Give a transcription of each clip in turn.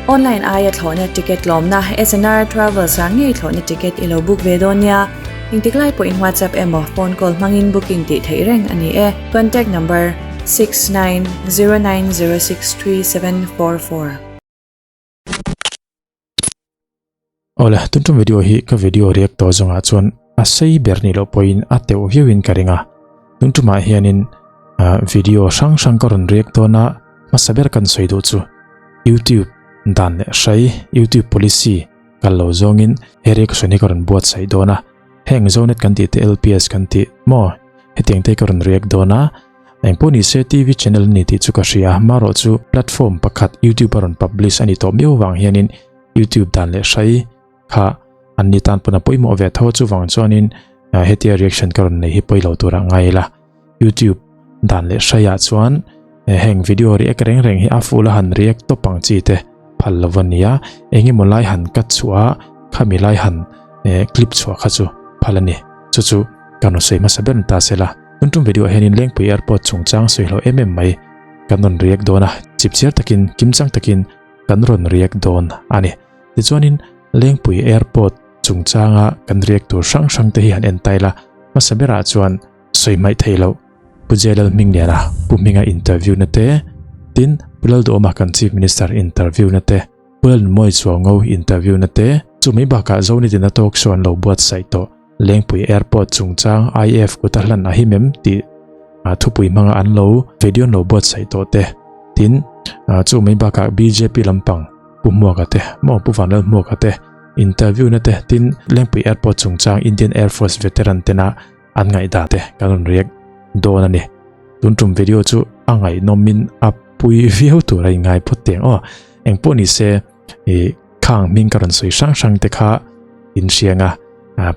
Online aia thlawhna ticket tlawmna SNR Travels ah ngei thlawhna ticket i lo book ve dawn nia. Engtik lai pawhin WhatsApp emaw phone call hmangin booking tih theih reng a ni e. Contact number, 6909063744. Awle, tun tum video hi ka video react tawh zawngah chuan a sei ber ni loh pawhin a teuh viauin ka ring a. Tun tumah hianin video hrang hrang ka rawn react dawn a, hmasa ber kan sawi duh chu YouTube dan leh hrai, YouTube policy kal lo zawngin he reaction hi ka rawn buatsaih dawn a. Heng Zonet kan tih te LPS kan tih maw hetiang te ka rawn react dawn a. Engpawh ni se TV channel a ni tih chu ka hria, marawh chu platform pakhat YouTube a rawn publish a ni tawh miau vang hianin YouTube dan leh hrai kha an ni tan pawn a pawimawh ve tho chuvang chuanin hetia reaction ka rawn nei hi pawi lo tur a ngai la. YouTube dan leh hraiah chuan heng video react reng reng hi a full a han react tawp ang chi te phal lo a nia, engemaw lai han cut chhuah a khami lai han clip chhuah kha chu phal a ni. Chu chu ka rawn sawi hmasa ber ni ta se la. Tun tum video ah hianin Lengpui Airport chungchang sawi hlo em em mai kan rawn react dawn a, chipchiar takin kimchang takin kan rawn react dawn a ni. Tichuanin Lengpui Airport chungchanga kan react tur hrang hrang te hi han en tail a, hmasa berah chuan sawi hmaih theih loh Pu J Lalhmingliana Pu Hminga interview na te, tin Pu Lalduhawma kan Chief Minister interview na te, Pu Lalnunmawi Chuango interview na te, chumi bakah Zonitina talk show an lo buatsaih tawh Lengpui Airport chungchang IAF kut a hlan a him em tih thupui hmanga an lo video an lo buatsaih tawh te tin chu mai bakah bjp lampang Pu Hmuaka te maw Pu Vanlalhmuaka te interview na te tin Lengpui Airport chungchang Indian Air Force veteran tena an ngaihdan te kan rawn react dawn a ni. Tun tum video chu a ngaihnawmin a pui viau tur a inngai phawt teng aw. Engpawh ni se ih khang hming ka rawn sawi hrang hrang te kha in hriang a.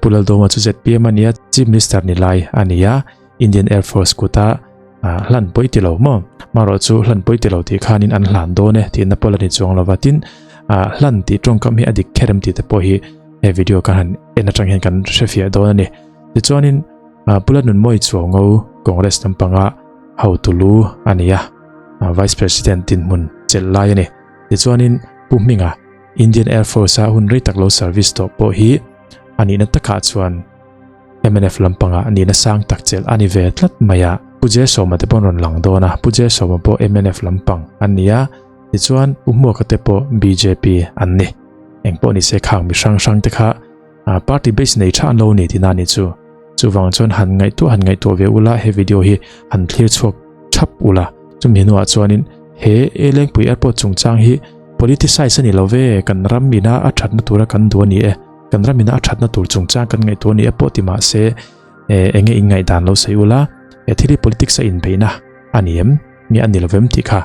Pu Laldawma chu zpm a nia, Chief Minister ni lai a ni a, Indian Air Force kuta hlan pawi ti lo maw? Marawh chu hlan pawi ti lo tih khanin an hlan dawn e tihna pawh la ni chuang lo va, tin hlan tih tawngkam hi a dik kher em tih te pawh hi he video kan han en atang hian kan hrefiah dawn a ni. Tichuanin Pu Lalnunmawi Chuango Congress lampanga hotu lu a ni a, Vice President dinhmun chelh lai a ni. Tichuanin Pu Hminga Indian Air Force a hun rei tak lo service tawh pawh hi a nihna takah chuan mnf lampangah nihna sang tak chelh a ni ve tlat mai a. Pu Jesawma te pawh an rawn lang dawn a, Pu Jesawma pawh mnf lampang an ni a, tichuan Pu Hmuaka te pawh bjp an ni. Engpawh ni se khang mi hrang hrang te kha party base nei tha an lo ni tihna a ni chu. Chuvang chuan han ngaihtuah han ngaihtuah ve ula he video hi han thlir chhuak thap ula. Chumi hnuah chuanin he Lengpui Airport chungchang hi Politicize a ni lo ve, kan ram ina a thatna tura kan duh a ni e, kan ram ina a thatna tur chungchang kan ngaihtuah a ni e pawh ti mah se eng nge in ngaihdan lo sawi ula, he thil hi politics a inbeihna a ni em nge a ni lo vem tih kha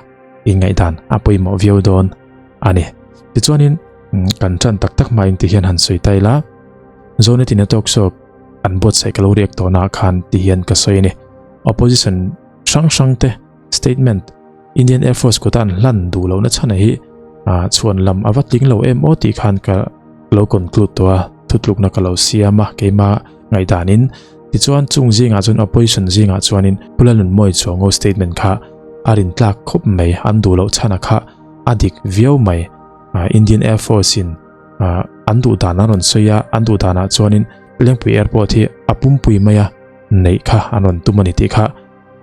in ngaihdan a pawimawh viau dawn a ni. Tichuanin kan tan tak tak hmain ti hian han sawi ta ila, Zonet in a talk show an buatsaih ka lo react tawhna ah khan ti hian ka sawi a ni. Opposition hrang hrang te statement Indian Air Force kut a an hlan duh lohna chhan hi chhuan lam a va tling lo em aw tih khan ka lo conclude tawh a, thutlukna ka lo siam a keima ngaihdanin. Tichuan chung zingah chuan opposition zingah chuanin Pu Lalnunmawi Chuango statement kha a rintlak khawp mai, an duh loh chhana kha a dik viau mai. Indian Air Force in an duh dan an rawn sawi a, an duh danah chuanin Lengpui Airport hi a pumpui maia neih kha an rawn tum a ni tih kha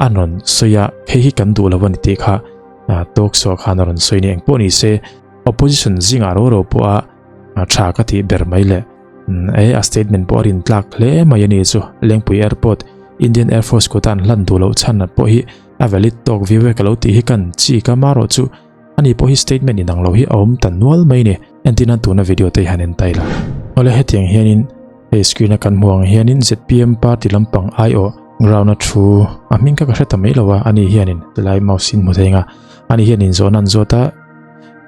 An rawn sawi a, hei hi kan duh lo a ni tih kha talk show khan a rawn sawi a ni. Engpawh ni se, opposition zingah ro ro pawh a tha ka tih ber mai le. E a statement pawh a rin tlak hle mai a ni chu. Lengpui Airport, Indian Air Force kut a an hlan duh loh chhan pawh hi a valid tawk viau e ka lo tih hi kan chi ka marawh chu ani pawh hi statement inang lo hi a awm ta nual mai ni. Entirna tuna video te hi han en ta ila. Awle hetiang hianin hei screen a kan hmuh ang hianin zpm party lampang aiawh ground a thu a hming kha ka hre ta mai lo a ani hianin tilai mouse in hmu thei ang a ani hianin zawhna an zawt a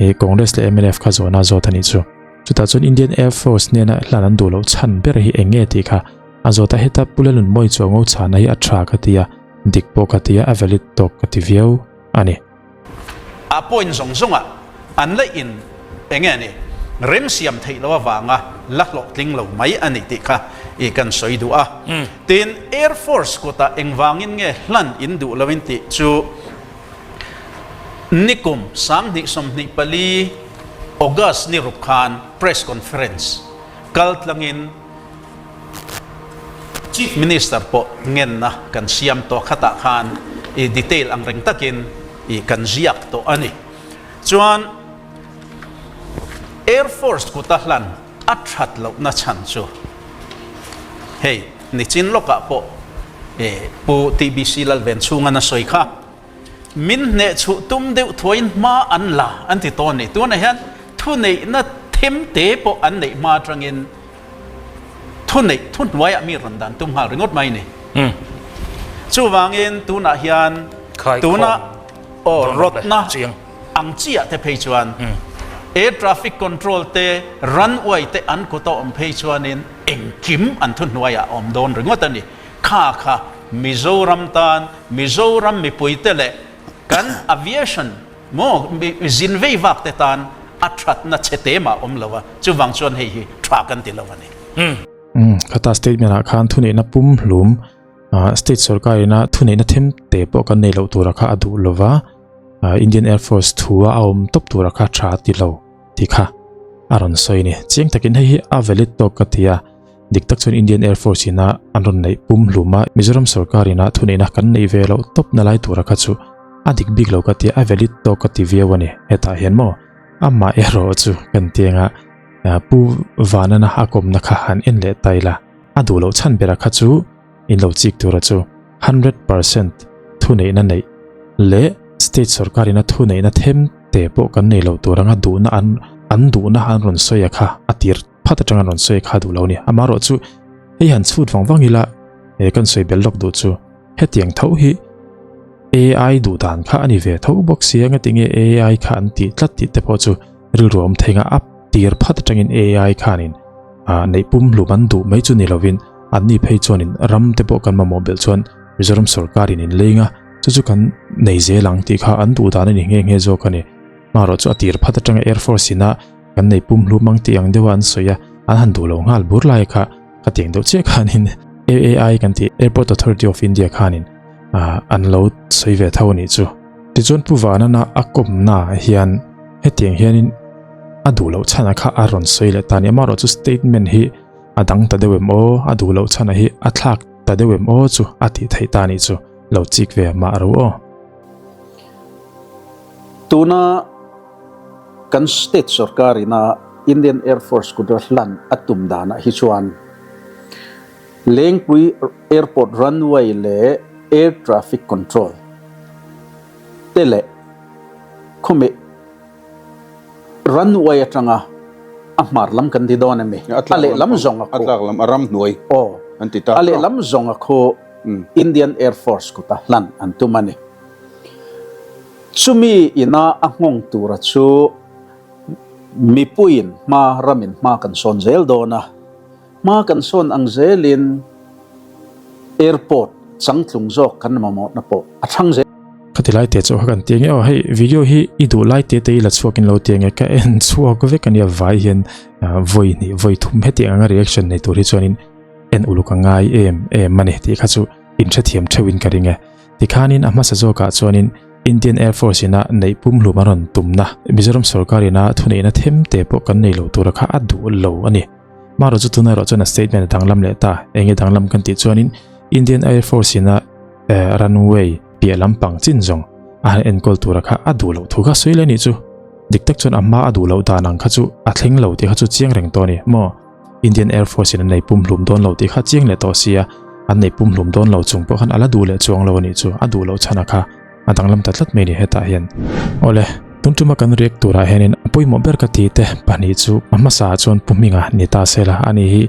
eh Congress leh mnf kha zawhna a zawt a nih chu. Chutah chuan Indian Air Force hnena hlan an duh loh chhan ber hi eng nge tih kha a zawt a heta Pu Lalnunmawi Chuango chhana hi a tha ka ti a dik pawh ka ti a a valid tawk ka ti viau a ni. A point zawng zawngah an la in eng nge ni remsiam theih loh avanga la hlawhtling lo mai a ni tih kha i kan sawi duh a. Tin, Air Force kutah engvangin nge hlan in duh lo in tih chu nikum 2024. August ni ruk khan press conference kal tlangin Chief Minister pawh ngenna kan siam tawh khatah khan i detail ang reng takin i kan ziak tawh a ni. Chuan Air Force kuta hlan a that lohna chhan chu hei nichin lawkah pawh Pu TBC Lalvenchhungan a sawi kha. Min hnehchhuh tum deuh thuaiin hma an la an ti tawh a ni. Tunah hian thuneihna them te pawh an neih hma atangin thuneih thuhnuaiah mi rawn dan tum nghal ringawt mai a ni. Chuvangin tunah hian tuna aw rawtna ang chiah te phei chuan air traffic control te runway te an kut a awm phei chuanin engkim an thuhnuaiah a awm dawn ringawt a ni. Kha kha Mizoram tan Mizoram mipuite leh kan aviation maw zin vei vak te tan a thatna chhe te mah awm lo a, chuvang chuan hei hi tha kan ti lo a ni. Umm khata statement ah khan thuneihna pum hlum state sorkar ina thuneihna them te pawh kan nei loh tura kha a duh lova Indian Air Force thu a a awm tawp tura kha tha a ti lo tih kha a rawn sawi a ni. Chiang takin hei hi a valid tawk ka ti a. Dik tak chuan Indian Air Force ina an rawn neih pum hlum a, Mizoram sorkar ina thuneihna kan neih ve loh tawp na lai tura kha chu a dik bik lo ka ti a, a valid tawk ka ti viau a ni. Hetah hian maw amah erawh chu kan ti anga Pu Vanana a kawmna kha han en leh ta ila, a duh loh chhan bera kha chu in lo chik tura chu 100% thuneihna neih leh state sorkar ina thuneihna them te pawh kan nei lo tur anga duhna an an duhna an rawn sawi a kha a tir phat atang an rawn sawi kha duh lo a ni. Amaherawhchu hei han chhut vang vang ila he kan sawi bel lawk duh chu hetiang tho hi AI duh dan kha a ni ve tho bawk sia nga tinge AI kha an tih tlat tih te pawh chu rilru awm thei nga a tir phat atangin AI khanin ah neih pum hlum an duh mai chu ni lovin an ni phei chuanin ram te pawh kan mamawh belh chuan Mizoram sorkarin in lei nga chu chu kan nei zel ang tih kha an duh dan a ni nghe nghe zawk a ni. Amaherawhchu a tir phat atanga Air Force ina Kan nei pum hlum ang tih ang deuha an sawi a, an han duh lo nghal bur lai kha ka tiang deuh chiah khanin AAI kan tih Airport Authority of India khanin an lo sawi ve tho a nih chu. Tichuan Pu Vanana a kawmna hian hetiang hianin a duh loh chhana kha a rawn sawi leh ta a ni. Amaherawhchu statement hi a dang ta deuh em aw, a duh loh chhana hi a thlak ta deuh em aw chu a tih theih ta a nih chu. Lo chik ve mah ro aw. Tuna Kan state sorkar ina Indian Air Force kuta hlan a tum danah hi chuan Lengpui Airport runway leh air traffic control te leh khawmi runway atanga a hmar lam kan ti dawn emi a lehlam zawng a khu a ram hnuai aw a lehlam zawng a khu Indian Air Force kuta hlan an tum a ni. Chumi ina a nghawng tura chu mipuiin hma ramin hma kan sawn zel dawn a, hma kan sawn ang zelin airport changtlung zawk kan mamawhna pawh a thang zel. Khati lai te chu kha kan ti ange aw hei video hi i duh lai te te i la chhuak in lo ti ange ka en chhuak vek ania vai hian vawi hnih vawi thum hetiang anga reaction nei tur hi chuanin en uluk a ngai em em a ni tih kha chu in hrethiam theuh in ka ring e. Tikhanin a hmasa zawkah chuanin Indian Air Force ina neih pumhlum a rawn tumna Mizoram sorkar ina thuneihna them te pawh kan nei lo tura kha a duh lo a ni. Marawh chu tuna erawh chuan a statement a danglam leh ta. Enge danglam kan tih chuanin Indian Air Force ina runway piah lampang chin zawng a han enkawl tura kha a duh loh thu kha sawi leh a nih chu. Dik tak chuan a hma a duh loh dan ang kha chu a thleng lo tih kha chu chiang reng tawh a ni maw? Indian Air Force in an nei pumhlum dawn lo tih kha chiang leh tawh sia, an nei pumhlum dawn lo chung pawh khan a la duh leh chuang lo a nih chu, a duh loh chhan a kha a danglam ta tlat mai ni hetah hian. Awle, tun tuma kan react turah hianin a pawimawh ber ka ti te pahnih chu a hmasa ah chuan Pu Hminga ni ta sela a ni hi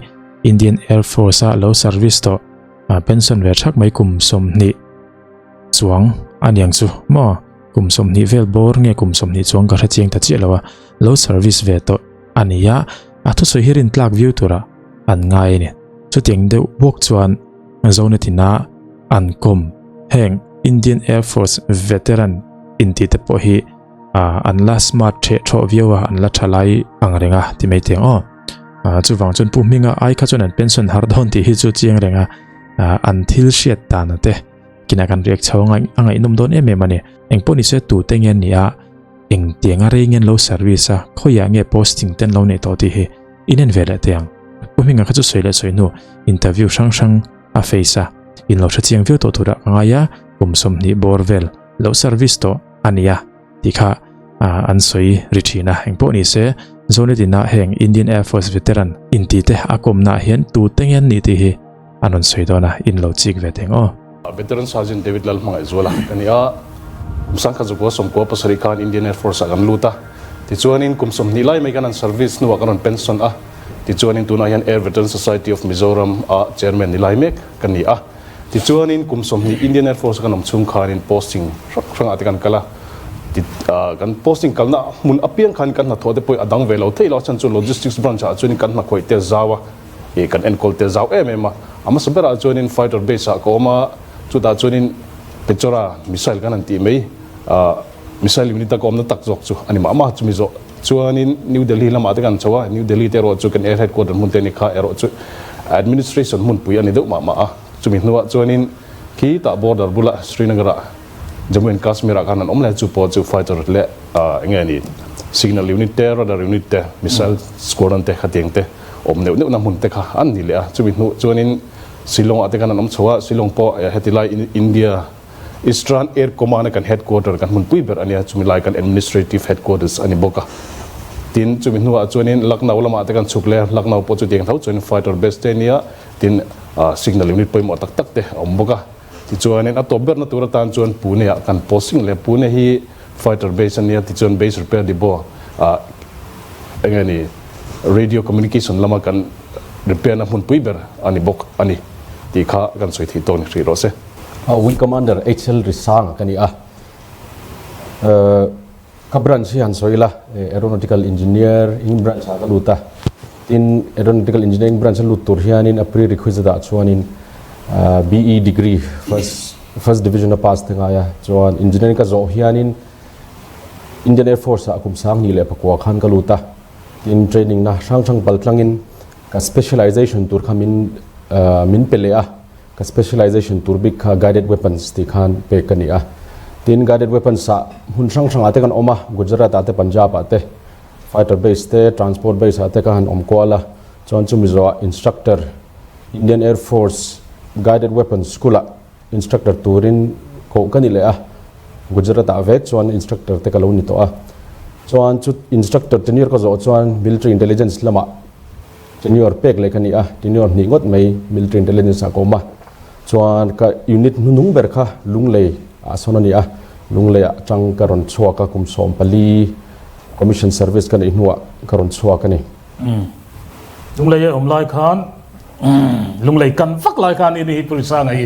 Indian Air Force a lo service tawh pension ve thak mai kum 20 chuang a niang chu maw kum 20 vel bawr nge kum 20 chuang ka hre chiang ta chiah lo a lo service ve tawh a ni a, a thusawi hi rintlak viau tura an ngai a ni. Chutiang deuh bawk chuan Zonetina an kawm heng Indian Air Force veteran intih te pawh hi an la smart theh thawh viau a, an la tha lai ang reng a ti mai teng aw. Chuvang chuan Pu Hminga ai kha chuan an pension har dawn tih hi chu chiang reng a, an thil hriat dan te kinah kan riak chho a ngaihnawm dawn em em a ni. Engpawh nise tute nge an ni a. Engtianga rei nge an lo service a, khawiah nge posting te an lo neih tawh tih hi in en ve leh teh ang. Pu Hminga kha chu sawi leh sawi hnu interview hrang hrang a face a, in lo hrechiang viau tawh turah ka ngai a, kum 20 bawr vel lo service tawh a ni a tih kha an sawi ri thin a. Engpawh ni se, Zonetin-a heng Indian Air Force veteran intite a kawmnaah hian tute nge an nih tih hi an rawn sawi dawn a, in lo chik ve teng aw. Veteran Sergeant David Lalhmangaihzuala ka ni a, kum 1997 khan Indian Air Force ah kan lut a, tichuanin kum 20 lai mai kan han service hnuah kan rawn pension a, tichuanin tunah hian Air Veteran Society of Mizoram ah Chairman ni lai mek ka ni a, tichuanin kum 20 Indian Air Force a kan awm chhung khanin posting hrang hrangah te kan kal a, kan posting kalna hmun apiang khan kan hnathawh te pawh a dang ve lo thei lo a chhan chu Logistics Branch ah chuanin kan hnakhawih te zau a, Ih kan enkawl te zau em em a, a hmasa berah chuanin fighter base ah ka awm a, chutah chuanin Pechora missile kan han tih mai, ah missile unit a ka awmna tak zawk chu a ni mah mah chumi zawh chuanin New Delhi lamah te kan chho a, New Delhi te erawh chu kan air headquarter hmun te a ni kha erawh chu administration hmunpui a ni deuh mah mah a, chumi hnuah chuanin khitah border bulah Srinagar ah Jammu and Kashmir ah khan an awm leh chu pawh chu fighter leh ah enge a ni signal unit te, radar unit te, missile squadron te khatiang te. awm neuh neuhna hmun te kha an ni leh a, chumi hnuh chuanin Shillong ah te khan an awm chho a, Shillong pawh heti lai India Eastern Air Command a kan headquarter kan hmunpui ber a nia, chumi lai kan administrative headquarters a ni bawk a. Tin, chumi hnuah chuanin Lucknow lamah te kan chhuk leh a, Lucknow pawh chutiang tho chuanin fighter base te a nia, tin signal unit pawimawh tak tak te a awm bawk a. Tichuanin a tawp berna tur atan chuan Pune ah kan posting leh, Pune hi fighter base a nia, tichuan base repair depot ah enge ni radio communication lama kan repair na hmunpui ber a ni bawk a ni tih kha kan sawi theih tawk ni hrih rawh se. Wing Commander HL Risanga ka ni a, Ka branch hi han sawi ila, Aeronautical Engineering branch ah ka lut a, tin Aeronautical Engineering branch a lut tur hianin a prerequisite ah chuanin BE degree first first division a pass te ngai a, chuan engineering ka zawh hianin Indian Air Force ah kum 2009 khan ka lut a, tin training na hrang hrang pal tlangin ka specialization tur kha min min pe leh a. Ka specialization tur bik kha guided weapons tih khan pek ka ni a. Tin, guided weapons ah hmun hrang hrangah te kan awm a, Gujarat ah te, Punjab ah te, fighter base te, transport base ah te ka han awm kual a. Chuan chumi zawhah instructor, Indian Air Force guided weapons school ah instructor turin koh ka ni leh a. Gujarat ah vek chuan instructor te ka lo ni tawh a. Chuan chu instructor tenure ka zawh chuan military intelligence lamah Tenure pek leh ka ni a, tenure hnih ngawt mai military intelligence ah ka awm a, chuan ka unit hnunung ber kha Lunglei ah sawn a ni a, Lunglei ah atang ka rawn chhuak a, kum 14 commission service ka neih hnuah ka rawn chhuak a ni. Lunglei a awm lai khan Lunglei kan vak lai khan ini hi Purisa ngei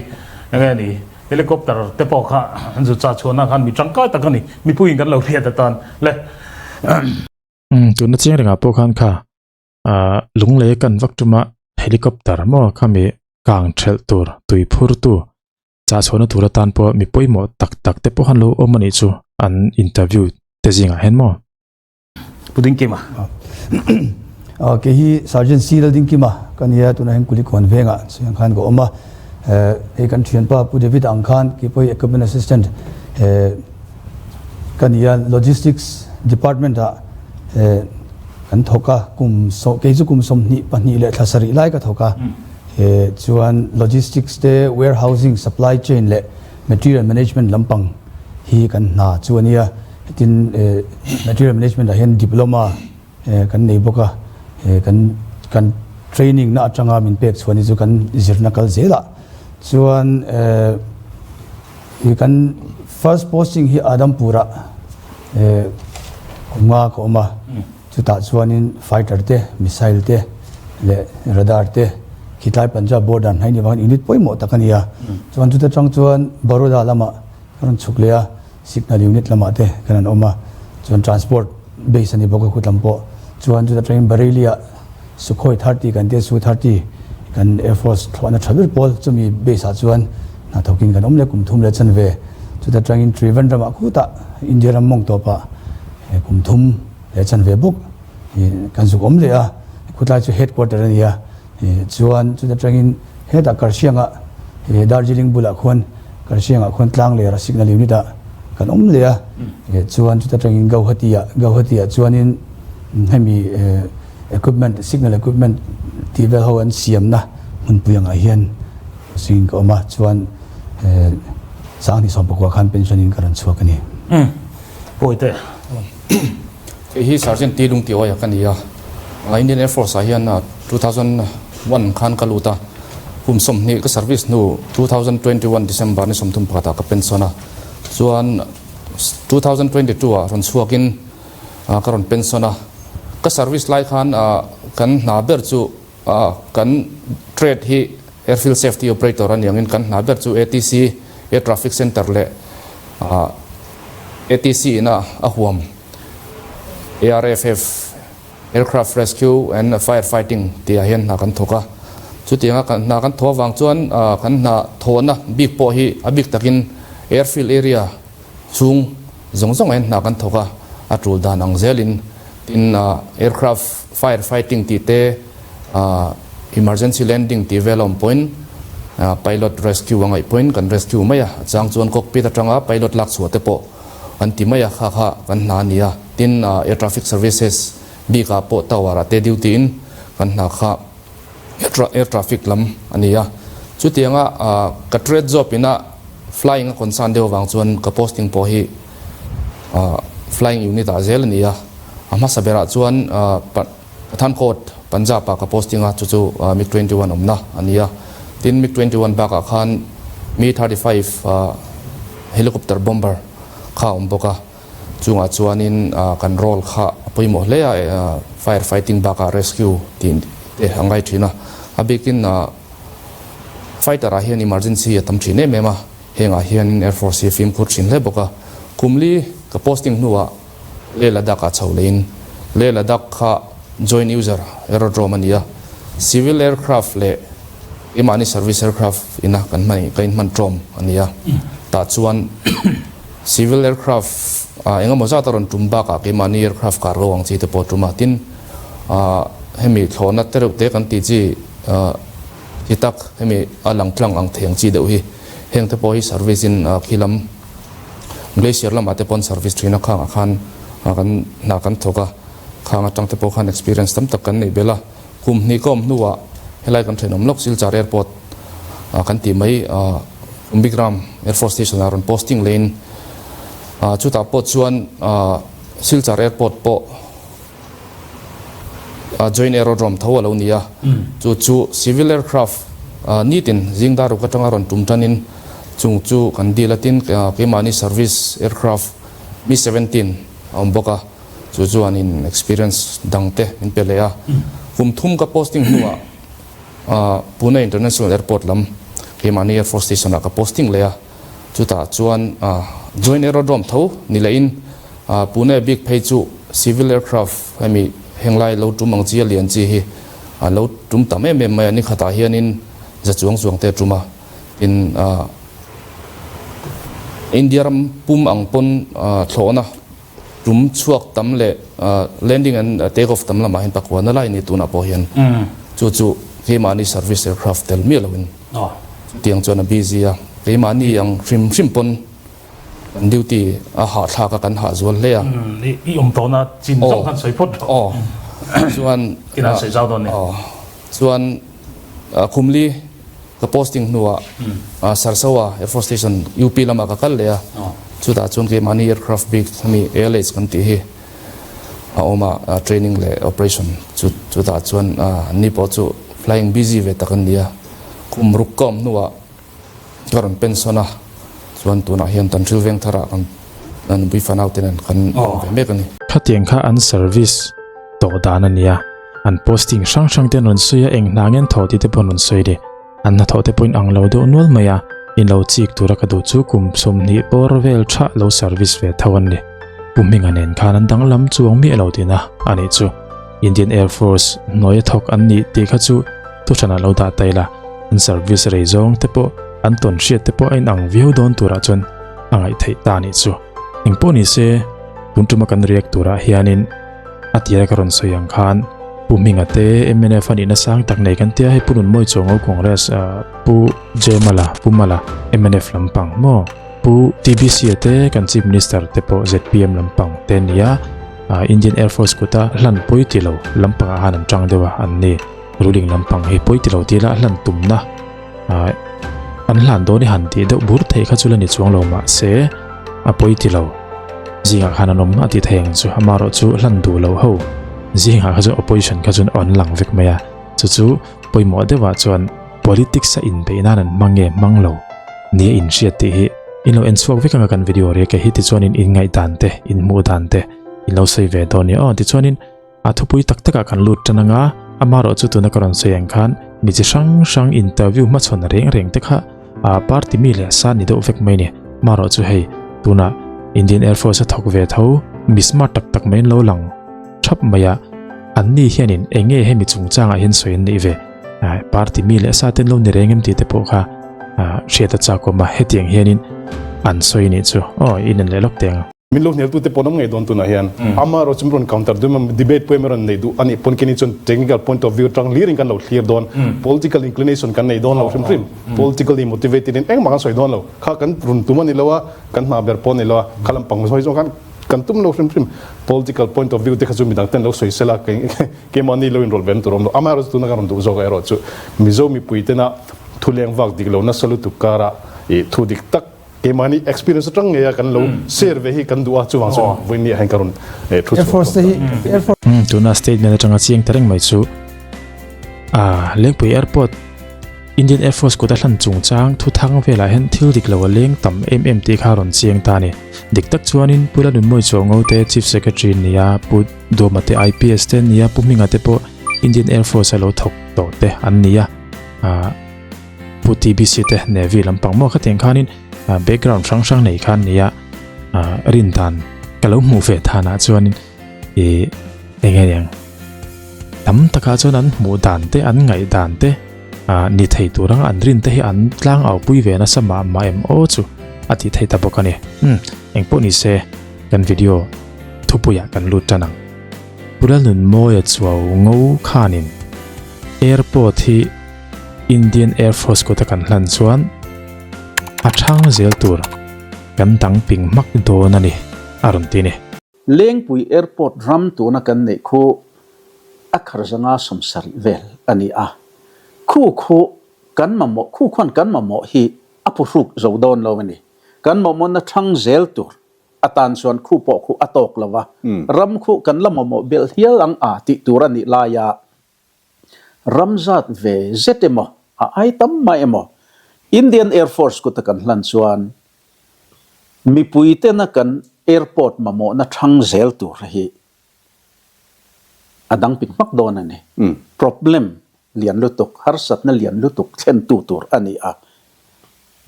enge ni helicopter te pawh kha an zu cha chhuahna khan mi tangkai tak a ni, mipuiin kan lo hriat atan le. Tuna chiang rengah pawh khan kha Ah lunglei kan vak tuma helicopter maw khami kang thelh tur tui phur tu chah chhuahna tur atan pawh mi pawimawh tak tak te pawh han lo awm anih chu an interview te zingah hian maw. Pu Dingkima. Ah kei hi Sergeant C Laldingkima ka nia tunah hian Kulikawn vengah chiang khan ka awm a hei kan thianpa Pu David ang khan kei pawh hi equipment assistant ka nia logistics department ah Kan thawk a, kum saw kei chu kum 22 leh thla sarih lai ka thawk a. He chuan logistics te, warehousing, supply chain leh material management lampang hi kan hna chu a nia. Tin material management ah hian diploma kan nei bawk a, kan kan training na atanga min pek chhuah ni chu kan zirna kal zel ah chuan kan first posting hi Adampur ah Kum nga ka awm a, chutah chuanin fighter te, missile te leh radar te khitlai Punjab border hnai ni vangin unit pawimawh tak a ni a. Chuan chuta tang chuan Baroda lamah ka rawn chhuk leh a, signal unit lamah te kan rawn awm a, chuan transport base a ni bawk a khutlam pawh. Chuan chuta tangin Bareilly-ah Sukhoi 30 kan tia Su 30 kan Air Force thlawhna tha ber pawl chumi base ah chuan hna thawkin kan awm leh kum thum leh chanve chuta tangin Trivandrum ah khutah India ram mawng tawpah kum thum leh chanve bawk kan zuk awm leh a khutlai chu headquarter a ni a chuan chuta tangin hetah Karsiangah Darjeeling bulah khuan Karsiangah khuan tlang ler a signal unit ah. kan awm leh a. Chuan chuta tangin Gauhati ah Gauhati ah chuanin hemi equipment signal equipment tih vel ho an siamna hmunpui angah hian singin ka awm a chuan Sanghnih 14 khan pension in ka rawn chhuak a ni. Pawite. Kei hi Sergeant T Lungtiawia ka ni a, Indian Air Force ah hian 2001 khan ka lut a, kum 20 ka service hnu 2021 December ni 31 ah ka pension a, chuan 2022 ah rawn chhuakin ka rawn pension a, ka service lai khan kan hna ber chu kan trade hi Airfield Safety Operator a ni angin kan hna ber chu ATC, Air Traffic Centre leh ATC ina a huam ARFF, Aircraft Rescue and Fire Fighting tih ah hian hna kan thawk a. Chutianga kan hna kan thawh avang chuan kan hna thawhna bik pawh hi a bik takin airfield area chhung zawng zawng ah hian hna kan thawk a, a tul dan ang zelin tin aircraft fire fighting tih te, emergency landing tih vel a awm pawhin pilot rescue a ngaih pawhin kan rescue mai a, a chang chuan cockpit atanga pilot lak chhuah te pawh An ti mai a, kha kha kan hna a ni a. Tin, air traffic services bikah pawh tower ah te duty in kan hna kha air traffic lam a ni a. Chutianga ka trade job ina flying a concern deuh avang chuan ka posting pawh hi flying unit ah zel a ni a. A hmasa berah chuan Pathankot, Punjab ah ka posting a, chu chu MiG 21 awmna a ni a. Tin, MiG 21 bakah khan Mi 35 helicopter bomber kha a awm bawk a. Chungah chuanin kan role kha a pawimawh hle a, fire fighting bakah rescue tih te a ngai thin a. A bikin fighter ah hian emergency a tam thin em em a, hengah hianin Air Force hi a fimkhur thin hle bawk a. Kum li ka posting hnuah Leh Ladakh ah chho leiin Leh Ladakh kha joint user aerodrome a ni a, civil aircraft leh keimahni service aircraft ina kan hman ka inhman ṭawm a ni a, tah chuan civil aircraft ah eng emaw zat a rawn ṭum bakah keimahni aircraft cargo ang chi te pawh a ṭum a, tin ah hemi thlawhna te reuh te kan tih chi ah hi tak hemi a lang tlang ang thei ang chi deuh hi heng te pawh hi service in khi lam Glacier lamah te pawn service thin a khangah khan kan hna kan thawk a, khang atang te pawh khan experience tam tak kan neih belh a, kum hnih ka awm hnuah helai kan thenawm lawk Silchar Airport kan tih mai Kumbikram Air Force Station ah rawn posting leiin chutah pawh chuan Silchar Airport pawh Joint Aerodrome tho a lo ni a, chu chu civil aircraft nitin zing dar ruk atanga rawn tum tanin chung chu kan deal a, tin keimahni service aircraft Mi 17 a awm bawk a, chu chuanin experience dang te min pe leh a. Kum thum ka posting hnuah Pune International Airport lam keimahni Air Force Station ah ka posting leh a, chutah chuan Joint Aerodrome tho ni lehin Pune bik phei chu civil aircraft hemi henglai lo tum ang chi a lian chi hi a lo tum tam em em mai a, ni khatah hianin za chuang chuang te a tum a, tin India ram pum ang pawn thlawhna tum chhuak tam leh landing and take off tam lamah hian pakua na lai a ni tunah pawh hian chu chu keimahni service aircraft tel miah loin chutiang chuan a busy a, keimahni ang hrim hrim pawn Kan duty a hahthlak a kan hah zual hle a. I awm tawhna chin zawng khan sawi phawt rawh. Aw. Chuan Kina sawi zau dawn ni. Aw. Chuan Khumli ka posting hnuah Sarsawa Air Force Station UP lamah ka kal leh a. Chutah chuan keimahni aircraft bik hemi ALH kan tih hi a awm a training leh operation chu chutah chuan anni pawh chu flying busy ve tak an ni a. Kum ruk ka awm hnuah Ka rawn pension a, chuan tunah hian tan thil veng tharah kan nupui fanau te nen kan awm ve mek a ni. Khatiang kha an service tawh dan a nia, an posting hrang hrang te an rawn sawi a, eng hna nge an thawh tih te pawh an rawn sawi leh an hnathawh te pawhin ang lo deuh nual mai a, in lo chik tura ka duh chu kum 20 bawr vel tha lo service ve tho an ni. Pu Hminga nen khan an danglam chuang miah lo tihna a nih chu. Indian Air Force hnuaia thawk an nih tih kha chu thuhranah lo dah ta ila, an service rei zawng te pawh an tawn hriat te pawh a inang viau dawn turah chuan a ngaih theih ta nih chu. Engpawh ni se, tun tuma kan react turah hianin a tira ka rawn sawi ang khan Pu Hminga te mnf a nihna sang tak nei kan tia hei Pu Nunmawi Chuango Congress Pu Jemala Pu Mala mnf lampang maw? Pu TBC-a te kan Chief Minister te pawh zpm lampang te nia Indian Air Force kuta hlan pawi ti lo lampangah khan an tang deuh a an ni. Ruling lampang hi pawi ti lo tih lah hlan tumna an hlan dawn i han tih deuh bur theih kha chu la ni chuang lo mahse a pawi ti lo zingah khan an awm a ti thei ang chu amaherawh chu hlan duh lo ho zingah kha chuan opposition kha chuan an lang vek mai a chu chu pawimawh deuhah chuan politics a inbeih nan an hmang nge hmang lo nia inhriat tih hi in lo en chhuak vek anga kan video rek e hi tichuanin in ngaihdan te in hmuh dan te in lo sawi ve dawn nia aw tichuanin A thupui tak takah kan lut tan anga, amaherawh chu tuna ka rawn sawi ang khan mi chi hrang hrang interview hmachhawn reng reng te kha a party mi leh sa ni deuh vek mai ni. Amaherawh chu hei tuna Indian Air Force a thawk ve tho mi smart tak tak mai an lo lang thap mai a, an ni hianin eng nge hemi chungchangah hian sawi an neih ve? Party mi leh sa ten lo ni reng em tih te pawh kha hriat a chakawm a, hetiang hianin an sawi nih chu aw in en leh lawk teh ang. Min lo hnial tute pawn awm ngei dawn tunah hian amaherawh chu min rawn counter duh em debate pawh em rawn nei duh anih pawn keni chuan technical point of view atang hlir in kan lo thlir dawn political inclination kan nei dawn lo hrim hrim politically motivated in engmah kan sawi dawn lo kha kan run tum ani lo a kan hna ber pawh ani lo a kha lampang sawi zawng khan kan tum lo hrim hrim political point of view te kha chu midang ten lo sawi sela keimahni lo inrawlh ve an tur awm lo amaherawh chu tuna kan rawn duh zawk erawh chu Mizo mipui tena thuleng vak dik lo nasa lutuk karah ih thu dik tak Keimahni experience atang ngei a kan lo share ve hi kan duh a, chuvang chuan vawiin ah hian ka rawn thu chhuak ta. Tuna statement atanga chiang ta reng mai chu Lengpui Airport Indian Air Force kut a hlan chungchang thuthang velah hian thil dik lo a leng tam em em tih kha a rawn chiang ta a ni. Dik tak chuanin Pu Lalnunmawi Chuango te Chief Secretary nia, Pu Duama te IPS te nia, Pu Hminga te pawh Indian Air Force a lo thawk tawh te an ni a. Pu TBC te Navy lampang maw khatiang khanin background hrang hrang nei khan nia rin dan ka lo hmuh ve thanah chuanin i enge niang tam takah chuan an hmuh dan te an ngaih dan te ni thei tur anga an rin te hi an tlang au pui ve nasa mah mah em aw chu a ti thei ta bawk a ni. Um engpawh ni se kan video thupuiah kan lut tan ang. Pu Lalnunmawia Chuau ngo khanin airport hi Indian Air Force kut a kan hlan chuan a thang zel tur kan dang ping hmak dawn a ni, a rawn ti a ni. Lengpui Airport ram tuna kan neih khu a kharzanga 70 vel a ni a, khu khu kan mamawh khu khuan kan mamawh hi a phuhruk zo dawn lo a ni. Kan mamawhna thang zel tur atan chuan khu pawh khu a tawk lo a, ram khu kan la mamawh belh hial ang a tih tur a nih laia Ram zat ve zet emaw, a ai tam mah emaw, Indian Air Force kuta kan hlan chuan mipui tena kan airport mamawhna thang zel tur hi a dang pik hmak dawn a ni. Problem lian lutuk, harsatna lian lutuk thlentu tur a ni a.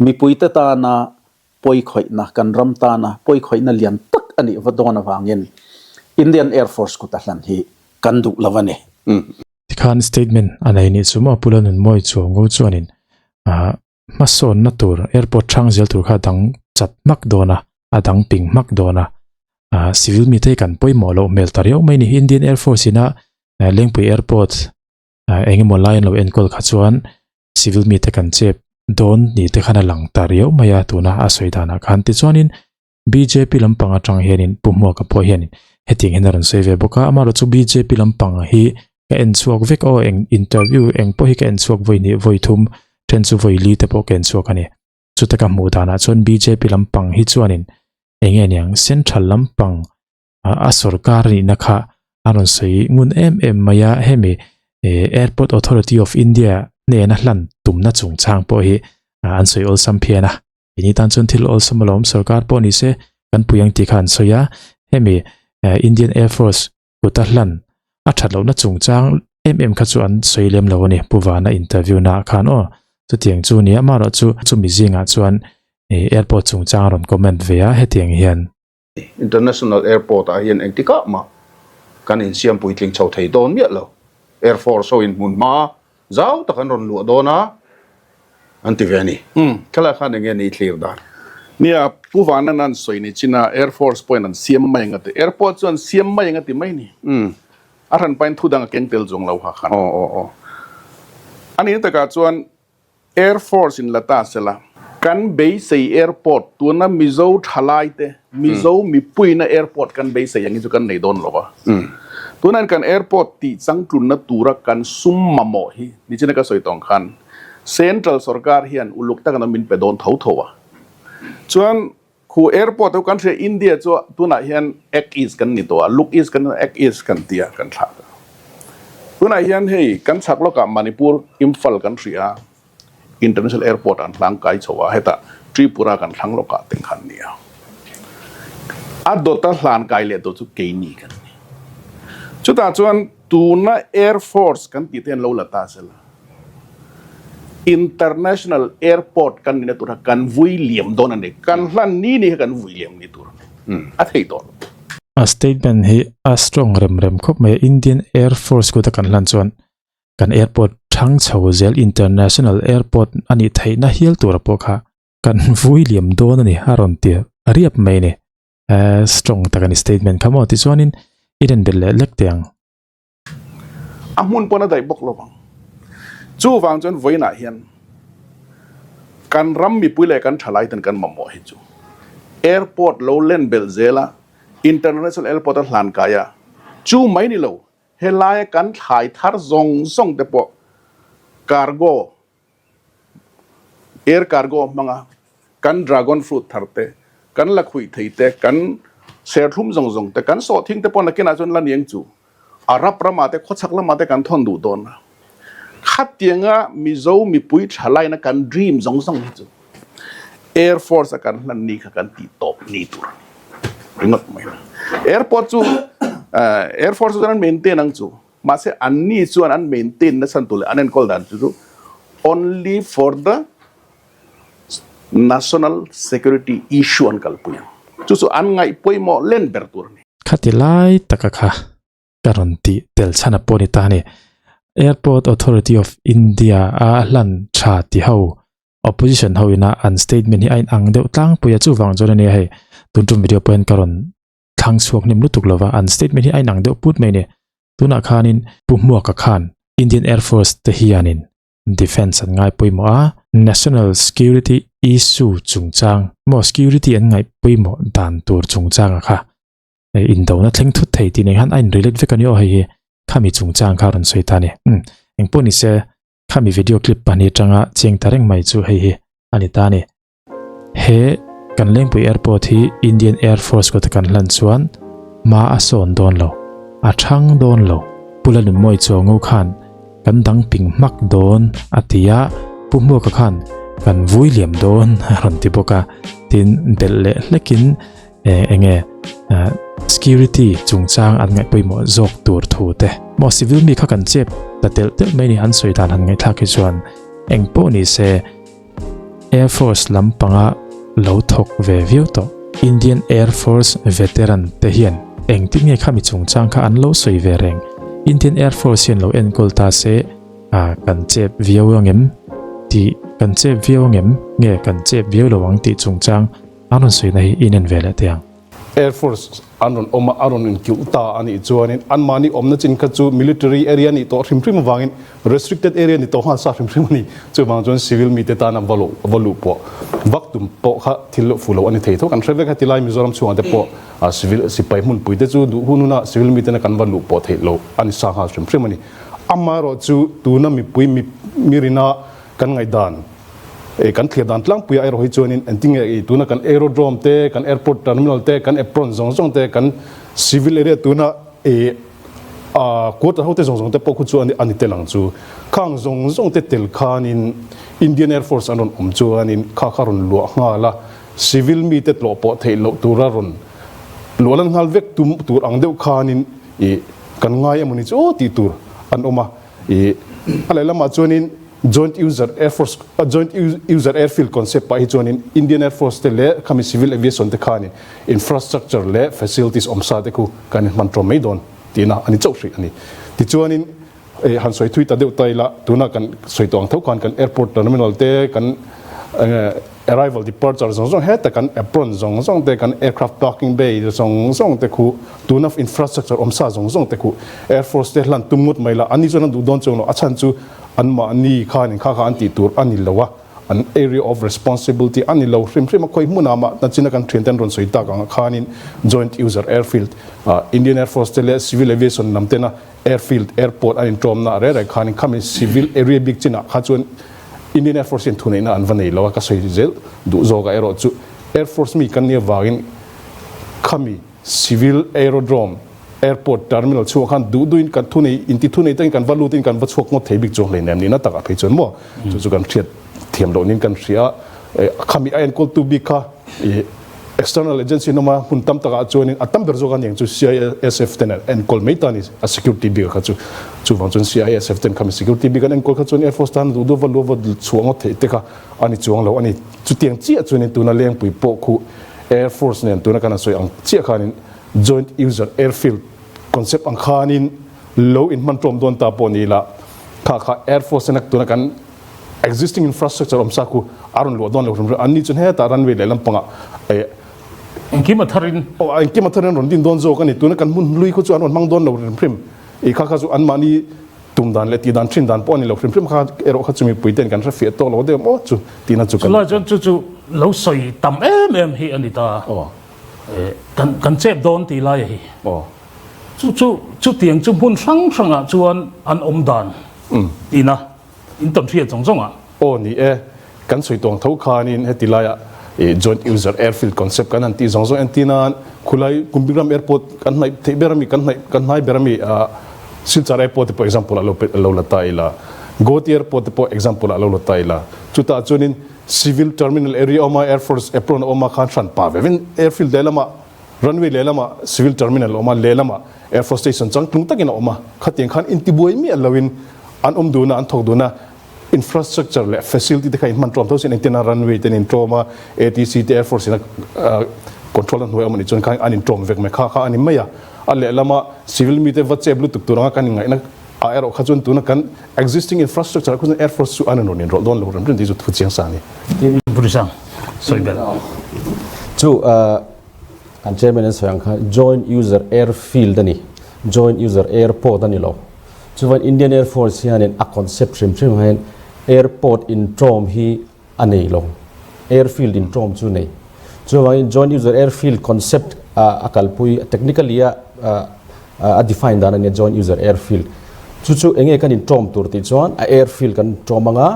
Mipuite tana pawikhawihna, kan ram tana pawikhawihna lian tak a nih va dawn avangin Indian Air Force kuta hlan hi kan duh lo a ni. Tikhan statement a nei nih chu maw Pu Lalnunmawi Chuango chuanin hmasawnna tur airport hrang zel tur kha a dang chat hmak dawn a, a dang ping hmak dawn a, civil mite hi kan pawimawh loh hmel ta riau mai ni. Indian Air Force ina Lengpui Airport eng emaw lai an lo enkawl kha chuan civil mite kan chep dawn ni te khan a lang ta riau mai a tuna a sawi danah khan tichuanin BJP lampang atang hianin Pu Hmuaka pawh hianin hetiang hian a rawn sawi ve bawk a amaherawh chu BJP lampang hi ka en chhuak vek aw eng interview eng pawh hi ka en chhuak vawi hnih vawi thum then chu vawi li te pawh ka en chhuak a ni chuta ka hmuh danah chuan BJP lampang hi chuanin eng nge niang central lampang a sorkar nihna kha a rawn sawi ngun em em mai a hemi Airport Authority of India hnena hlan tumna chungchang pawh hi an sawi awlsam phian a ini tan chuan thil awlsam alawm sorkar pawh ni se kan pui ang tih kha an sawi a hemi Indian Air Force kuta hlan a that lohna chungchang em em kha chu an sawi lem lo a ni Pu Vana interview na khan aw chutiang chu ni a amaherawh chu chumi zingah chuan airport chungchang a rawn comment ve a hetiang hian International Airport ah hian engtikah mah kan insiam puitling chho thei dawn miah lo. Air Force ho in hmun hma zau tak an rawn luah dawn a, an ti ve a ni. Thlalak khan enge ni thlir dan? Nia, Pu Vanan an sawi ni chin a, Air Force pawhin an siam mai ang a ti. Airport chu an siam mai ang a ti mai ni. A hranpain thu dang a keng tel zawng lo ha khan. A nihna takah chuan Air Force in la ta sela. Kan beisei airport tuna Mizo thalaite, Mizo mipuina airport kan beisei ang hi chu kan nei dawn lo va. Tunah hian kan airport tih changtlunna tura kan sum mamawh hi nichina ka sawi tawng khan Central sorkar hian uluk takin min pe dawn tho tho a. Chuan Khu airport ho kan hria India chu tunah hian Act East kan ni tawh a, Look East kan Act East kan ti a kan thlah ta. Tunah hian hei kan chhak lawkah Manipur Imphal kan hria a, International Airport an hlang kai chho a, hetah Tripura kan thlang lawkah teng khan ni a. A dawta hlan kai leh tawh chu keini kan ni. Chutah chuan tuna Air Force kan tih te hian lo la ta sela. International Airport kan nihna tur kha kan vui liam dawn a ni. Kan hlan ni ni kha kan vui liam ni tur a ni. A thei tawh lo. A statement hi a strong rem rem khawp mai a, Indian Air Force kut a kan hlan chuan kan airport thang chho zel International Airport a nih theihna hial tura pawh kha kan vui liam dawn a ni a rawn ti riap mai a ni. Strong tak a ni statement kha maw tichuanin i ren belh leh lek teh ang. A hmun pawn a daih bawk lo vang. Chuvang chuan vawiinah hian kan ram mipui leh kan thalaiten kan mamawh hi chu airport lo len belh zel a, international airport a hlan kai a, chu mai ni lo helaia kan thlai thar zawng zawng te pawh cargo Air cargo hmanga kan dragon fruit thar te, kan lakhuih thei te, kan serthlum zawng zawng te, kan sawhthing te pawh nakinah chuan la niang chu Arab ramah te, khawchhak lamah te kan thawn duh dawn a. Khatianga Mizo mipui thalaina kan dream zawng zawng hi chu Air Force a kan hlan ni kha kan tih tawp ni tur a ni ringawt mai a. Airport chu Air Force chuan an maintain ang chu. Mahse anni chuan an maintain nasa tur leh an enkawl dan chu chu only for the national security issue an kalpui ang. Chu chu an ngaih pawimawh len ber tur a ni. Khati lai taka kha ka rawn tih tel chhan a pawh ni ta a ni. Airport Authority of India a hlan tha ti ho opposition ho ina an statement hi a inang deuh tlangpui a chuvang chuan a nia hei tun tum video pawh hian ka rawn thlang chhuak hnem lutuk lova an statement hi a inang deuh put mai a ni. Tunah khanin Pu Hmuaka khan Indian Air Force te hianin defence an ngai pawimawh a, national security issue chungchang maw security an ngaih pawimawh dan tur chungchanga kha indona thleng thut thei tih nen khan a in relate vek a ni aw hei hi khami chungchang kha a rawn sawi ta a ni. Umm engpawh ni se khami video clip pahnih atanga chiang ta reng mai chu hei hi a ni ta a ni. He kan Lengpui Airport hi Indian Air Force kawta kan hlan chuan hma a sawn dawn lo, a thang dawn lo. Pu Lalnunmawi Chuango khan kan dang ping hmak dawn a ti a, Pu Hmuaka khan kan vui liam dawn a rawn ti bawk a, tin belh leh hlekin eng nge security chungchang an ngaih pawimawh zawk tur thu te maw civil mi kha kan chep ta telh telh mai ni an sawi dan han ngaihthlak hi chuan eng pawh ni se Air Force lampanga lo thawk ve viau tawh. Indian Air Force veteran te hian engtin nge khami chungchang kha an lo sawi ve reng? Indian Air Force hian lo enkawl ta se a kan chep viau angem tih kan chep viau angem nge kan chep viau lo ang tih chungchang an rawn sawina hi in en ve leh teh ang. Air Force an rawn awm a, a rawn inkilh ta a nih chuanin anmahni awmna chin kha chu military area nih tawh hrim hrim avangin restricted area ni tawh nghal sa hrim hrim a ni. Chuvang chuan civil mite tana va luh va luh pawh vak tum pawh kha thil loh fuh loh a ni thei tho. Kan hre vek a, tilai Mizoram chhungah te pawh civil sipai hmunpui te chu duh hun huna civil mitena kan va luh pawh theih loh a ni sa nghal hrim hrim a ni. Amaherawhchu tuna mipui mi mirina kan ngaihdan Ei kan thlir dan tlangpui ah erawh hi chuanin engtinge ei tuna kan aerodrome te, kan airport terminal te, kan apron zawng zawng te, kan civil area tuna ei ah quarter ho te zawng zawng te pawh khu chu a ni tel ang chu. Khang zawng zawng te tel khanin Indian Air Force an rawn awm chuanin kha kha rawn luah nghal a, civil mite tlawh pawh theih loh tura rawn luah lan nghal vek tum tur ang deuh khanin ih kan ngai emawni chu aw tih tur an awm a. Ih a lehlamah chuanin Joint User Air Force Joint User Airfield concept ah hi chuanin Indian Air Force te leh khami Civil Aviation te khanin infrastructure leh facilities awm sa te khu kan inhman tawm mai dawn tihna a ni chauh hrih a ni. Tichuanin han sawi thui ta deuh ta ila tuna kan sawi tawh ang tho khan kan airport terminal te kan Arrival departure zawng zawng heta kan apron zawng zawng te kan aircraft parking bay zawng zawng te khu tuna infrastructure awm sa zawng zawng te khu Air Force te hlan tum ngawt mai la an ni chuan an duh dawn chuang lo a chhan chu an mahni khanin kha kha an tih tur a ni lo a An area of responsibility a ni lo hrim hrim a, khawi hmunah mah nachina kan thiante an rawn sawi tak ang ah khanin joint user airfield, Indian Air Force te leh civil aviation lam tena airfield, airport an intawmna ah reh reh khanin khami civil area bik chinah kha chuan Indian Air Force hian thuneihna an va nei lo a, ka sawi zel duh zawkah erawh chu Air Force mi kan nih avangin khami Civil Aerodrome, Airport Terminal chhungah khan duh duhin kan thunei, inti thunei takin kan va lutin kan va chhuak ngawt thei bik chuang hleinem nihna takah phei chuan maw chu chu kan hriat thiam loh niin kan hria a. Khami a enkawltu bik kha ih external agency an awm a, hmun tam takah chuanin a tam ber zawk a niang chu CISF ten an enkawl mai ta a ni, a security bik kha chu. Chuvang chuan CISF ten khami security bik an enkawl kha chuan Air Force tan duh duh va lu va chhuah ngawt theih te kha a ni chuang lo a ni. Chutiang chiah chuanin tuna Lengpui pawh khu Air Force nen tuna kan han sawi ang chiah khanin Joint User Airfield concept ang khanin lo inhman tlawm dawn ta pawh ni ila, kha kha Air Force ena tuna kan existing infrastructure awm sa khu a rawn luah dawn lo hrim hrim. Anni chuan hetah runway lehlam pangah eh Engkim a tharin. Aw, engkim a tharin an rawn din dawn zawk a ni. Tuna kan hmun hlui khu chu an rawn hmang dawn lo hrim hrim. I kha kha chu anmahni Tum dan leh tih dan thin dan pawh a ni lo hrim hrim kha erawh kha chu mipui ten kan hre fiah tawk lo deuh maw chu tihna chu kan. Chulai chuan chu chu lo sawi tam em em hi a ni ta. Kan kan chep dawn tih lai a hi. Chu chu chutiang chu hmun hrang hrangah chuan an awm dan tihna in tawn hriat zawng zawngah. Aw ni e, kan sawi tawng tho khanin heti laiah joint user airfield concept kan han tih zawng zawng entir nan khulai Kumbhigram airport kan hnaih theih ber ami kan hnaih kan hnai ber ami Silchar airport te pawh example ah lo lo la ta ila, Guwahati airport te pawh example ah lo la ta ila, chutah chuanin civil terminal area awm a air force apron a awm a khan hran pa ve vin airfield lehlamah runway lehlamah civil terminal a awm a lehlamah air force station changtlung takin a awm a, khatiang khan intibuai miah loin an awm dun a an thawk dun a. Infrastructure leh facility te kha inhman tlawm tho sin engtin a runway te an intlawm a, ATC te Air Force in a control a hnuai awm a nih chuan khan an intlawm vek mai kha kha a ni mai a. A lehlam a civil mite va chep lutuk tur anga kan inngaihna ah erawh kha chuan tuna kan existing infrastructure ah khuan Air Force chu an rawn inrawlh dawn lo rem rem tih chu thu chiang sa a ni. Burisang sawi belh. Chu kan chairman an sawi ang khan joint user airfield a ni, joint user airport a ni lo. Chuan Indian Air Force hianin a concept hrim hrim ah hian airport intawm hi a nei lo, airfield intawm chu nei. Chuvangin joint user airfield concept a kalpui technically a a define dan a nia joint user airfield. Chu chu enge kan intawm tur tih chuan a airfield kan intawm anga,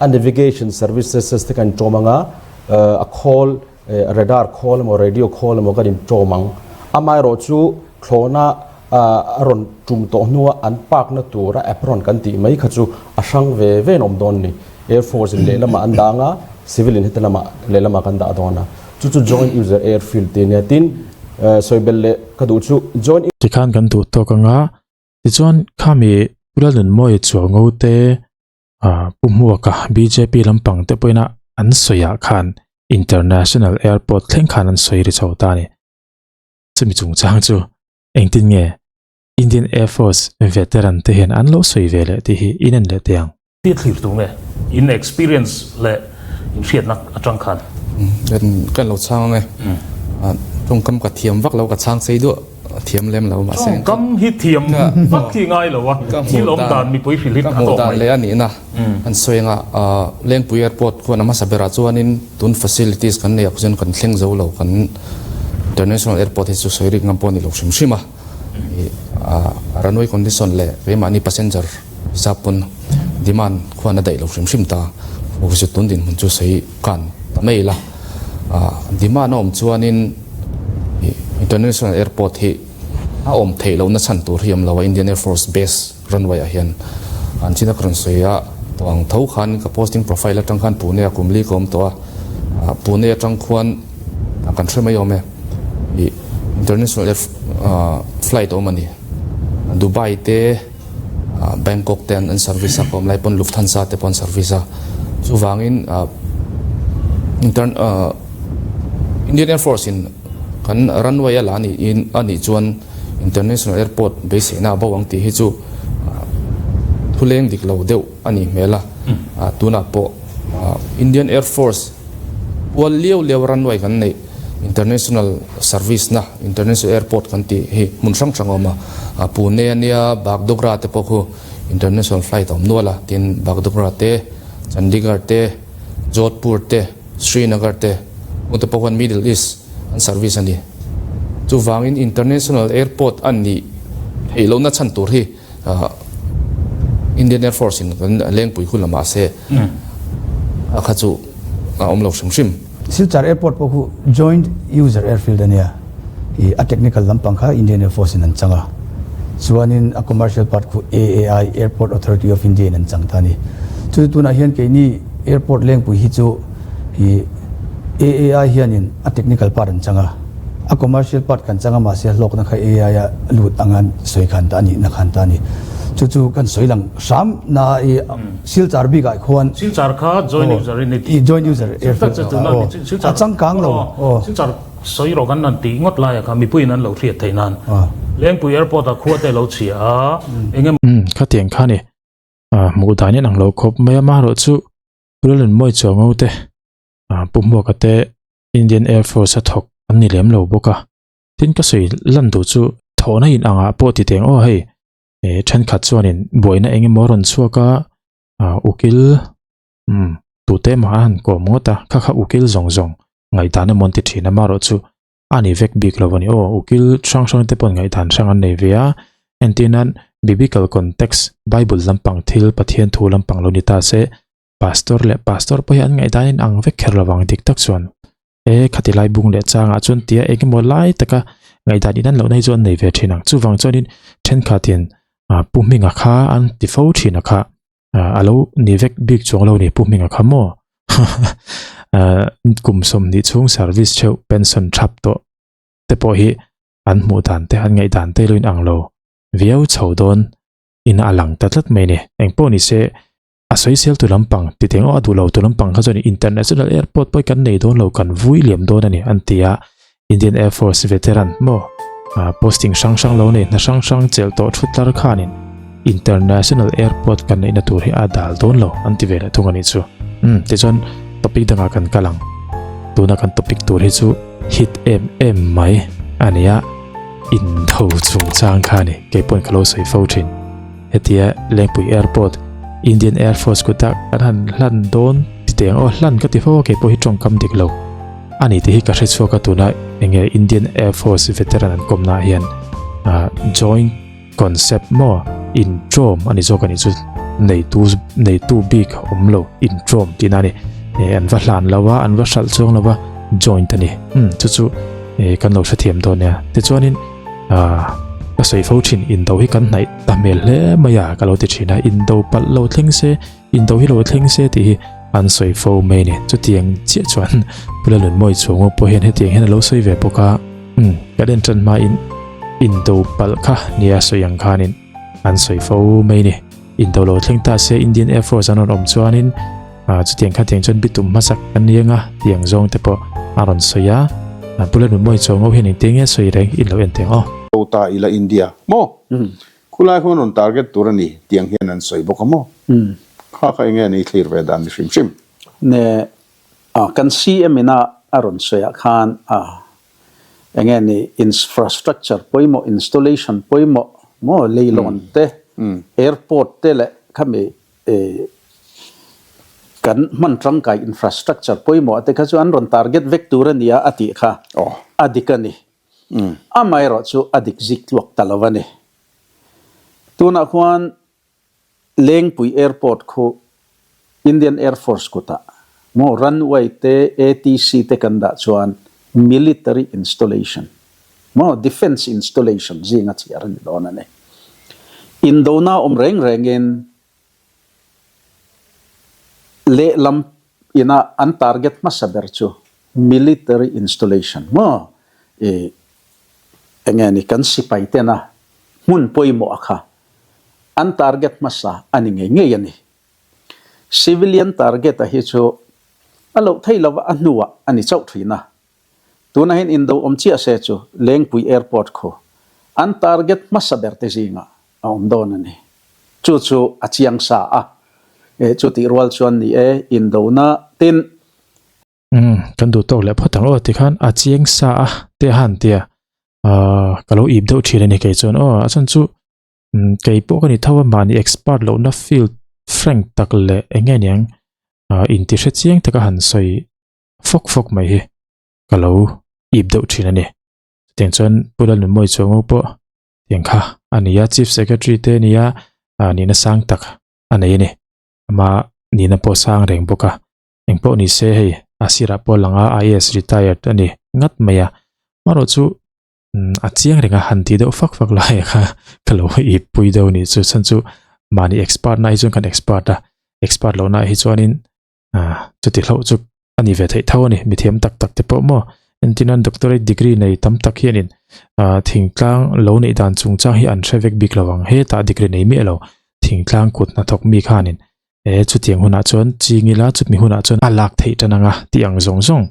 a navigation services te kan intawm anga, a khawl Radar khawl emaw radio khawl emaw kan intawm ang. Amaherawhchu thlawhna a rawn tum tawh hnua an park na tura apron kan tih mai kha chu a hrang ve ve in awm dawn a ni. Air Force in lehlamah an dah ang a, civil in heti lamah lehlamah kan dah dawn a. Chu chu joint user airfield tih a nia. Tin, sawi belh leh ka duh chu joint. Tikhan kan duh tawk ang a, tichuan khami Pu Lalnunmawia Chuango te Pu Hmuaka bjp lampang te pawhin a an sawiah khan International Airport thleng khan an sawi ri chho ta a ni. Chumi chungchang chu engtin nge Indian Air Force veteran te hian an lo sawi ve leh tih hi in en leh teh ang. Tia thlir tu nge in experience leh in hriatna atang khan? Kan lo chhang ang e. Tawngkam ka thiam vak lo ka chhang sei duah. Thiam lem lo mahse Tawngkam hi thiam vak hi ngai lo a, thil awm dan mipui hrilh hi a tawk mai. Ka hmuh dan leh a nihna an sawi anga Lengpui Airport khuan a hmasa berah chuanin tun facilities kan neih ah chuan kan thleng zo lo kan International Airport hi chu sawi rik ngam pawh a ni lo hrim hrim a, runway condition leh keimahni passenger hisap pawn demand khuan a daih lo hrim hrim ta, chu tun dinhmun chu sawi kan ta mai ila. Demand a awm chuanin International Airport hi a awm theih lohna chhan tur hi awm lo a, Indian Air Force Base runway ah hian an chin a ka rawn sawi a, tawh ang tho khan ka posting profile atang khan Pune ah kum li ka awm tawh a, Pune atang khuan kan hre mai awm e, ih International Air flight a awm a ni, Dubai te Bangkok te an service a, ka awm lai pawn Lufthansa te pawh an service a, chuvangin intern Indian Air Force in kan runway a la anih in anih chuan International Airport beiseina a bo ang tih hi chu thuleng dik lo deuh a nih hmel a, tunah pawh Indian Air Force pual liau liau runway kan neih. International service na International airport kan tih hi hmun hrang hrang a awm a, Pune a nia Bagdogra te pawh khu international flight a awm nual a, tin Bagdogra te, Chandigarh te, Jodhpur te, Srinagar te, hungte pawh khuan Middle East an service a ni. Chuvangin International Airport a nih theih lohna chhan tur hi Indian Air Force in kan lengpui hun la mahse a kha chu a awm lo hrim hrim. Silchar Airport pawh khu Joint User Airfield a nia, ih a technical lampang kha Indian Air Force in an chang a, chuanin a commercial part khu AAI, Airport Authority of India in an chang ta a ni. Chu tunah hian keini Airport lengpui hi chu ih AAI hianin a technical part an chang a, a commercial part kan chang a mahse hlawkna kha AAI a lut anga sawi khan ta a nihna khan ta a ni. Chu chu kan sawi lang hram na i Silchar bikah khuan Silchar kha joint user in i joint user airfield a changkang lo aw. Silchar sawi rawh kan han tih ngawt laia kha mipuiin an lo hriat theih nan Lengpui airport ah khua te a lo chhia a eng emaw. Umm khatiang kha ni hmuh dan in ang lo khawp mai a maherawhchu Pulalunmawi Chuango te Pu Hmuaka te Indian Air Force a thawk an ni lem lo bawk a, tin ka sawi lan duh chu thawhna in angah pawh ti teng aw hei thenkhat chuanin buaina eng emaw a rawn chhuak a, ukil umm tute mah a han kawm ngawt a, kha kha ukil zawng zawng ngaihdan emaw an ti thin a marawh chu a ni vek bik lo a ni aw, ukil hrang hrang te paw'n ngaihdan hrang an nei ve a, entirnan Biblical context Bible lampang thil Pathian thu lampang lo ni ta se Pastor leh Pastor pawh hi an ngaihdan in ang vek kher lovang dik tak chuan e khati lai bung leh changah chuan tia engemaw lai taka ngaihdan in an lohna hi chu an nei ve thin ang. Chuvang chuanin thenkhatin Pu Hminga kha an ti fo thin a kha a lo ni vek bik chuang lo ni Pu Hminga kha maw kum 20 chhung service theuh pension thap tawh te pawh hi an hmuh dan te an ngaihdan te lo in ang lo viau chho dawn in a lang ta tlat mai ni. Engpawh ni se A sawisel tu lampang ti teng aw a duh lo tu lampang kha chuan international airport pawh kan nei dawn lo kan vui liam dawn a ni an ti a, Indian Air Force veteran maw posting hrang hrang lo nei hna hrang hrang chelh tawh thu tlar khanin international airport kan neihna tur hi a dal dawn lo an ti ve leh thung a nih chu. Umm tichuan topic dangah kan kal ang, tuna kan topic tur hi chu hit em em mai a ni a, indo chungchang kha a ni keipawhin ka lo sawi fo thin. Hetia Lengpui Airport, Indian Air Force kuta kan han hlan dawn ti teng aw hlan ka ti fo a keipawh hi tawngkam dik lo a ni tih hi ka hre chhuak a tuna enge Indian Air Force veteran an kawmna ah hian joint concept maw intrawm a ni zawk a nih chu neitu neitu bik awm lo intrawm tihna a ni an va hlan lo a an va hralh chuang lo a joint a ni umm chu chu kan lo hrethiam dawn nia tichuanin Ah, ka sawi fo thin, indo hi kan hnaih ta hmel hle mai a, ka lo ti thin a, indo palh lo thleng se, indo hi lo thleng se tih hi an sawi fo mai a ni. Chutiang chiah chuan Pu Lalunmawi Chuango pawh hian hetiang hian a lo sawi ve bawk a, umm, kan en tan hmain indo palh kha nia sawi ang khanin an sawi fo mai a ni. Indo lo thleng ta se Indian Air Force an rawn awm chuanin Ah, chutiang kha tiang chuan bitum hmasak kan ni anga tiang zawng te pawh a rawn sawi a. Ah, Pu Lalnunmawi Chuango hian engtin nge sawi reng in lo en teng aw. Ko ta ila India maw? Khulai khuan rawn target tur a ni tiang hian an sawi bawk a maw? Kha kha enge an ei thlir ve dan ni hrim hrim. Ne ah kan CM ina a rawn sawi ah khan ah enge ni infrastructure pawimawh installation pawimawh maw leilawn te airport te leh khami Kan hman tangkai infrastructure pawimawh te kha chu an rawn target vek tur a nia a tih kha a dik a ni. Amaherawh chu a dik zik tluak ta lo a ni. Tunah khuan Lengpui Airport khu Indian Air Force kutah maw runway te ATC te kan dah chuan military installation maw defence installation zinga chhiar a ni dawn a ni. Indona awm reng rengin Lehlam ina an target hmasa ber chu military installation maw i enge ni kan sipai tena hmun pawimawh a kha an target hmasa a ni ngei ngei a ni. Civilian target a hi chu a loh thei lova a hnuah a ni chauh thin a. Tunah hian indo awm chiah se chu Lengpui Airport khu an target hmasa ber te zingah a awm dawn a ni. Chu chu a chiang sa a, e chutih rual chuan ni e, indona tin. Umm, kan duh tawk leh phawt ang aw tikhan a chiang sa a te a han tia, ahh ka lo ip deuh thin a ni kei chuan aw a chhan chu umm kei pawh ka ni tho a mahni expert lohna field frank tak leh eng nge niang. Inti hre chiang taka han sawi fawk fawk mai hi ka lo ip deuh thin a ni. Chutiang chuan Pu Lalnunmawi Chuango pawh tiang kha a ni a, Chief Secretary te a ni a, nihna sang tak a nei a ni. Ama nihna pawh sang reng bawk a, engpawh ni se hei a sirah pawh a lang a, IAS retired a ni ngat mai a. Amaherawh chu a chiang reng a, han tih deuh fak fak lai kha ka lo ip pui deuh a nih chu. Chhan chu mahni expert na hi chuan kan expert a, expert lohna hi chuanin chuti hlauh chu a ni ve theih tho a ni. Mithiam tak tak te pawh maw entirnan doctorate degree nei tam tak hianin thingtlang lo neih dan chungchang hi an hre vek bik lo ang. Hetah degree nei miah lo thingtlang kut hnathawk mi khanin e chutiang hunah chuan ching ila chutmi hunah chuan a lak theih tan anga tih ang zawng zawng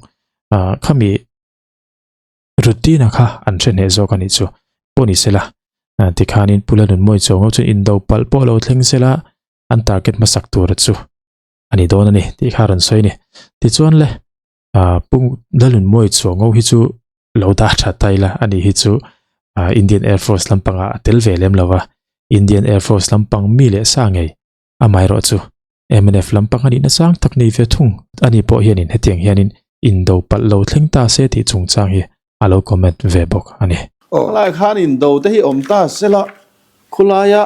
khami routine a kha an hre hneh zawk a nih chu. Pawh ni sela tikhanin Pu Lalnunmawi Chuango chuan indo palh pawh lo thleng sela an target hmasak tura chu a ni dawn a ni tih kha a rawn sawi a ni. Tichuan le Pu Lalnunmawi Chuango hi chu lo dah tha ta ila a ni hi chu Indian Air Force lampangah a tel ve lem lo va, Indian Air Force lampang mi leh sa ngei amaherawh chu mnf lampang a nihna sang tak nei ve thung a ni pawh hianin hetiang hianin indo palh lo thleng ta se tih chungchang hi a lo comment ve bawk a ni. Khulai khan indo te hi awm ta sela khulaia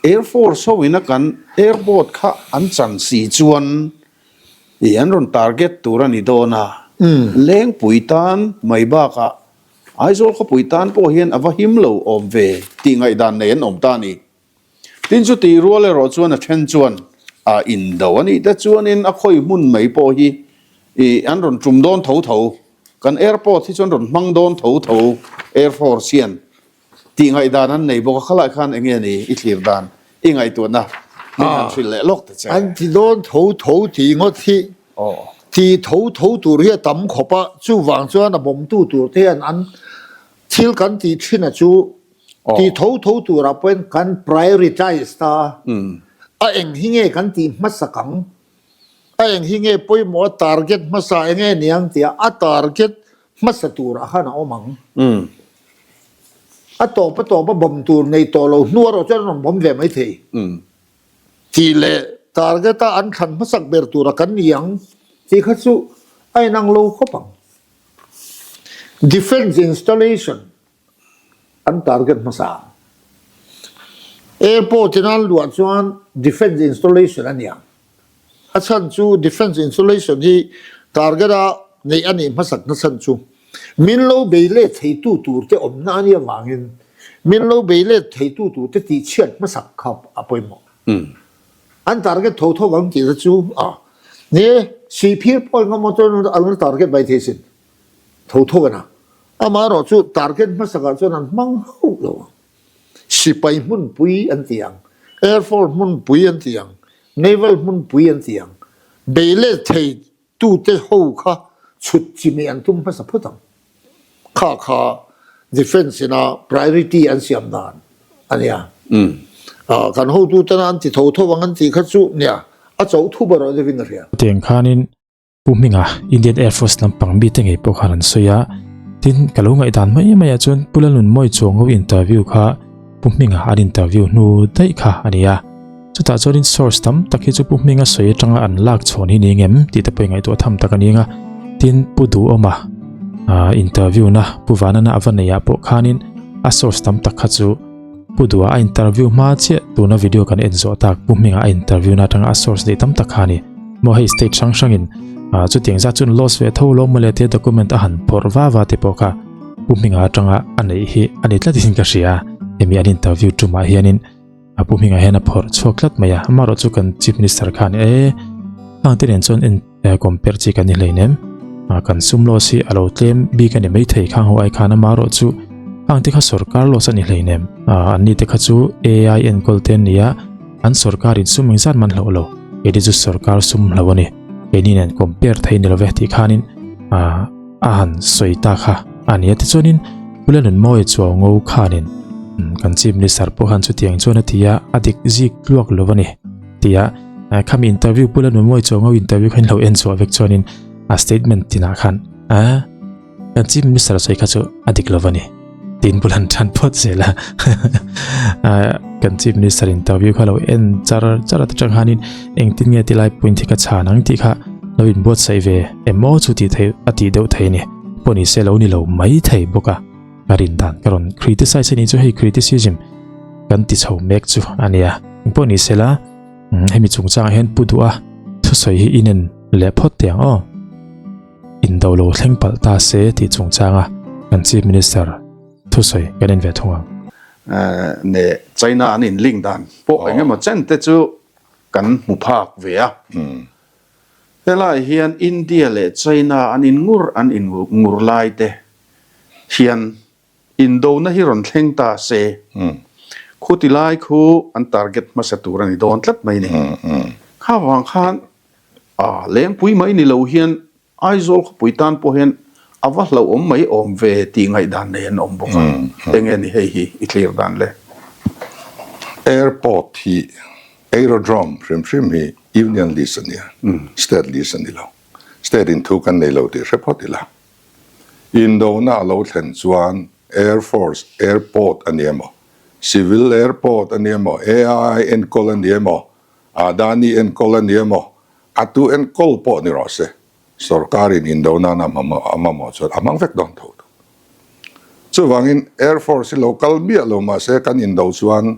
Air Force ho ina kan airport kha an chan si chuan ih an rawn target tur a ni dawn a, Lengpui tan mai bakah Aizawl khawpui tan pawh hian a va him lo awm ve tih ngaihdan nei an awm ta a ni. Tin chutih rual erawh chuan a then chuan a indo a nih te chuanin a khawi hmun mai pawh hi ih an rawn tum dawn tho tho, kan airport hi chuan rawn hmang dawn tho tho Air Force hian tih ngaihdan an nei bawk a, khalai khan eng nge ni i thlir dan i ngaihtuahna min han hrilh leh lawk ta che. An ti dawn tho tho tih ngawt hi ti tho tho tur hi a tam khawp a, chuvang chuan a bawmtu tur te hian an thil kan tih thin a chu Ti tho tho turah pawhin kan prioritize ta a, a eng hi nge kan tih hmasak ang, a eng hi nge pawimawh a target hmasa eng nge niang tia a target hmasa turah khan a awm ang. A tawp a tawp a bawm tur nei tawh lo hnu erawh chuan an rawn bawm ve mai thei. Tih leh target a an thlan hmasak ber tura kan ni ang tih kha chu a inang lo khawp ang. Defence installation an target hmasa ang. Airport in an luah chuan defence installation a ni ang. A chhan chu defence installation hi target a neih a nih hmasak na chhan chu min lo bei let theitu tur te awmna a nih avangin min lo bei let theitu tur te tihchhiat hmasak kha a pawimawh. An target tho tho ang tih te chu a ni e, Sihphir pawh engemaw chuan an la target mai thei sin. Tho tho a. Amaherawh chu target hmasakah chuan an hmang hauh lo ang. Sipai hmunpui an ti ang, Air Force hmunpui an ti ang, Naval hmunpui an ti ang. Bei let thei tute ho kha chhut chimih an tum hmasa phawt ang. Kha kha Defence ina priority an siam dan a nia. Kan hotutena an ti tho tho ang an tih kha chu nia, a chauh thu erawh deuhin a hria. Chutiang khanin Pu Hminga, Indian Air Force lampang mite ngei pawh khan an sawi a, tin ka lo ngaihdan mai mai ah chuan Pu Lalnunmawi Chuango interview kha Pu Hminga an interview hnu daih kha a ni a, chutah chuanin source tam tak hi chu Pu Hminga sawi atanga an lak chhawn hi ni ngem tih te pawh i ngaihtuah tham tak a ni ang a, tin Pu Duhawma interview na Pu Vanana a va neih ah pawh khanin a source tam tak kha chu Pu Duha a interview hma chiah tuna video kan en zawh tak Pu Hminga a interview na atanga a source neih tam tak kha a ni. Maw hei state hrang hrangin chutiang zat chuan loss ve tho lo mawle tia document a han phawrh va va te pawh kha Pu Hminga atanga a neih hi a ni tlatin ka hria. Hemi an interview tumah hianin Pu Hminga hian a phawrh chhuak tlat mai a, amaherawh chu kan Chief Minister khan e hang te nen chuan en compare chi kan ni hleinem kan sum loss hi a lo tlem bik a ni maithei khang ho ai khan amaherawh chu hang te kha sorkar loss a ni hleinem an ni te kha chu AI enkawl te an ni a an sorkar in sum engzat man hloh lo keini chu sorkar sum hlo a ni keini nen compare thei ni love tih khanin a han sawi ta kha a ni a tichuanin Pula Nunmawia Chuaungo khanin kan Chief Minister pawh khan chutiang chuan a ti a a dik zik tluak lo a ni tia khami interview Pula Nunmawia Chuaungo interview khan lo en chhuah vek chuanin a statement tinah khan a kan Chief Minister sawi kha chu a dik lo a ni. Tin bul han tan phawt zel a. Kan Chief Minister interview kha lo en char char a tang khanin engtin nge tilai point hi ka chhan ang tih kha lo inbuatsaih ve em aw chu tih theih a tih deuh thei a ni. Pawh ni se lo ni lo mai thei bawk a. Ka rin dan ka rawn criticize a ni chu hei criticism kan ti chho mek chu a nia. Engpawh ni se la hemi chungchangah hian pu duh a thusawi hi inen leh phawt teh ang aw. Indo lo thleng palh ta se tih chungchanga kan Chief Minister thusawi kan en ve thung ang. Ne China an in link dan pawh eng emaw chen te chu kan hmu phak ve a. Helai hian India leh China an in ngur an in ngur lai te hian Indona hi rawn thleng ta se, khuti lai khu an target hmasa tur a ni dawn tlat mai ni. Kha vang khan a lengpui mai ni lo hian Aizawl khawpui tan pawh hian a va hlauhawm mai awm ve tih ngaihdan nei an awm bawk a. Enge ni hei hi i thlir dan le? Airport hi aerodrome hrim hrim hi Union list a nia, State list a ni lo. State in thu kan nei lo tih hre phawt ila. Indona a lo thlen chuan Air Force Airport a ni emaw, Civil Airport a ni emaw, AI enkawl a ni emaw, Adani enkawl a ni emaw, a tu enkawl pawh ni rawh se, sorkarin indona a mamawh chuan a hmang vek dawn tho tho. Chuvangin Air Force hi lo kal miah lo mah se kan indo chuan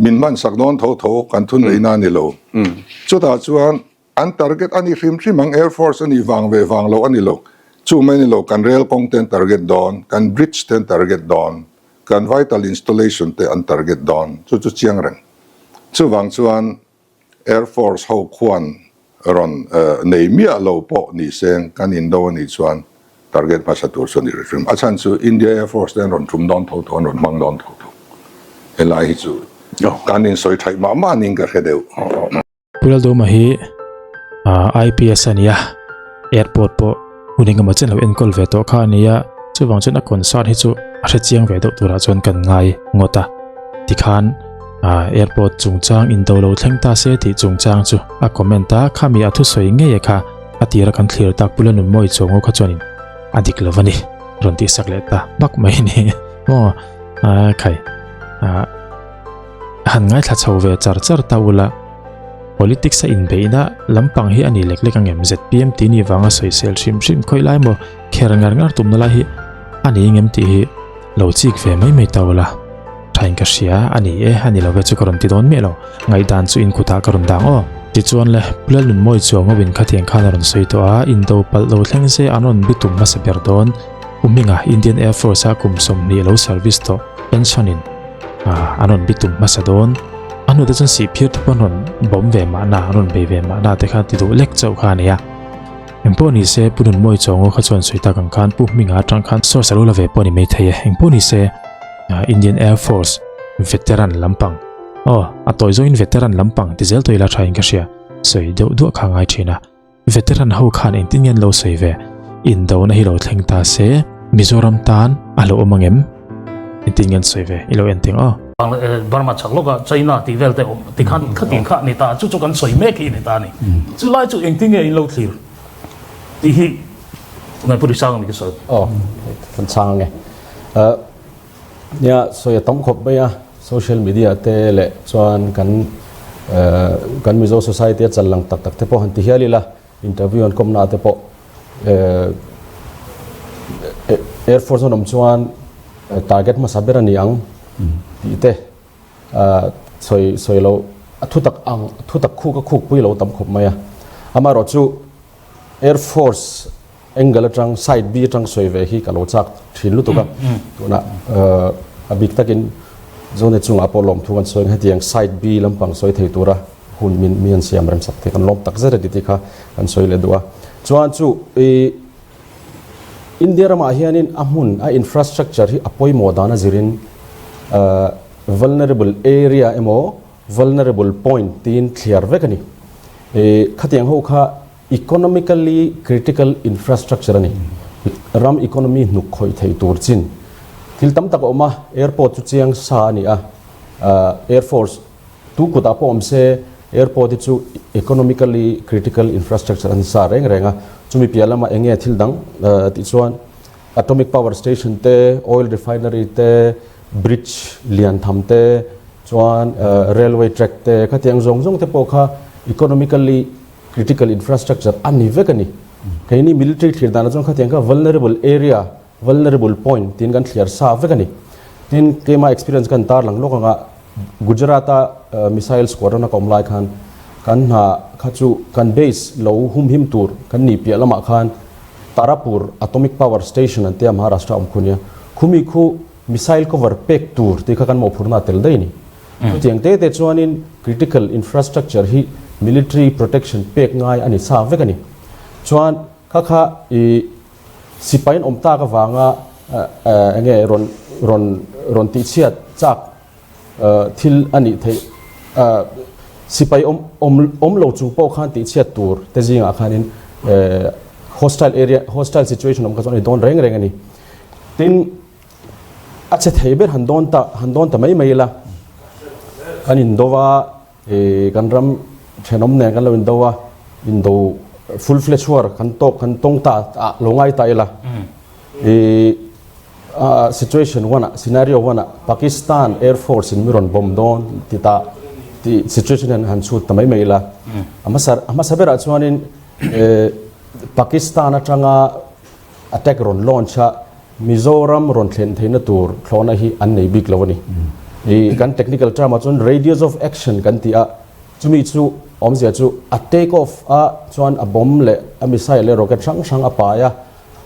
min hmansak dawn tho tho, kan thuneihna a ni lo. Chutah chuan An target a ni hrim hrim ang, Air Force a nih vang ve vang lo a ni lo. Chu mai ni lo, kan rail kawng te an target dawn, kan bridge te an target dawn, kan vital installation te an target dawn, chu chu chiang reng. Chuvang chuan Air Force ho khuan rawn nei miah lo pawh ni seng kan indo a nih chuan target hmasa tur chu a ni hrim hrim. A chhan chu India Air Force te an rawn tum dawn tho tho, an rawn hmang dawn tho tho. Helai hi chu kan insawi thaih mah mah niin ka hre deuh. Pu Laldawma hi IPS a ni a, airport pawh hun engemaw chen lo enkawl ve tawh kha a ni a, chuvang chuan a concern hi chu a hre chiang ve deuh turah chuan kan ngai ngawt a. Tikhan airport chungchang indo lo thleng ta se tih chungchang chu a comment a, khami a thusawi ngei kha a tira kan thlir tak Pu Lalnunmawii Chuango kha chuanin a dik lo a ni, rawn tihsak leh ta bak mai a ni maw khai. Han ngaithla chho ve char char ta ula, politics a inbeihna lampang hi a ni lek lek ang em? Zpm tih ni vanga sawisel hrim hrim khawi lai maw kher ngar ngar tumna lai hi a ni ngem tih hi lo chik ve mai mai ta ula. Thain ka hria a ni e, a ni lo ve chu ka rawn ti dawn miah lo, ngaihdan chu inkutah ka rawn dang aw. Tichuan le, Pu Lalnunmawi chuang ngawin khatiang khan a rawn sawi tawh a, indo palh lo thleng se an rawn bitum hmasa ber dawn. Pu Hminga, Indian Air Force a kum 20 lo service tawh, pension in an rawn bitum hmasa dawn. A hnute chuan sihphir te pawh an rawn bawm ve mahna, an rawn bei ve mahna te kha ti duh lek chauh kha a ni a. Engpawh ni se, Pu Nunmawi Chawngaw kha chuan sawi tak ang khan Pu Hminga atang khan source a lo la ve pawh a ni maithei e. Engpawh ni se, Indian Air Force veteran lampang, aw, a tawi zawngin veteran lampang ti zel tawh ila thain ka hria, sawi deuh duah kha a ngai thin a. Veteran ho khan engtin nge an lo sawi ve? Indona hi lo thleng ta se, Mizoram tan a lo awm ang em? Engtin nge an sawi ve? I lo en teng aw. Burma chhak lawkah China tih vel te awm tikhan khatin kha a ni ta, chu chu kan sawi mek hi a ni ta a ni. Chu lai chu engtin nge in lo thlir tih hi Ngaihpui Risang a ni ka sawi. Aw, kan chhang ang e. Nia, sawi a tam khawp mai a, social media te leh chuan kan kan Mizo society a chal lang tak tak te pawh han ti hial ila, interview an kawmna ah te pawh Air Force an awm chuan target hmasa ber a ni ang tih te sawi sawi lo a thu tak ang thu tak khuk a khuk pui lo tam khawp mai a. Amaherawhchu Air Force Angle atang side B atang sawi ve hi ka lo chak thin lutuk a, tunah a bik takin Zone chungah pawh lawmthu kan sawi ang hetiang side B lampang sawi thei tura hun min mi an siam rem sak thei kan lawm tak zet a ti tih kha kan sawi leh duh a. Chuan chu i India ramah hianin a hmun a infrastructure hi a pawimawh dan a zirin vulnerable area emaw vulnerable point tiin thliar vek a ni. I khatiang ho kha Economically critical infrastructure a ni. Ram economy hnuk khawih thei tur chin thil tam tak a awm a, airport chu chiang sa a ni a, Air Force tu kutah pawh awm se airport hi chu economically critical infrastructure a ni sa reng reng a, chumi piah lamah eng nge thil dang tih chuan. Atomic power station te, oil refinery te, bridge lian tham te, chuan railway track te khatiang zawng zawng te pawh kha economically critical infrastructure a ni vek a ni. Keini military thlir danah chuan khatiang kha vulnerable area, vulnerable point tiin kan thliar sa vek a ni. Tin, keimah experience kan tarlang lawk anga Gujarat-a missile squadron a ka awm lai khan kan hna kha chu kan base lo humhim tur kan nih piah lamah khan Tarapur Atomic Power Station an tia Maharashtra awm khu nia, khumi khu missile cover pek tur tih kha kan mawhphurhna a tel daih a ni. Chutiang te te chuanin critical infrastructure hi military protection pek ngai a ni sa vek a ni. Chuan kha kha i sipai an awm tak avanga enge rawn rawn rawn tihchhiat chak thil a nih theih sipai awm awm awm lo chung pawh khan tihchhiat tur te zingah khanin hostile area hostile situation awm kha chuan a ni dawn reng reng a ni. Tin, a che thei ber han dawn ta han dawn ta mai mai ila kan indo va kan ram thenawm nen kan lo indo a indo full fledged war kan tawk kan tawng ta ah lo ngai ta ila Situation one ah, scenario one ah Pakistan Air Force in mi rawn bomb dawn ti ta ti situation hian han chhut ta mai mai ila. A hmasa a hmasa berah chuanin Pakistan atanga attack rawn launch a Mizoram rawn thlen theihna tur thlawhna hi an nei bik lo a ni. I kan technical term ah chuan radius of action kan ti a, chumi chu awmzia chu a take off a chuan a bomb leh a missile leh rocket hrang hrang a pai a,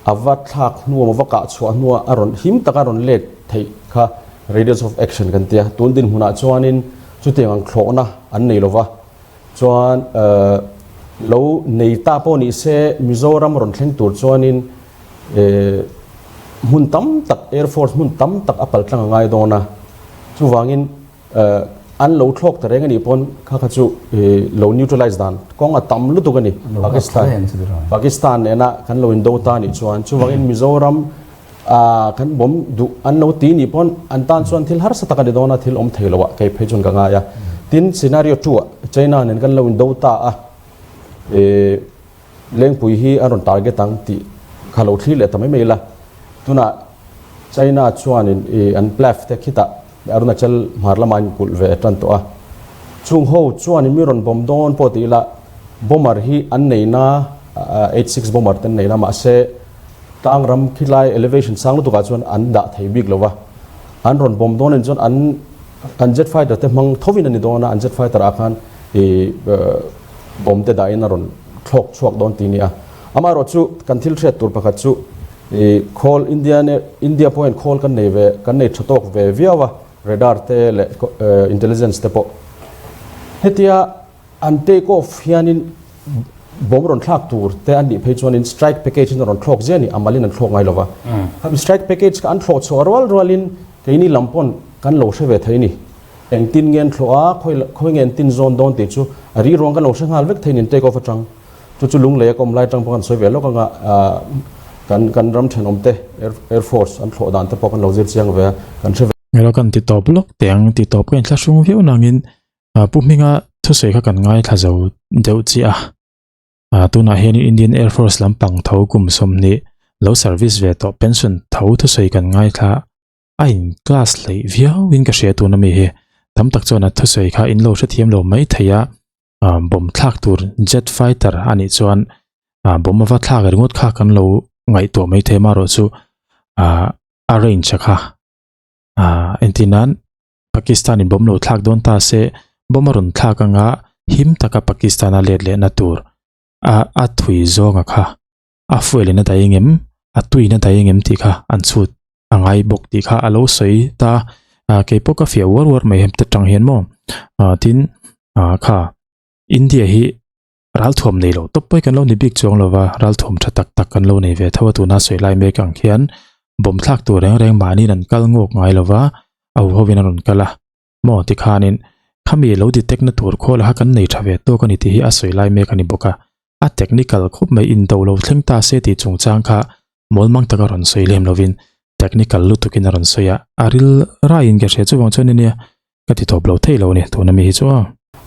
A va thlak hnuam, a va kah chhuah hnuah a rawn him taka rawn let theih kha radius of action kan ti a. Tun dinhmunah chuanin chutiang ang thlawhna an nei lova, chuan lo nei ta pawh ni se Mizoram rawn thleng tur chuanin hmun tam tak, Air Force hmun tam tak a paltlang a ngai dawn a. Chuvangin An lo thlawk ta reng a nih pawn kha kha chu lo neutralize dan kawng a tam lutuk a ni. Pakistan Pakistan nena kan lo indo ta nih chuan chuvangin Mizoram kan bawm duh an lo ti nih pawn an tan chuan thil harsa tak a ni dawn a, thil awm thei lo ah kei phei chuan ka ngai a. Tin scenario two ah China nen kan lo indo ta a, Lengpui hi an rawn target ang tih kha lo thlir leh ta mai mai ila. Tunah China chuanin an PLAF te khitah Arunachal hmar lamah an inkulh ve tan tawh a. Chung ho chuanin mi rawn bawm dawn pawh ti ila bomber hi an neina H-6 bomber te an neina mahse tlangram khilai elevation sang lutukah chuan an dah thei bik lo va. An rawn bawm dawn anih chuan an an jet fighter te hmang thovin a ni dawn a, an jet fighter ah khan ih Bawm te dahin a rawn thlawk chhuak dawn tih a ni a. Amaherawhchu kan thil hriat tur pakhat chu ih khawl India ne India pawh hian khawl kan nei ve kan nei tha tawk ve viau a, radar te leh intelligence te pawh. Hetia an take off hianin bawm rawn thlak tur te an nih phei chuanin strike package in a rawn thlawk ziah a ni, a malin an thlawk ngai lo va. Khami strike package kha an thlawh chhuah rual rualin keini lam pawn kan lo hre ve thei a ni. Engtin nge an thlawh a, khawi khawi nge an tin zawn dawn tih chu a ri ruang kan lo hre nghal vek thei nin take off atang. Chu chu lunglei a ka awm lai atang pawh kan sawi ve lawk anga kan kan ram thenawm te air air force an thlawh dan te pawh kan lo zir chiang ve a, kan hre ve. Elo kan ti tawp lawk teh ang, ti tawp ka inthlahrung viau nangin Pu Hminga thusawi kha kan ngaithla zo deuh chiah a. Ah tunah hianin Indian Air Force lampang tho kum 20 lo service ve tawh pension tho thusawi kan ngaithla a in class hleih viau in ka hria tuna mi hi tam tak chuan a thusawi kha in lo hrethiam lo mai thei a ah bomb thlak tur jet fighter a nih chuan ah bomb ava thlak ringawt kha kan lo ngaihtuah mai thei amaherawh chu ah a range a kha ah entir nan Pakistan in bomb lo thlak dawn ta se bomb a rawn thlak anga him taka Pakistan a let lehna tur a a thui zawnga kha a fuel in a daih engem a tui in a daih engem tih kha an chhut a ngai bawk tih kha a lo sawi ta ah keipawh ka fiah uar uar mai hemte tang hian maw ah tin ah kha India hi ralthuam nei lo tawp pawh hi kan lo ni bik chuang lo va ralthuam tha tak tak kan lo nei ve tho a tuna sawi lai mek ang khian bawm thlak tur reng reng mahniin an kal ngawk ngai lo va a huhovin an rawn kal a. Maw tikhanin khami lo detect na tur khawl kha kan nei tha ve tawk a ni tih hi a sawi lai mek a ni bawk a, a technical khawp mai indo lo thleng ta se tih chungchang kha mawlmang taka rawn sawi lem lovin technical lutukin a rawn sawi a, a ril raiin ka hria chuvang chuan ania ka ti tawp lo thei lo a ni tuna mi hi chu a.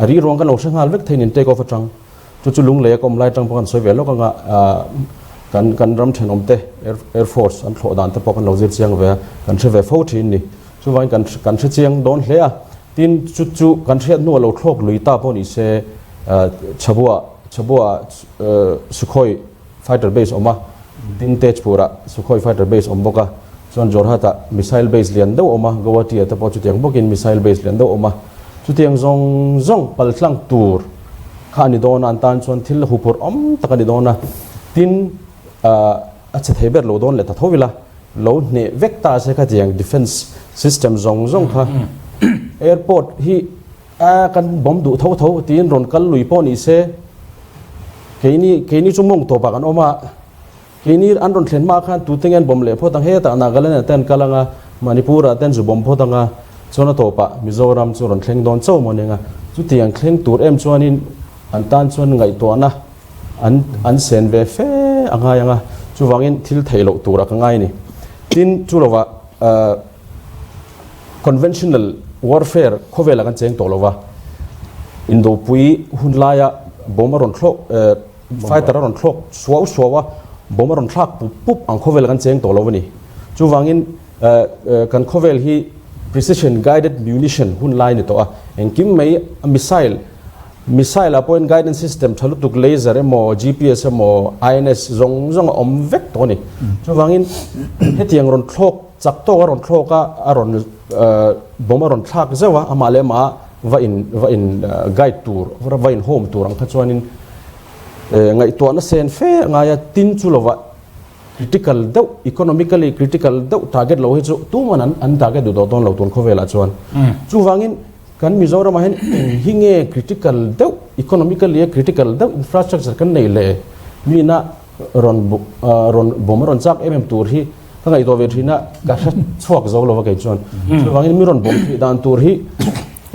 A ri ruang kan lo hre nghal vek thei nin take off atang chu chu lunglei a ka awm lai atang pawh kan sawi ve lawk anga. Kan kan ram thenawm te Air Air Force an thlawh dan te pawh kan lo zir chiang ve a, kan hre ve fo thin ni. Chuvangin kan kan hre chiang dawn hle a. Tin, chu chu kan hriat hnuah lo thlawk lui ta pawh ni se, Chabua Chabua Sukhoi fighter base awm a, tin Tejpur-ah Sukhoi fighter base awm bawk a, chuan Jorhat-ah missile base lian deuh awm a, Guwahati-ah te pawh chutiang bawkin missile base lian deuh awm a. Chutiang zawng zawng paltlang tur kha a ni dawn a, an tan chuan thil huphurh awm tak a ni dawn a. Tin, a che thei ber lo dawn leh ta tho ila, lo hneh vek ta se khatiang defence system zawng zawng kha airport hi a kan bomb duh tho tho tiin rawn kal lui pawh ni se, keini keini chu mawng tawpah kan awm a, keini an rawn thlen hma khan tute nge an bomb leh phawt ang, hetah Nagaland ah te an kal ang a, Manipur ah te an zu bomb phawt ang a, chuan a tawpah Mizoram chu rawn thleng dawn chauh maw nia, chutiang thleng tur em chuanin an tan chuan ngaihtuahna an an sen ve fe a ngai ang a, chuvangin thil theih loh tur a ka ngai a ni. Tin, chu lovah conventional warfare khawvelah kan cheng tawh lova, indopui hun laia bomb a rawn thlawk fighter a rawn thlawk suau suau a, bomb a rawn thlak pup pup ang khawvelah kan cheng tawh lo a ni. Chuvangin kan khawvel hi precision guided munition hun lai a ni tawh a, engkim mai missile Missile ah pawhin guidance system tha lutuk laser emaw, GPS emaw, INS zawng zawng a awm vek tawh a ni. Chuvangin hetiang rawn thlawk chak tawk a rawn thlawk a, a rawn bomb a rawn thlak zeuh a, amah leh amah va in va in guide tur, va in home tur ang kha chuanin ngaihtuahna sen fe a ngai a, tin chu lovah critical deuh, economically critical deuh target lo hi chu tuman an an target duh tawh dawn lo tun khawvelah chuan. Chuvangin Kan Mizoramah hian eng hi nge critical deuh, economically a critical deuh infrastructure kan nei le? Mina rawn rawn bawm a rawn chak em em tur hi ka ngaihtuah ve thin a, ka hre chhuak zo lo va kei chuan. Chuvangin mi rawn bawm theih dan tur hi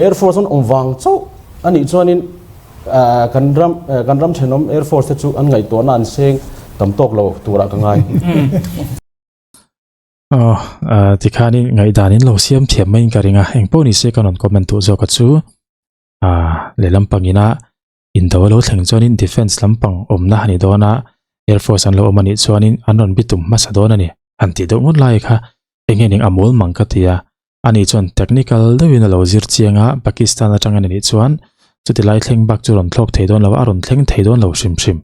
Air Force an awm vang chauh a nih chuanin kan ram kan ram thenawm Air Force te chu an ngaihtuahna an seng tam tawk lo turah ka ngai. Aw, tikhanin ngaihdanin lo siam thiam maiin ka ring a, engpawh ni se ka rawn comment duh zawk a chu lehlam pangina indo a lo thleng chuanin defence lampang awmna a ni dawn a, Air Force an lo awm a nih chuanin an rawn bitum hmasa dawn a ni han tih deuh ngawt lai kha eng nge ning a mawl mang ka ti a, ani chuan technical deuhin a lo zir chiang a, Pakistan atang a ni nih chuan chuti lai thleng bak chu rawn thlawk thei dawn lo a, a rawn thleng thei dawn lo hrim hrim.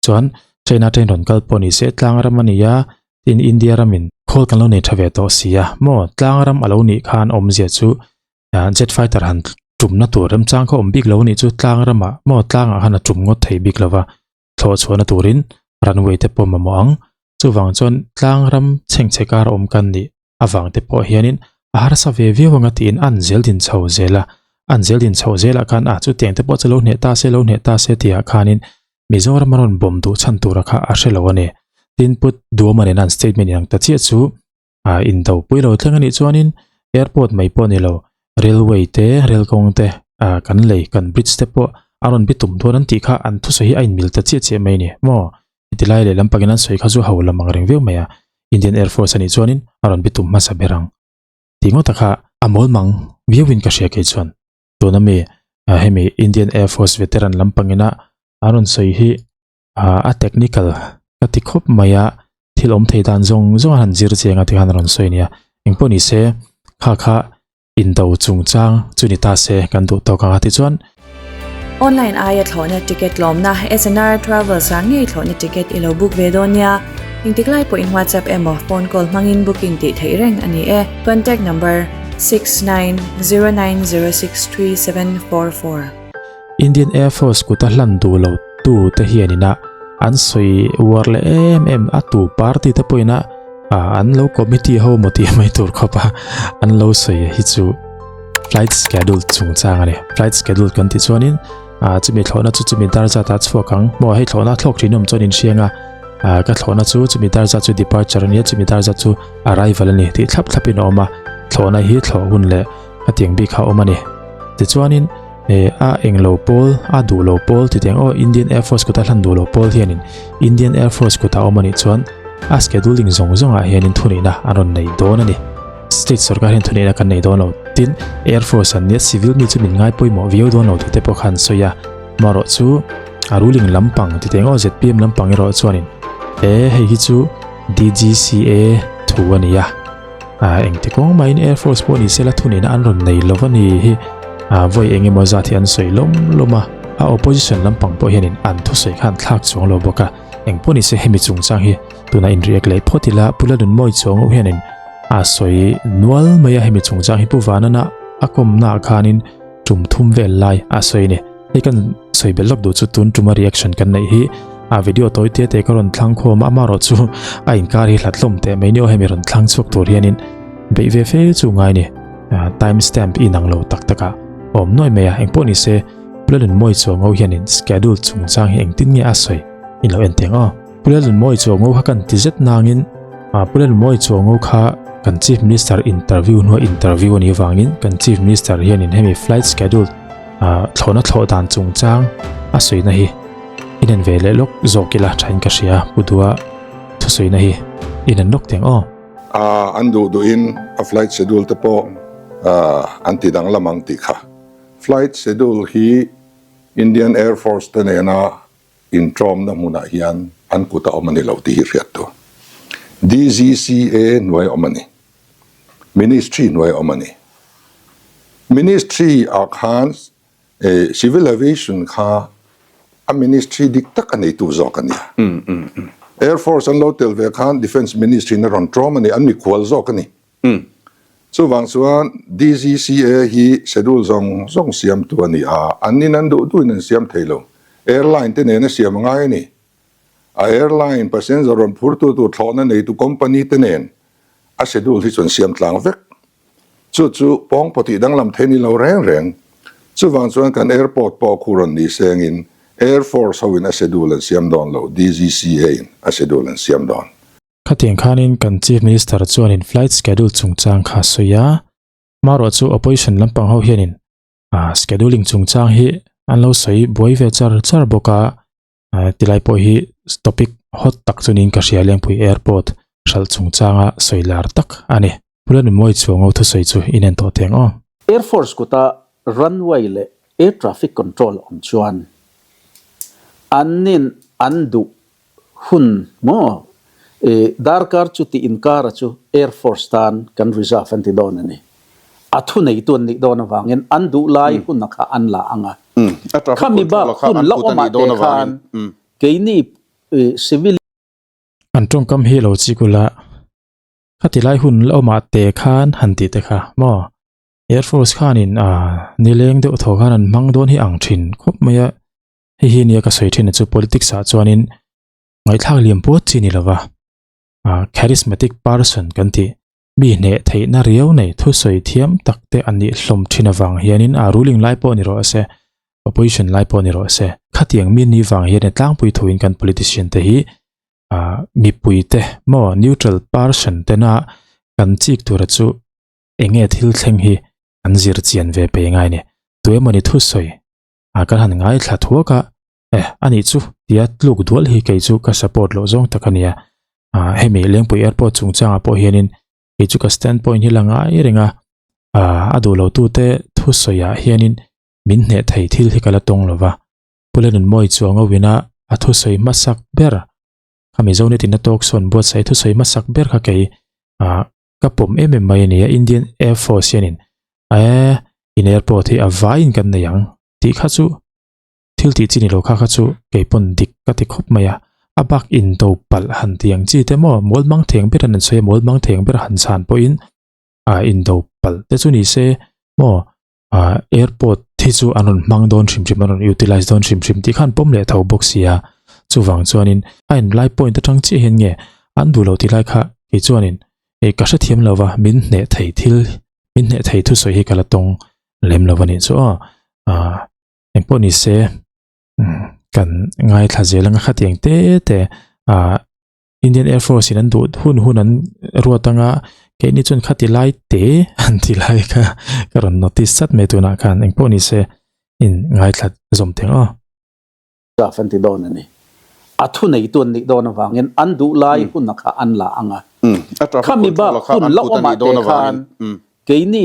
Chuan China train rawn kal pawh ni se tlang ram a ni a, tin India ramin khawl kan lo nei tha ve tawh si a maw, tlang ram a lo nih khan awmzia chu jet fighter han tumna tur remchang kha awm bik lo a nih chu tlang ramah maw tlangah khan a tum ngawt thei bik lo va, thlawh chhuahna turin runway te pawh mamawh ang, chuvang chuan tlang ram chhengchhe kar awm kan nih avang te pawh hianin a harsa ve viau anga tiin an zel din chho zel a, an zel din chho zelah khan a chutiang te pawh chu lo hneh ta se lo hneh ta se tihah khanin Mizoram a rawn bawm duh chhan tura kha a hre lo a ni. Tin Put Duama nena an statement inang ta chiah chu a indo pui lo thleng a nih chuanin airport mai pawh a ni lo, railway te, rail kawng te kan lei kan bridge te pawh a rawn bitum dawn an tih kha an thusawi hi a inmil ta chiah chiah mai a ni maw? Heti lai leh lampangin an sawi kha chu ho lam ang reng viau mai a, Indian Air Force a nih chuanin a rawn bitum hmasa ber ang tih ngawt a kha a mawl mang viauin ka hria kei chuan. Tuna mi hemi Indian Air Force veteran lampangina an rawn sawi hi a technical ka ti khawp mai a, thil awm thei dan zawng zawng a han zir chiang a tikhan a rawn sawi a nia. Engpawh ni se kha kha indo chungchang chu ni ta se kan duh tawk ang a tichuan. Online aia thlawhna ticket lawmna SNR Travels ah ngei thlawhna ticket i lo book ve dawn nia. Engtik lai pawhin WhatsApp emaw phone call hmangin booking tih theih reng a ni e. Contact number, 6909063744. Indian Air Force kuta hlan duh lo tu te hian ina an sawi uar leh em em a tu party te pawhin a an lo committee ho maw tih mai tur khawp a an lo sawi hi chu flight schedule chungchang a ni. Flight schedule kan tih chuanin ah chumi thlawhna chu chumi dar zat ah chhuak ang maw hei thlawhna thlawk thin awm chuan inhriang a ah ka thlawhna chu chumi dar zat chu departure a nia chumi dar zat chu arrival a ni tih thlap thlap in a awm a thlawhna hi thlawh hun leh a tiang bik kha a awm a ni tichuanin eh a englo pawl a duh lo pawl ti tiang aw Indian Air Force kut a hlan duh lo pawl hianin Indian Air Force kut a awm a nih chuan a scheduling zawng zawng ah hianin thuneihna an rawn nei dawn a ni. State sorkar hian thuneihna kan nei dawn lo. Tin, Air Force an nia civil mi chu min ngai pawimawh viau dawn lo tih te pawh kha an sawi a. Marawh chu a ruling lampang ti teng aw ZPM lampang erawh chuanin E hei hi chu DGCA thu a ni a, engti kawng mahin Air Force pawh ni sela thuneihna an rawn nei lo a ni hi vawi eng emaw zat hi an sawi lawm lawm a, a opposition lampang pawh hianin an thusawi kha an thlak chuang lo bawk a, eng pawh ni se hemi chungchang hi tuna in react leh phawt ila Pu Lalnunmawi Chuango hianin a sawi nual mai a, hemi chungchang hi Pu Vanana a kawmna ah khanin tum thum vel lai a sawi a ni. Hei kan sawi belh lawk duh chu tun tuma reaction kan neih hi a video tawi te te ka rawn thlang khawm a, amaherawh chu a inkar hi hlat hlawm teh mai ni aw hemi rawn thlang chhuak tur hianin beih ve fe chu ngai ni. Time stamp inang lo tak tak a awm nuai mai a, engpawh ni se Pulalunmawi Chuango hianin schedule chungchang hi engtin nge a sawi in lo en teng aw. Pulalunmawi Chuango kha kan ti zet nangin Pulalunmawi Chuango kha kan Chief Minister interview hnua interview a nih avangin kan Chief Minister hianin hemi flight schedule thlawhna thlawh dan chungchang a sawina hi inen ve leh lawk zawk ila thain ka hria Pu Dua thusawina hi inen lawk teng aw. An duh duhin a flight schedule te pawh an ti danglam ang tih kha. Flight schedule hi Indian Air Force te nena Inṭawmna hmunah hian an kut a awm a ni lo tih hi hriat tur. DGCA hnuai a awm a ni. Ministry hnuai a awm a ni. Ministry ah khan Civil Aviation kha a ministry dik tak a neitu zawk a nia. Air Force an lo tel ve khan Defence Ministry in a rawn ṭawm a ni, an mikhual zawk a ni. Chuvang chuan DGCA hi schedule zawng zawng siamtu a ni a, an in an duh duhin an siam thei lo. Airline te nena siam a ngai a ni. A airline passenger rawn phurtu tur thlawhna neitu company te nen a schedule hi chu an siam tlang vek. Chu chu pawngpaw tih danglam thei ni lo reng reng. Chuvang chuan kan airport pawh khu rawn ni sengin Air Force hoin a schedule an siam dawn lo, DGCA in a schedule an siam dawn. Khatiang khanin kan Chief Minister chuanin flight schedule chungchang kha a sawi a, marawh chu opposition lampang ho hianin scheduling chungchang hi an lo sawi buai ve char char bawk a, tilai pawh hi topic hot tak chu niin ka hria Lengpui Airport hralh chungchanga sawi lar tak a ni. Pula Nunmawi Chuango thusawi chu inen tawh teng aw. Air Force kuta runway leh air traffic control awm chuan annin an duh Hun maw? I darkar chu tih inkara chu Air Force tan kan reserve an ti dawn a ni. A thuneitu an nih dawn avangin an duh lai hun a kha an la ang a. Khami bak hun la awmah te khan keini civil. An tawngkam hi lo chik ula, khati lai hun la awmah te khan han tih te kha maw? Air Force khanin nileng deuh thaw khan an hmang dawn hi ang thin khawp mai a. Hei hi nia ka sawi thin a chu politics ah chuanin ngaihthlak liam puat chi ni lova charismatic person kan tih mi hneh theihna riau nei thusawi thiam tak te an nih hlawm thin avang hianin a ruling lai pawh ni rawh se opposition lai pawh ni rawh se khatiang mi ni vang hian tlangpui thuin kan politician te hi mipui te maw neutral person tena kan chik tura chu enge thil thleng hi an zir chian ve pe ngai ni tuemawni thusawi a kan han ngaithla thuak a eh anih chu tia tluk dual hi kei chu ka support loh zawng tak a nia ah hemi Lengpui airport chungchangah pawh hianin kei chu ka stand point hi la ngai reng a ah a duh lo tute thusawi ah hianin min hneh thei thil hi ka la tawng lova Pu Lenunmawi chuang a win a a thusawi hmasak ber kha Mizo nitin a tawk sawn buatsaih thusawi hmasak ber kha kei ah ka pawm em em mai a ni a Indian Air Force hianin eh in airport hi a vaiin kan nei ang tih kha chu thil tih chi ni lo kha kha chu kei pawn dik ka ti khawp mai a a bak in do palh han ti ang chi te maw mawl mang theng ber an sawi a mawl mang theng ber han chhan pawhin a in do palh te chu ni se maw ah airport hi chu an rawn hmang dawn hrim hrim an rawn utilize dawn hrim hrim tih khan pawm leh tho bawk sia chuvang chuanin a in lai point atang chiah hian nge an duh lo tih lai kha kei chuanin ih ka hrethiam lo va min hneh thei thil min hneh thei thusawi hi ka la tawng lem lo a nih chu aw ah engpawh ni se kan ngaithla zel anga khatiang te te ah Indian Air Force in an duh hun hun an ruat anga keini chuan khati lai te an ti lai kha ka rawn notice chat mai tunah khan engpawh ni se in ngaithla zawm theng aw. Staff an ti dawn a ni. A thuneitu an nih dawn avangin an duh lai hun a kha an la ang a. Khami bak hun la awmah te khan keini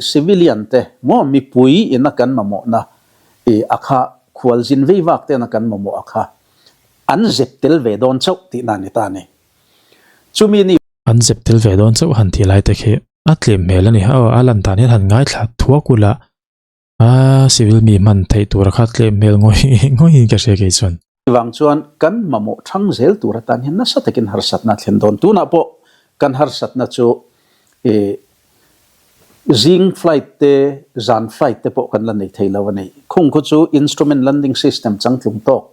civilian te maw mipui ina kan mamawhna a kha khualzin vei vak tena kan mamawh a kha. An zep tel ve dawn chauh tihna a ni ta a ni. Chumi ni. An zep tel ve dawn chauh han tih lai te khi a tlem hmel a ni. Aw, a lan dan hian han ngaithla thuak ula a civil mi hman theih tura kha tlem hmel ngawih ngawih in ka hria kei chuan. Chuvang chuan kan mamawh thang zel tur atan hian nasa takin harsatna a thlen dawn. Tunah pawh kan harsatna chu ih zing flight te zan flight te pawh kan la nei thei lo a ni. Khung khu chu instrument landing system changtlung tawk.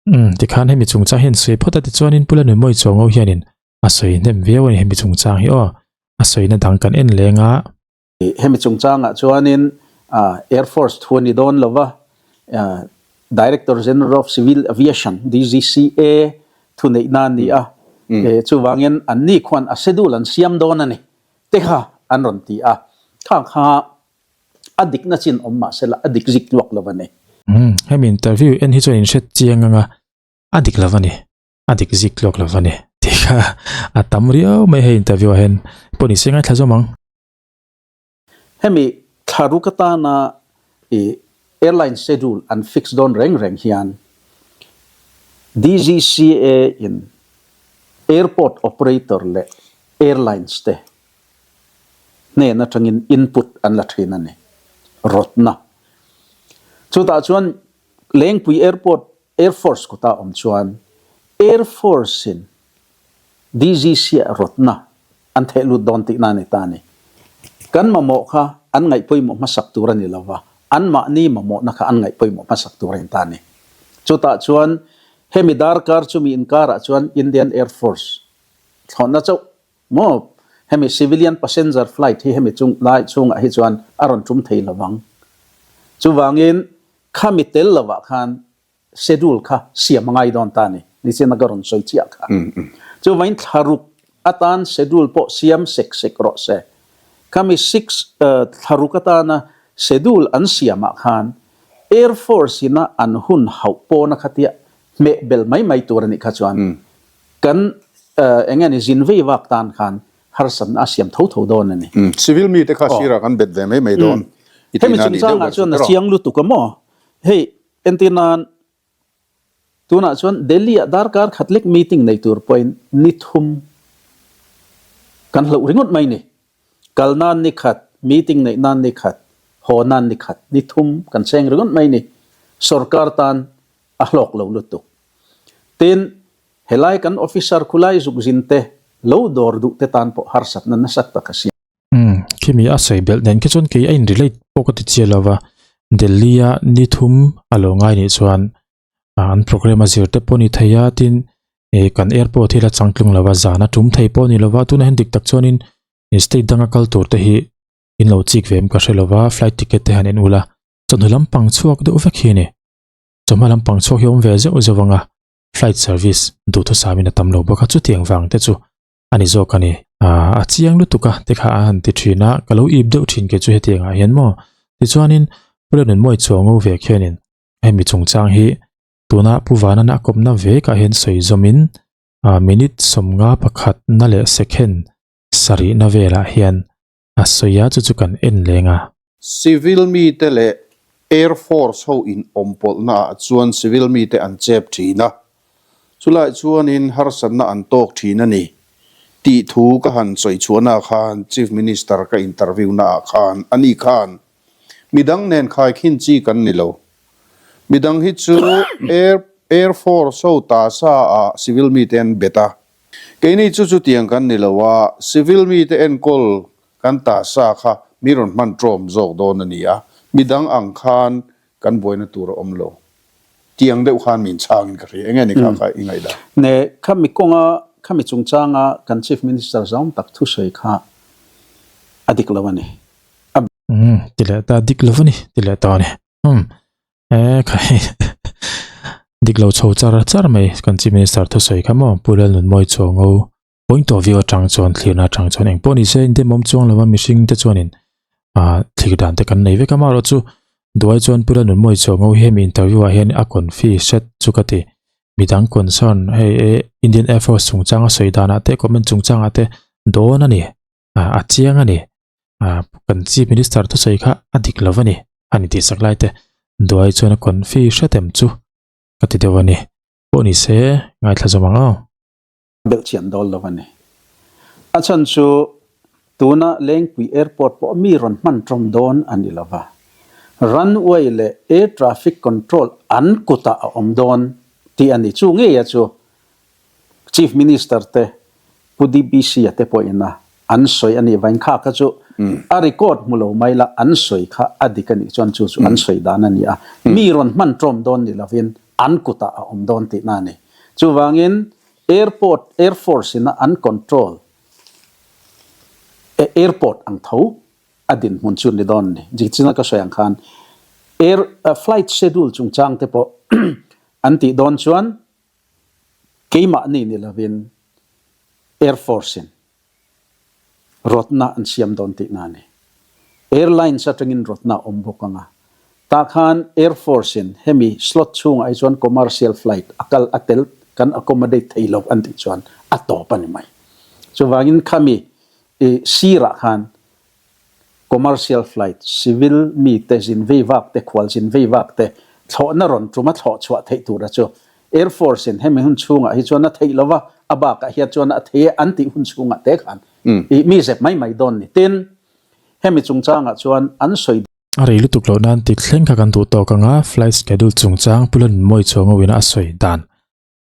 Umm tikhan hemi chungchang hian sawi phawt a tichuanin Pu Lanunmawi Chuango hianin a sawi hnem viau a ni hemi chungchang hi aw a sawina dang kan en leng a. Hemi chungchangah chuanin Air Force thu a ni dawn lo va, Director General of Civil Aviation, DGCA, thuneihna a ni a, chuvangin anni khuan a schedule an siam dawn a ni te kha an rawn ti a, kha kha a dikna chin awm mah sela a dik zik tluak lo a ni. Umm hemi interview en hi chuan in hre chiang anga a dik lo a ni. A dik zik tluak lo a ni tih kha a tam riau mai hei interview ah hian pawh ni se ngaithla zawm ang. Hemi thlaruk atana i airline schedule an fix dawn reng reng hian DGCA in airport operator leh airlines te hnen atangin input an la thin a ni, rawtna. Chutah chuan Lengpui Airport Air Force kutah awm chuan Air Force in DGC ah rawtna an theh lut dawn tihna a ni ta a ni. Kan mamawh kha an ngaih pawimawh hmasak tur a ni lo va, anmahni mamawhna kha an ngaih pawimawh hmasak tur a ni ta a ni. Chutah chuan hemi darkar chumi inkarah chuan Indian Air Force thlawhna chauh maw hemi civilian passenger flight hi hemi chung lai chhungah hi chuan a rawn tum thei lo vang. Chuvangin Khami tel lovah khan schedule kha siam a ngai dawn ta a ni, nichina ka rawn sawi chiah kha. Chuvangin thlaruk atan schedule pawh siam sek sek rawh se. Khami six thlaruk atana schedule an siamah khan Air Force ina an hun hauh pawna khatia hmeh bel mai mai tur a nih kha chuan kan eng nge ni zin vei vak tan khan harsatna a siam tho tho dawn a ni. Civil mite kha sirah kan bet ve mai mai dawn i Hemi tihna a nih deuh chungchangah ber chu chuan a tiraw? chiang lutuk a maw? Hei entir nan tunah chuan Delhi ah darkar khat lek meeting nei tur pawhin ni thum kan hloh ringawt mai ni. Kal nan ni khat, meeting neih nan ni khat, haw nan ni khat, ni thum kan cheng ringawt mai ni. Sorkar tan a hlawk lo lutuk. Tin, Helai kan officer khulai zuk zin te lo dawr duh te tan pawh harsatna nasa tak a siam. Umm, khimi a sawi belh nen khi chuan kei a in relate pawh ka ti chiah lo va, Delhi a ni thum a lo ngai nih chuan an programme a zir te pawh ni thei a, tin eh kan airport hi la changtlung lo va, zan a tum thei pawh ni lo va, tunah hian dik tak chuanin state danga kal tur te hi in lo chik ve em ka hre lo va, flight ticket te han en ula, chawhnu lampang chhuak deuh vek hi a ni, chawhma lampang chhuak hi a awm ve zeuh zeuh ang a. flight service duhthusamin a tam lo bawk a, chutiang vang te chu a ni zawk a ni. A chiang lutuk a te kha a han ti thin a, ka lo ip deuh thin kei chu hetiang ah hian maw. Tichuanin Pu Lenunmawi Chuango vek hianin hemi chungchang hi tuna Pu Vanana a kawpna vekah hian sawi zawmin minute 51 na leh second sarihna velah hian A sawi a, chu chu kan en leng a. Civil mite leh Air Force ho in awmpawlhna ah chuan civil mite an chep thin a, chulai chuanin harsatna an tawk thin a ni tih thu ka han sawi chhuahna khan Chief Minister ka interview na ah khan ani khan midang nen khaikhin chi kan ni lo. Midang hi chu Air Air Force ho ta sa ah civil mite an bet a, Keini chu chutiang kan ni lo a, civil mite enkawl kan ta sa kha mi rawn hman ṭawm zawk dawn a ni a, midang ang khan kan buaina tur a awm lo. Tiang deuh khan min chhangin ka hria. Enge ni kha kha i ngaihdan? Ne, khami kawnga, khami chungchanga kan Chief Minister zaum tak thusawi kha a dik lo a ni. A. Umm, ti leh ta, dik lo a ni, ti leh ta a ni. Umm. E khai dik lo chho char char mai kan chief minister thusawi kha maw Pu Lalnunmawi Chuango point of view atang chuan thlirna atang chuan engpawh ni se in demawm chuang lova mihring te chuanin ah thlir dan te kan nei vek a amaherawh chu duai chuan Pu Lalnunmawi Chuango hi hemi interview ah hian a confi hret chu ka ti midang concern hei e Indian Air Force chungchang a sawi danah te comment chungchangah te dawn a ni a chiang a ni. Ah kan chief minister thusawi kha a dik lo a ni a ni tih sak lai te duai chuan a confi hretem chu ka ti deuh a ni. Pawh ni se, ngaithla zawm ang aw. Belh chian dawl lo a ni. A chhan chu tuna Lengpui Airport pawh mi rawn hman tawm dawn a ni lova. Runway leh air traffic control an kutah a awm dawn tih a ni. Chu ngeia chu Chief Minister te Pu DBC-a te pawhin a an sawi a nih vain kha kha chu a record hmu lo mai la an sawi kha a dik a nih chuan chu chu an sawi dan a ni a. Mi rawn hman tawm dawn ni lovin an kutah a awm dawn tihna a ni. Chuvangin airport Air Force ina an control airport ang tho a dinhmun chu ni dawn a ni. Jikchina ka sawi ang khan air flight schedule chungchang te pawh an tih dawn chuan Keimahni ni lovin Air Force-in rawtna an siam dawn tihna a ni. Airlines atangin rawtna a awm bawk ang a, tah khan Air Force-in hemi slot chhungah hi chuan commercial flight a kal a tel kan accommodate thei lo an tih chuan a tawp a ni mai. Chuvangin khami sirah khan Commercial flight, civil mite zin vei vak te, khual zin vei vak te, thlawhna rawn tum a thlawh chhuah theih tura chu Air Force in hemi hun chhungah hi chuan a theih lo va, a bakah hian chuan a thei e an tih hun chhungah te khan ih mi zep mai mai dawn ni. Tin, hemi chungchangah chuan an sawi A rei lutuk loh nan tik thleng kha kan duh tawk ang a, flight schedule chungchang Pu Lalnunmawi Chuangawina a sawi dan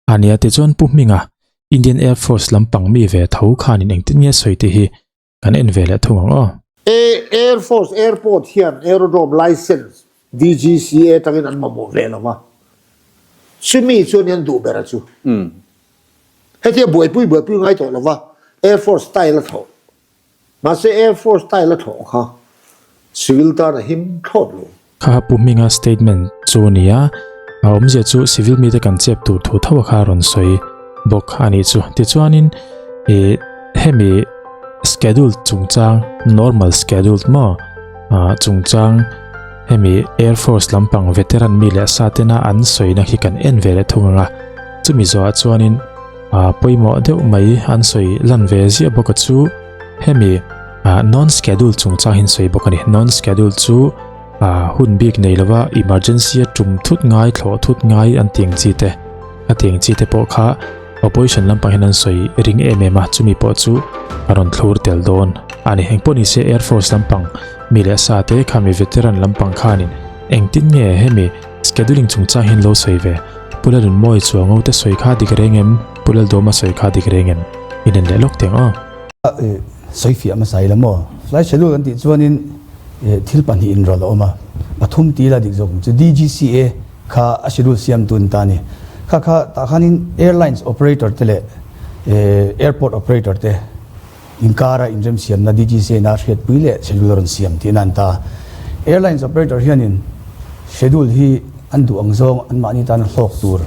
A nia tichuan Pu Hminga, Indian Air Force lampang mi ve tho khanin engtin nge sawi tih hi Kan en ve leh thung ang aw. Air Force Airport hian aerodrome license DGCA atangin an mamawh ve lo va, chumi chuan an duh ber a chu. Hetia buaipui buaipui ngai tawh lo va, Air Force style a thlawh. Mahse Air Force style a thlawh kha civil tan a him thlawt lo. Kha Pu Hminga statement chu a ni a, a awmzia chu civil mite kan chep tur thu tho a kha rawn sawi bawk a nih chu. Tichuanin ih hemi schedule chungchang normal schedule maw ah chungchang hemi air force lampang veteran mi leh sa tena an sawina khi kan en ve leh thung ang a, chumi zawhah chuanin ah pawimawh deuh mai an sawi lan ve ziah bawk a chu hemi ah non schedule chungchang hi an sawi bawk a ni. Non schedule chu. Hun bik nei lova emergency a tum thut ngai thlawh thut ngai an ti ang chi te a ti ang chi te pawh kha opposition lampang hian an sawi ring em em a chumi pawh chu a rawn thlur tel dawn a ni. Engpawh ni se Air Force lampang mi leh sa te kha mi veteran lampang khanin engtin nge hemi scheduling chungchang hian lo sawi ve Pu Lalunmawi Chuango te sawi kha dik reng em Pu Laldawma sawi kha dik reng em inen leh lawk teng aw. Sawi fiah hmasa ila maw? Flight schedule kan tih chuanin thil pahnihin rawlh a awm a, pathum ti ila dik zawk ang chu. DGCA kha a schedule siam tun ta a ni. Kha kha tah khanin airlines operator te leh airport operator te inkara inremsiamna DGCA ina hriatpui leh schedule a rawn siam tihna an ta. Airlines operator hianin schedule hi an duh ang zawng anmahni tana hlawk tur,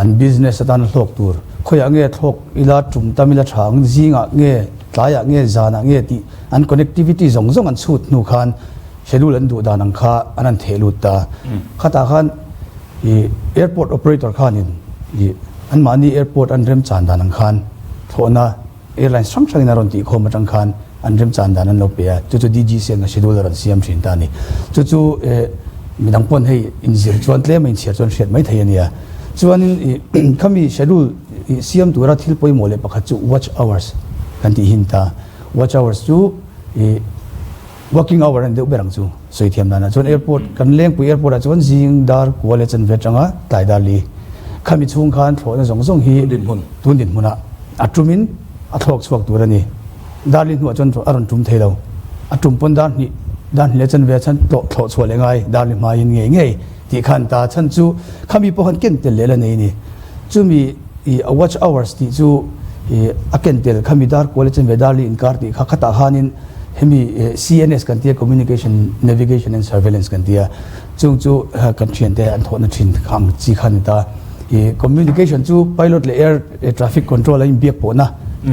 an business atana hlawk tur, khawiah nge thlawk ila tum tam ila tha ang, zingah nge, tlaiah nge, zanah nge tih an connectivity zawng zawng an chhut hnu khan schedule an duh dan ang kha an han theh lut ta. Khatah khan ih airport operator khanin ih anmahni airport an remchan dan ang khan thlawhna Airlines hrang hrangin a rawn tihkhawm atang khan an remchan dan an lo pe a, chu chu DGC an schedule a rawn siam thin ta a ni. Chu chu midang pawn hei inzir chuan tlem a inchhiar chuan hriat mai thei a nia. Chuanin ih khami schedule ih siam tura thil pawimawh leh pakhat chu watch hours kan tih hin ta. Watch hours chu ih working hour a ni deuh ber ang chu sawi thiam danah chuan airport kan Lengpui airport ah chuan zing dar kua leh chanve atanga tlai dar li khami chhung khan thlawhna zawng zawng hi tun dinhmunah a tumin a thlawk chhuak tur a ni. Dar li hnuah chuan a rawn tum thei lo. A tum pawn dar hnih dar hnih leh chanve ah chuan tlawh thlawh chhuah leh ngai dar li hmaiin ngei ngei tih khan ta chhan chu khami pawh khan ken tel leh la nei a ni. Chumi ih a watch hours tih chu ih a ken tel khami dar kua leh chanve dar li inkar tih kha khatah khanin Hemi CNS kan tia Communication, Navigation and Surveillance kan tia chung chu kan thiante an thawhna thin kha ang chi kha a ni ta. I communication chu pilot leh air traffic control a inbiak pawhna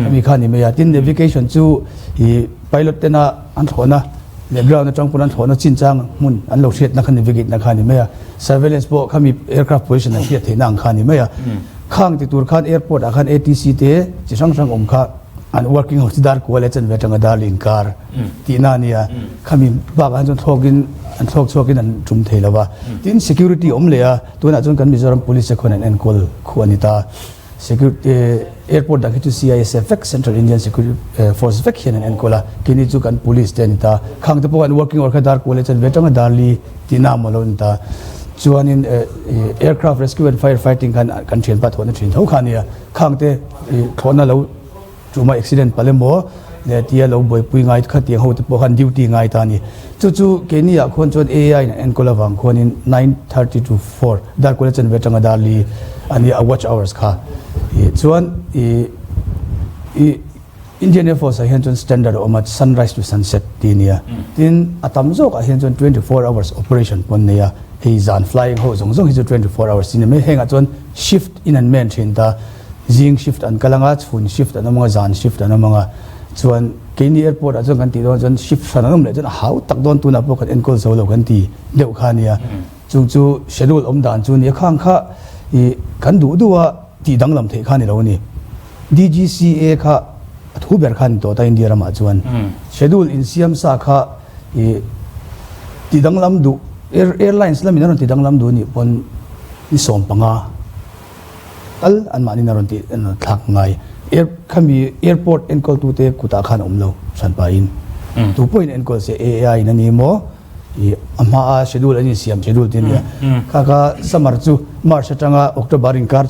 ami kha a ni mai a. Tin navigation chu i pilot tena an thlawhna leh ground atang pawn an thlawhna chinchang hmun an lo hriatna kha navigate na kha a ni mai a. Surveillance pawh khami aircraft position an hriat theihna ang kha a ni mai a. Khang ti tur khan airport ah khan ATC te chi hrang hrang awm kha. An working hours chu dar kua leh chanve atanga dar leh inkar tihna a nia. Khami bakah hian chuan thlawkin an thlawk chhuakin an tum thei lo va. Tin, security awm leh a, tunah chuan kan Mizoram Police te khuan an enkawl khuh a ni ta. Security airport dang hi chu CISF vek, Central Indian Security Force vek hian an enkawl a, keini chu kan Police te a ni ta. Khang te pawh an working hour kha dar kua leh chanve atanga dar li tihna a maw lo a ni ta. Chuanin aircraft rescue and fire fighting khan kan thianpa thawhna thin tho kha a nia. Khang te thlawhna lo Chuma accident palh emaw leh tia lo buaipui ngai kha tiang ho te pawh khan duty ngai ta a ni. Chu chu keini ah khuan chuan AI in an enkawl avang khuanin 9:30 to 4 dar kula chanve atanga dar li a nia a watch hours kha. Ih chuan ih ih Indian Air Force ah hian chuan standard a awm a sunrise to sunset tih a nia. Tin a tam zawk ah hian chuan 24 hours operation pawh an nei a, hei zan flying ho zawng zawng hi chu 24 hours tih a ni mai. Hengah chuan shift in an men thin ta. Zing shift an kal anga, chhun shift an awm anga, zan shift an awm anga. Chuan keini airport ah chuan kan tih dawn chuan shift hran an awm leh chuan a hau tak dawn tunah pawh kan enkawl zo lo kan ti deuh kha ania. Chung chu schedule awm dan chu nia khang kha ih kan duh duh a tih danglam theih kha ni lo a ni. DGCA kha a thu ber kha a ni tawh ta India ramah chuan. Schedule insiam sa kha ih tih danglam duh airlines lamin a rawn ti danglam duh anih pawn ni 15 Tal anmahni a rawn tih an rawn thlak ngai. Air khami airport enkawltute kutah khan a awm lo hran pahin. Tu pawhin enkawl se AI in a ni maw ih a hmaa schedule an insiam schedule te ania. Kha kha summer chu March atanga October inkar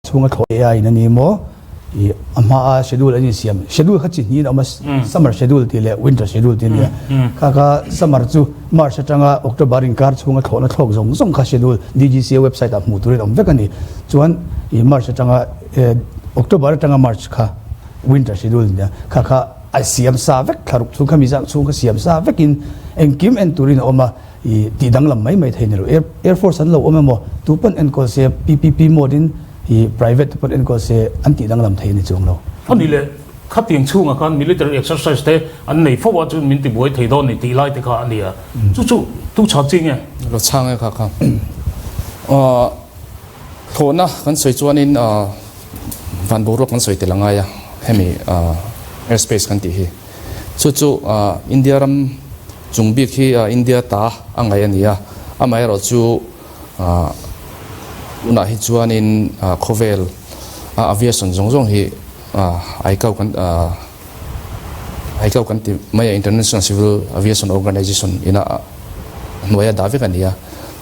chhunga thlawh AI in a ni maw ih a hmaa schedule an insiam schedule kha chi hnihin a awm a summer schedule tih leh winter schedule te ania. Kha kha summer chu March atanga October inkar chhunga thlawhna thlawk zawng zawng kha schedule DGCA website ah hmuh turin awm vek a ni. Chuan ih March atanga October atanga March kha winter schedule nia kha kha a siam sa vek thlaruk chhung kha mi zak chhung kha siam sa vekin engkim en turin a awm a ih tih danglam mai mai thei ni lo. Air Force an lo awm emaw tu pawn enkawl se PPP mode in ih private te pawn enkawl se an tih danglam thei a ni chuang lo. A ni le. Khatiang chhungah khan military exercise te an nei fo a chuan min ti buai thei dawn ni tih lai te kha a ni a. Chu chu tu chhan chi nge? Lo chhang e kha kha. Thlawhna kan sawi chuanin van boruak kan sawi tel a ngai a, hemi airspace kan tih hi. Chu chu India ram chung bik hi India ta a ngaih a ni a, amaherawhchu tunah hi chuanin khawvel aviation zawng zawng hi ICAO kan ICAO kan ti mai a International Civil Aviation Organization ina hnuaia dah vek a ni a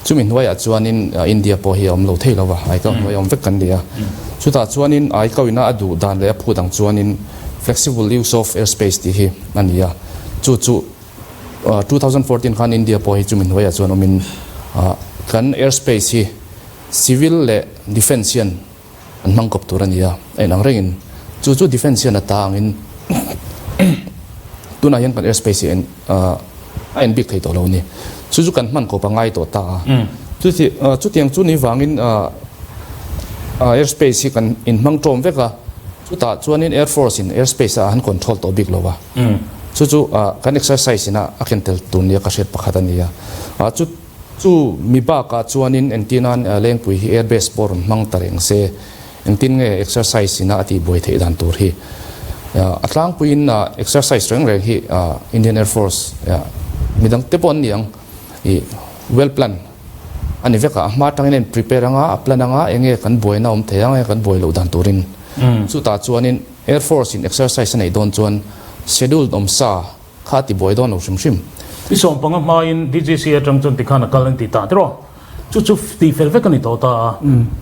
chumi hnuaiah chuanin India pawh hi a awm lo thei lo va ICAO hnuaia awm vek kan ni a chutah chuanin ICAO ina a duh dan leh a phut ang chuanin flexible use of airspace tih hi a ni a chu chu 2014 khan India pawh hi chumi hnuaiah chuan awmin kan airspace hi civil leh defence hian An hmang kawp tur a ni a, a inang rengin chu chu defence hian a ta angin tunah hian kan airspace hi a en bik thei tawh lo a ni. Chu chu kan hman kawp a ngai tawh ta a. Chuti chutiang chu ni vangin airspace hi kan inhmang tawm vek a, chutah chuanin air force in airspace a han control tawh bik lo va. Chu chu kan exercise ina a ken tel tur nia ka hriat pakhat a ni a. Chu Chu mi bakah chuanin engtinan Lengpui hi air base pawh rawn hmang ta reng se, engtin nge exercise ina a tihbuai theih dan tur hi. A tlangpuiin exercise reng reng hi Indian Air Force midang te pawh an ni ang i well plan a ni vek a, a hma atangin a in prepare anga, a plan anga enge kan buaina awm thei ang, enge kan buai loh dan turin. Chutah chuanin Air Force in exercise a neih dawn chuan scheduled awm sa, Kha a ti buai dawn lo hrim hrim. I 15 hmain DGC atang chuan tikhan a kal an ti ta tiraw? Chu chu tih fel vek a ni tawh ta a.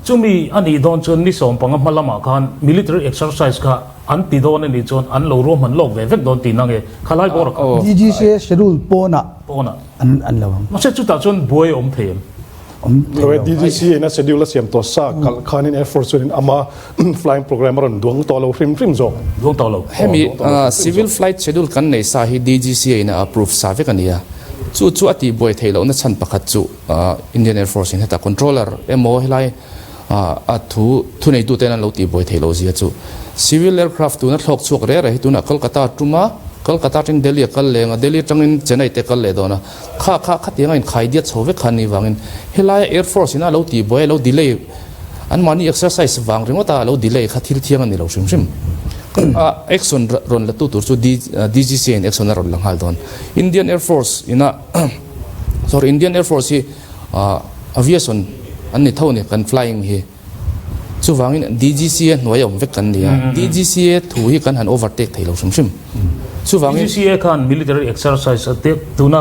Chumi a nih dawn chuan ni 15 hma lamah khan military exercise kha an ti dawn a nih chuan an lo ruahman lawk ve vek dawn tihna nge khalai bawr a kha? DGCA schedule pawnah an lo ang. Mahse chutah chuan buai a awm thei em? DGCA in a schedule a siam tawh sa kalh khanin Air Force chuanin ama flying program a rawn duang tawh lo hrim hrim zawk. Duang tawh lo. Hemi civil flight schedule kan nei sa hi DGCA in a approve sa vek a ni a. Chu chu a tihbuai theih lohna chhan pakhat chu Indian Air Force in heta controller emaw helai a thu thuneituten an lo tihbuai theih loh zia chu civil aircraft tuna thlawk chhuak reh reh hi tunah Kolkata tuma Kolkata atangin Delhi a kal leng a, Delhi atangin Chennai te a kal leh dawn a. Kha kha khatiang a inkhai diat chho vek kha ni vangin helaia Air Force ina lo tihbuai a lo delay an mahni exercise vang ringawt a lo delay kha thil thiang a ni lo hrim hrim. Action rawn la tu tur chu DGCA in action a rawn la nghal dawn. Indian Air Force ina sorry Indian Air Force hi aviation an ni tho a ni kan flying hi. Chuvangin DGCA hnuai a awm vek kan ni a, DGCA thu hi kan han overtake thei lo hrim hrim. Chuvangin. DGCA khan military exercise a tep tuna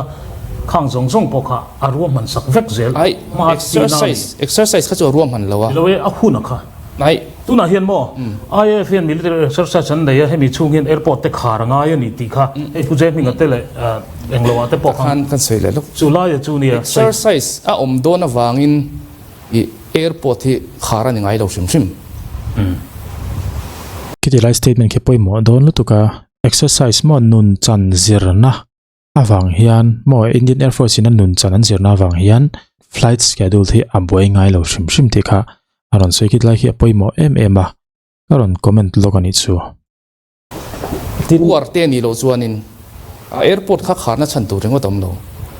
khang zawng zawng pawh kha a ruahman sak vek zel. Ai, exercise, exercise kha chu a ruahman lo a. Ni lo e, a hun a kha. Ai. Tunah hian maw IAF hian military exercise an nei a, hemi chhung hian airport te khar a ngai a ni tih kha hei Pu Jehminga te leh englo ah te pawh khan kan sawi leh lawk. Chu laia chu nia. Exercise a awm dawn avangin I airport hi khar a ni ngai lo hrim hrim. Khiti lai statement khi pawimawh dawn lutuk a, exercise maw nun chan zirna avang hian maw Indian Air Force in a nun chan an zirna avang hian flight schedule hi a buai ngai lo hrim hrim tih kha a rawn sawi khit lai khi a pawimawh em em a, ka rawn comment lawk a nih chu. Uar te nih loh chuanin a airport kha kharna chhan tur ringawt a awm lo.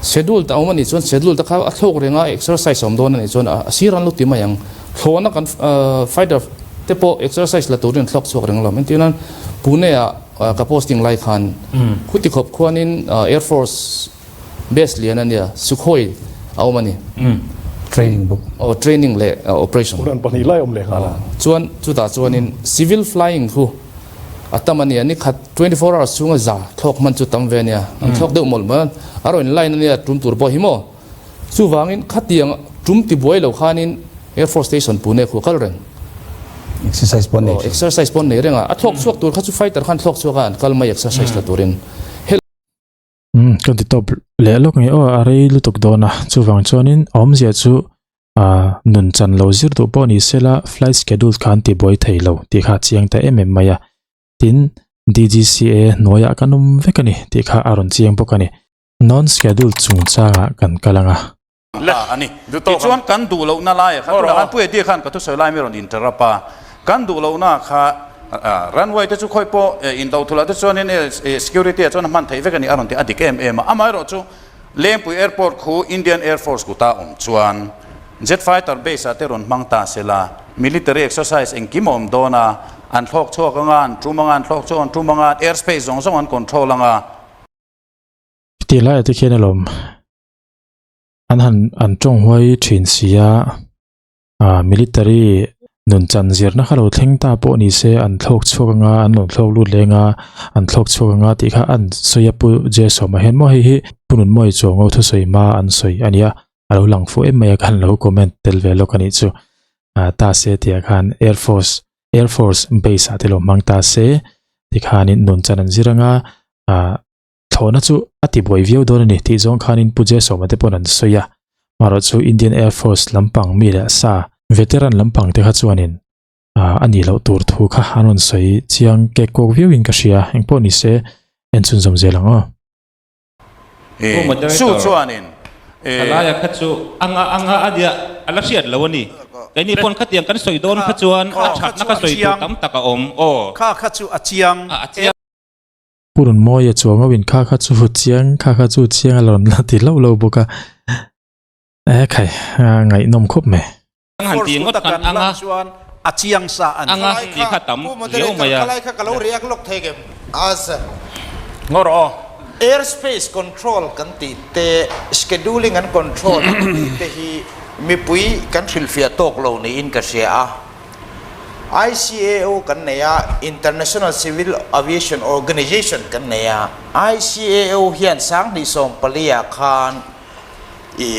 Schedule te a awm a nih chuan schedule te kha a thlawk reng a, exercise a awm dawn a nih chuan a sir an lo ti mai ang. Thlawhna kan fighter te pawh exercise la turin an thlawk chhuak reng lo. Engtin nan Pune ah ka posting lai khan khuti khawp khuanin Air Force base lian a nia, Sukhoi a awm a ni. Training bawk. Aw training leh operation. Uran pahnih lai awm leh nghal a. Chuan chutah chuanin civil flying khu a tam a nia, ni khat 24 hours chhunga za thlawk hman chu tam ve a nia, an thlawk deuh mawlh mawlh a, a rawn line a nia tum tur pawh hi maw. Chuvangin khatiang tum tibuai lo khanin Air Force Station Pune khu a kal reng. Exercise pawh nei thin. Exercise pawh nei reng a, a thlawk chhuak tur kha chu fighter khan thlawk chhuak a an kal mai exercise la turin. Umm ka ti tawp leh lawk nge aw a rei lutuk dawn a chuvang chuanin a awmzia chu ah nun chan lo zir duh pawh ni sela flight schedule kha an ti buai thei lo tih kha a chiang ta em em mai a tin D_G_C_A hnuaiah kan awm vek a ni tih kha a rawn chiang bawk a ni non schedule chungchangah kan kal ang a. La a ni. Tichuan kan duh lohna laiah khan tunah khan Pu Eddie khan ka thusawi lai mi rawn interrupt a, kan duh lohna kha runway te chu khawi pawh indo thulah te chuanin security ah chuan a hman theih vek a ni a rawn ti a dik em em a. Amaherawhchu Lengpui Airport khu Indian Air Force kuta awm chuan jet fighter base ah te rawn hmang ta sela military exercise engkim a awm dawn a, an thlawk chhuak anga, an tum anga, an thlawk chhuak an tum anga, airspace zawng zawng an control anga. Tih laiah te khian alawm. An han an tawng huai thin si a, ah military nun chan zirna kha lo thleng ta pawh ni se an thlawk chhuak anga an lo thlawk lut leng a an thlawk chhuak anga tih kha an sawi a pu Jesawma hian maw hei hi pu Nunmawii chuang ngo thusawi hma an sawi a nia a lo lang fuh em mai a khan lo comment tel ve lawk a nih chu ah ta se tih ah khan air force air force base ah te lo hmang ta se tikhanin nun chan an zir anga ah. Thlawhna chu a ti buai viau dawn a ni tih zawng khanin Pu Jesawma te pawn an sawi a, marawh chu Indian Air Force lampang mi leh sa, veteran lampang te kha chuanin a nih loh tur thu kha an rawn sawi chiang kek kawk viauin ka hria, engpawh ni se en chhunzawm zel ang aw. Chu chuanin Thalaia kha chu anga anga a nia a la hriat lo a ni. Keini pawn khatiang kan sawi dawn kha chuan a thatna ka sawi tur tam tak a awm aw. Kha kha chu a chiang. A chiang. Pu Runmawia chuang ho in kha kha chu chiang kha kha chu chiang a rawn la ti hlauh lo bawk a e khai ngaihnawm khawp mai. Han ti ngawt khan anga chuan a chiang sa a ni. Anga tih kha tam riau mai a. Khalai kha ka lo react lawk thei kem as. Ngaw rawh aw. Air space control kan tih te scheduling and control an tih te hi mipui kan hrilhfiah tawk lo niin ka hria a. ICAO kan nei a, International Civil Aviation Organization kan nei a. ICAO hian 2014 ah khan i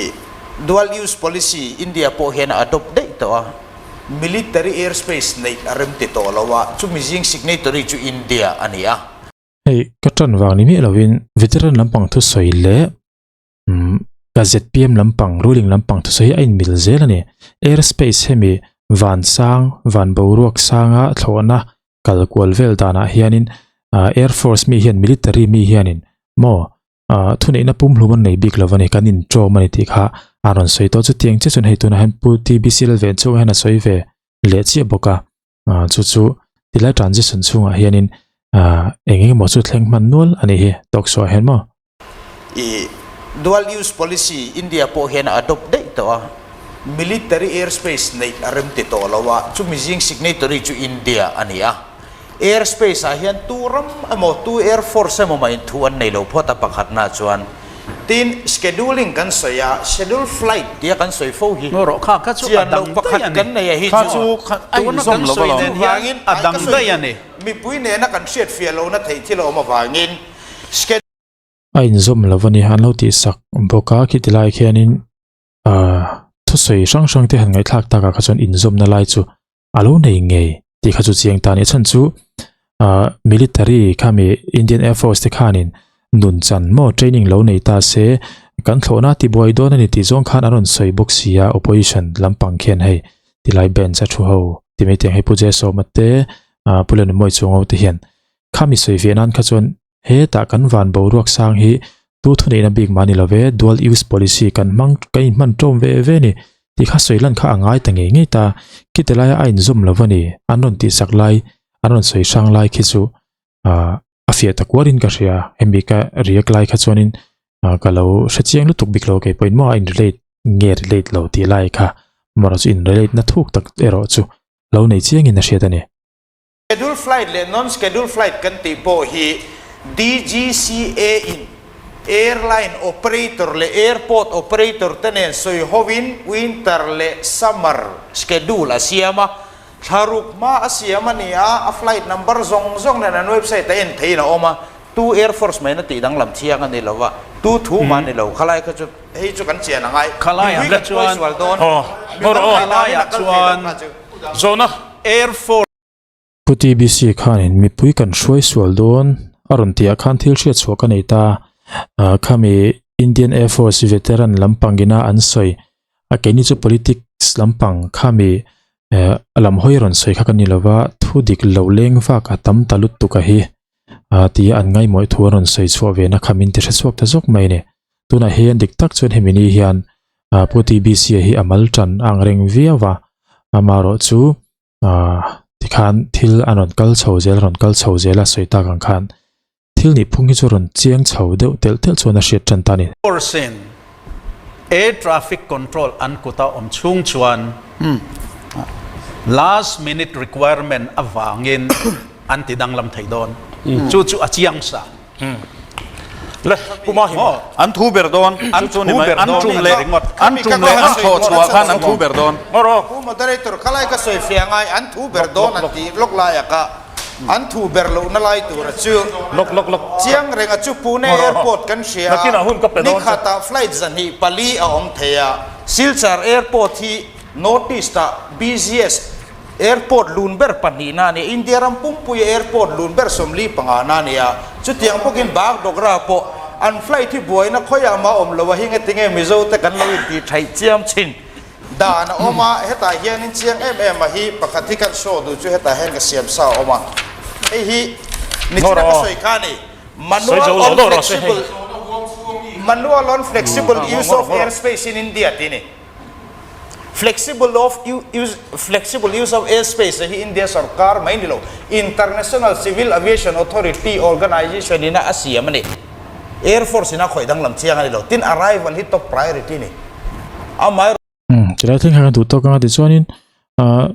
Dual Use Policy India pawh hian a adopt daih tawh a, Military Airspace neih a rem ti tawh lo a, chumi zing signatory chu India a ni a. Hei ka tan vang ni miah lovin veteran lampang thusawi leh umm ka zpm lampang ruling lampang thusawi hi a inmil zel a ni. Air space hemi van sang van boruak sanga thlawhna kal kual vel danah hianin ah air force mi hian military mi hianin maw ah thuneihna pumhlum an nei bik lo a ni kan intawm a ni tih kha a rawn sawi tawh chutiang chiah chuan hei tunah hian pu TBC Lalven chungah hian a sawi ve leh chiah bawk a. Ah chu chu tilai transition chhungah hianin ah eng eng emaw chu thleng hman nual a nih hi talk show ah hian maw. I dual use policy India pawh hian a adopt daih tawh a, military airspace neih a rem ti tawh lo a, chumi zing signatory chu India a ni a. Air space ah hian tu ram emaw tu air force emaw mah in thu an nei lo phawt a pakhatna chuan. Tin, scheduling kan sawi a, schedule flight tia kan sawi fo hi chian loh pakhat kan nei a hi chu tuna kan sawi nen hian a dang daih a ni. Mipui nena kan hriatfiah lohna theih thil a awm avangin schedule. A inzawm lo a ni, an lo tihsak bawk a, khiti lai khianin ahh thusawi hrang hrang te han ngaihthlak takah kha chuan inzawmna lai chu a lo nei ngei tih kha chu chiang ta a ni. A chhan chu ah military khami Indian Air Force te khanin nun chan maw training lo nei ta se kan thlawhna tibuai dawn a ni tih zawng khan an rawn sawi bawk si a opposition lampang khian hei tilai bench a thu ho ti mai teng hei Pu Jesawma te ah Pu Lenmawii Chuango te hian khami sawi ve nan kha chuan Hetah kan van boruak sang hi tu thuneihna bik mah ni lo ve, dual use policy kan hmang kan inhman ṭawm ve ve ni tih kha sawi lan kha a ngai ta ngei ngei ta, khiti laia a inzawm lo va ni, an rawn tihsak lai, an rawn sawi hrang lai khi chu ah a fiah ta kuarin ka hria, hemi ka react lai kha chuanin ah ka lo hre chiang lutuk bik lo kei pawhin maw a in relate nge relate lo tih lai kha amaherawhchu in relate na thuk tak erawh chu lo nei chiangin a hriat a ni. Schedule flight leh non-schedule flight kan tih pawh hi DGCA in airline operator leh airport operator te nen sawi hovin winter leh summer schedule a siam a, thla ruk hma a siam a ni a, a flight number zawng zawng nen an website a en theihin a awm a, tu Air Force mai na tih danglam thiang a ni lo va, tu thu mah a ni lo, khalai kha chu hei chu kan chian a ngai, mipui kan hruai sual dawn, mi dang ngaihdan in a kal thei lo kha chu. Zawhna. Air Force. Pu TBC khanin mipui kan hruai sual dawn a rawn tih ah khan thil hriat chhuah ka nei ta. Khami Indian Air Force veteran lampang ina an sawi a keini chu politics lampang khami lam hawi rawn sawi kha ka ni lova thu dik lo leng vak a tam ta lutuk a hi tia an ngaimawih thu an rawn sawi chhuah ve na kha min ti hre chhuak ta zawk mai a ni. Tunah hian dik tak chuan hemi ni hian Pu TBC hi a mal tan a ang reng viau a, amaherawh chu ah tikhan thil an rawn kal chho zel rawn kal chho zel a sawi tak ang khan thil nih phung hi chu rawn chiang chho deuh telh telh chuan a hriat tan ta a ni. Force-in air traffic control an kuta awm chhung chuan last minute requirement avangin an ti danglam thei dawn. Chu chu a chiang sa. Le, Pu Mahim. An thu ber dawn. An thu ber dawn. An tum leh an tum leh an thawh chhuah khan an thu ber dawn. Pu Moderator, khalai ka sawi fiah ngai, an thu ber dawn an tih lawk laia ka an thu ber lohna lai tura chu chiang renga chu Pune Airport kan hria a, nikhatah flight 204 a awm thei a, Silchar Airport hi North East-ah busiest Airport lun ber pahnihna a ni a, India ram pumpuia airport lun ber 45 na a ni a, chutiang bawkin Bagdogra pawh an flight hi buaina khawiah mah awm lo a hi ngetinge Mizo te kan lo intih thaih chiam thin dan a awm a, hetah hianin chiang em em a hi pakhat hi kan show duh chu hetah hian ka siam sa a awm a, hei hi nichina ka sawi kha a ni, manual on flexible manual on flexible use of airspace in India tih a ni. Flexible of use flexible use of airspace hi India sarkar mai ni lo, International Civil Aviation Authority Organization ina a siam a ni. Air Force ina khawih danglam chiang a ni lo. Tin arrival hi top priority a ni. Amaherawhchu. Umm chulai thleng kha kan duh tawk anga tichuanin ah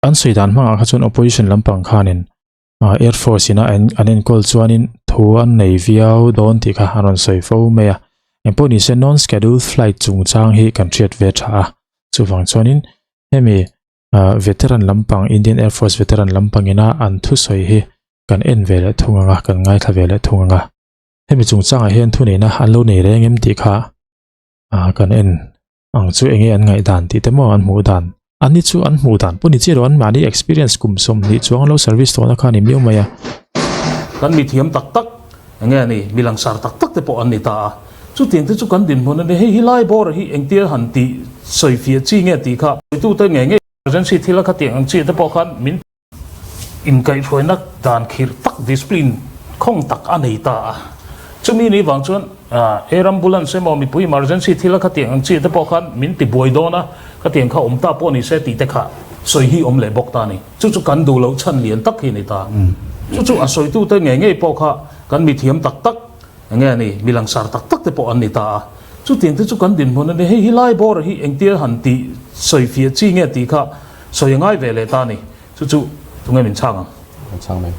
an sawi dan hmangah kha chuan opposition lampang khanin ah air force ina an an enkawl chuanin thu an nei viau dawn tih kha an rawn sawi fo mai a engpawh ni se non schedule flight chungchang hi kan hriat ve tha a chuvang chuanin hemi ah veteran lampang Indian air force veteran lampang ina an thusawi hi kan en ve leh thung ang a kan ngaithla ve leh thung ang a hemi chungchangah hian thuneihna an lo nei reng em tih kha ah kan en ang chu enge an ngaihdan tih te maw an hmuh dan an ni chu an hmuh dan pawh ni chiah lo an mahni experience kum 20 chuang lo service tawhna kha a ni miau mai a. Kan mithiam tak tak enge a ni mi langsar tak tak te pawh an ni ta a chutiang te chu kan dinhmun a ni hei hi lai bawr hi engtia han tih sawi fiah chi nge tih kha sawitute nge nge emergency thil a khatiang ang chi te pawh khan min Inkaihhruaina dan khirh tak, discipline khawng tak a nei ta a. Chumi ni vang chuan air ambulance emaw mipui emergency thil a khatiang ang chi te pawh khan min ti buai dawn a, khatiang kha awm ta pawh ni se tih te kha sawi hi awm leh bawk ta a ni. Chu chu kan duh loh chhan lian tak hi a ni ta. Chu chu a sawitute ngei ngei pawh kha kan mithiam tak tak enge a ni, mi langsar tak tak te pawh an ni ta a. Chutiang te chu kan dinhmun a ni. Hei hi lai bawr hi engtia han tih sawi fiah chi nge tih kha sawi a ngai ve leh ta a ni. Chu chu tunge min chhang ang? Kan chhang mai.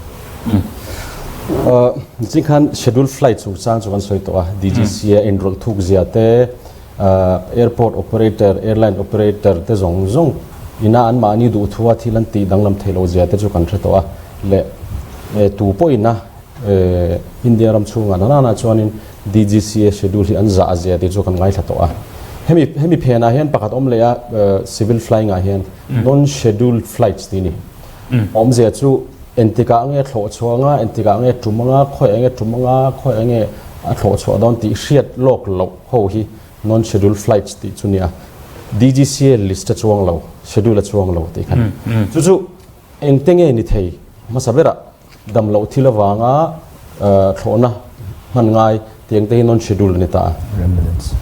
Nichin khan schedule flight chungchang chu kan sawi tawh a, DGCA inrawlh thuk zia te, airport operator, airline operator te zawng zawng ina anmahni duhthua thil an tih danglam theih loh zia te chu kan hre tawh a, leh tu pawhina India ram chhungah nana chuanin DGCA schedule hi an zah zia tih chu kan ngaithla tawh a. Hemi hemi phenah hian pakhat awm leh a civil flying ah hian non scheduled flights tih a ni. Awmzia chu entikah nge thlawh chhuah anga, entikah nge tum anga, khawiah nge tum anga, khawiah nge a thlawh chhuah dawn tih hriat lawk loh ho hi non scheduled flights tih chu nia. DGCA list a chuang lo, schedule a chuang lo tih kha ni. Chu chu engte nge ni thei hmasa berah Dam loh thil avanga thlawhna hman ngai tiang te hi non schedule a ni ta a. Air ambulance.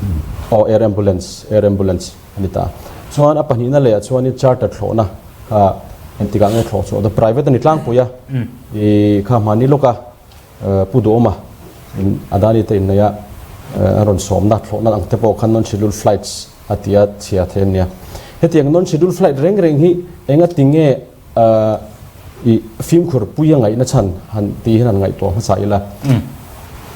Aw air ambulance, air ambulance a ni ta a. Chuan a pahnihna leh ah chuanin charter thlawhna kha engtikah nge thlawh chhuah dawn private a ni tlangpui a. I kha hmani lawka Pu Duhawma in Adani te inneih a an rawn sawmna thlawhna ang te pawh khan non schedule flights a ti a chhia thei a nia. Hetiang non schedule flight reng reng hi engati nge I fimkhur pui a ngaihna chhan han tih hian han ngaihtuah hmasa ila.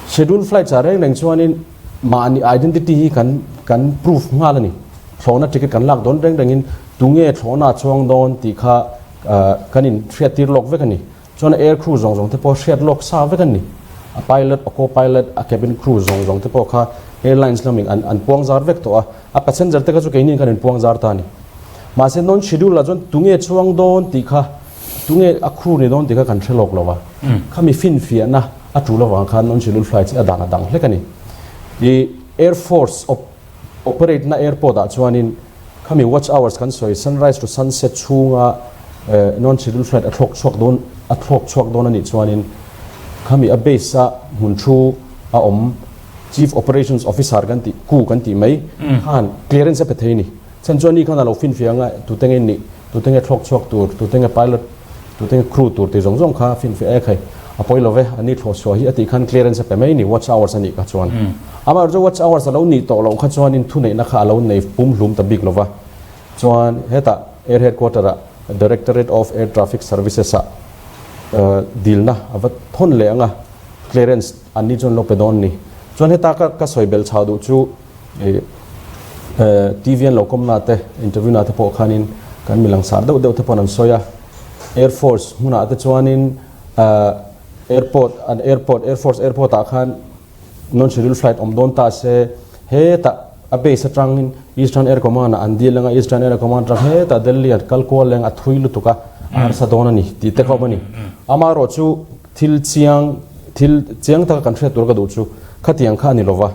Schedule flights ah reng reng chuanin mahni identity hi kan kan proof nghal a ni. Thlawhna ticket kan lak dawn reng rengin tunge thlawhna a chuang dawn tih kha kan in hriattir lawk vek a ni. Chuan air crew zawng zawng te pawh hriat lawk sa vek a ni. A pilot, a co-pilot, a cabin crew zawng zawng te pawh kha airlines lamin an an puang zar vek tawh a. A passenger te kha chu keini kan in puang zar ta a ni. Mahse non schedule ah chuan tunge chuang dawn tih kha, tunge a crew ni dawn tih kha kan hre lawk lo a. Khami finfiahna a tul avang khan non schedule flight hi a dan a dang hlek a ni. I Air Force operate na airport ah chuanin khami watch hours kan sawi sunrise to sunset chhunga non schedule flight a thlawk chhuak dawn a thlawk chhuak dawn a nih chuanin khami a base a hmun thu a awm Chief Operations Officer kan tih, ku kan tih mai khan clearance a pe thei a ni. Chhan chuan ni khan a lo finfiah anga tute nge nih, tute nge thlawk chhuak tur, tute nge pilot, tute nge crew tur tih zawng zawng kha finfiah e khai a pawi lo ve, a ni thlawh chhuah hi a tih khan clearance a pe mai a ni, watch hours a nih kha chuan. Amaherawhchu watch hours a lo nih tawh loh kha chuanin thuneihna kha a lo nei pumhlum ta bik lo va. Chuan hetah Air Headquarter ah Directorate of Air Traffic Services ah dilna a va thawn leh anga clearance an ni chuan lo pe dawn ni. Chuan heta ka ka sawi belh chau duh chu ih TV an lo kawmna te interview na te pawh khanin kan mi langsar deuh deuh te pawh an sawi a. Air Force hmunah te chuanin airport an airport Air Force airport ah khan non schedule flight awm dawn ta se hetah a base atangin Eastern Air Command ah an deal anga Eastern Air Command atang hetah Delhi an kal kual leng a thui lutuk a a harsa dawn a ni tih te kha awm a ni. Amaherawhchu Thil chiang, thil chiang taka kan hriat tur ka duh chu khatiang kha a ni lova,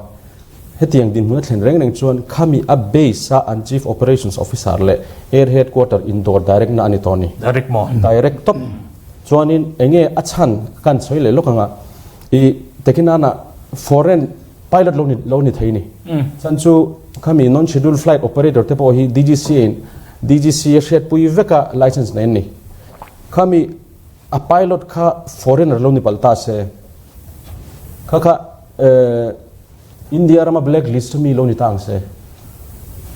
hetiang dinhmun a thlen reng reng chuan khami a base a an Chief Operations Officer leh Air Headquarter indawr direct na a ni tawh a ni. Direct maw? Direct tawp. Chuanin enge a chhan kan sawi leh lawk anga i Tekinana foreign pilot lo ni lo ni thei ni. Chhan chu khami non-scheduled flight operator te pawh hi DGCA in DGCA hriatpui veka license nei an ni. Khami A pilot kha foreigner lo ni palh ta se, kha kha India rama black list mi lo ni ta ang se,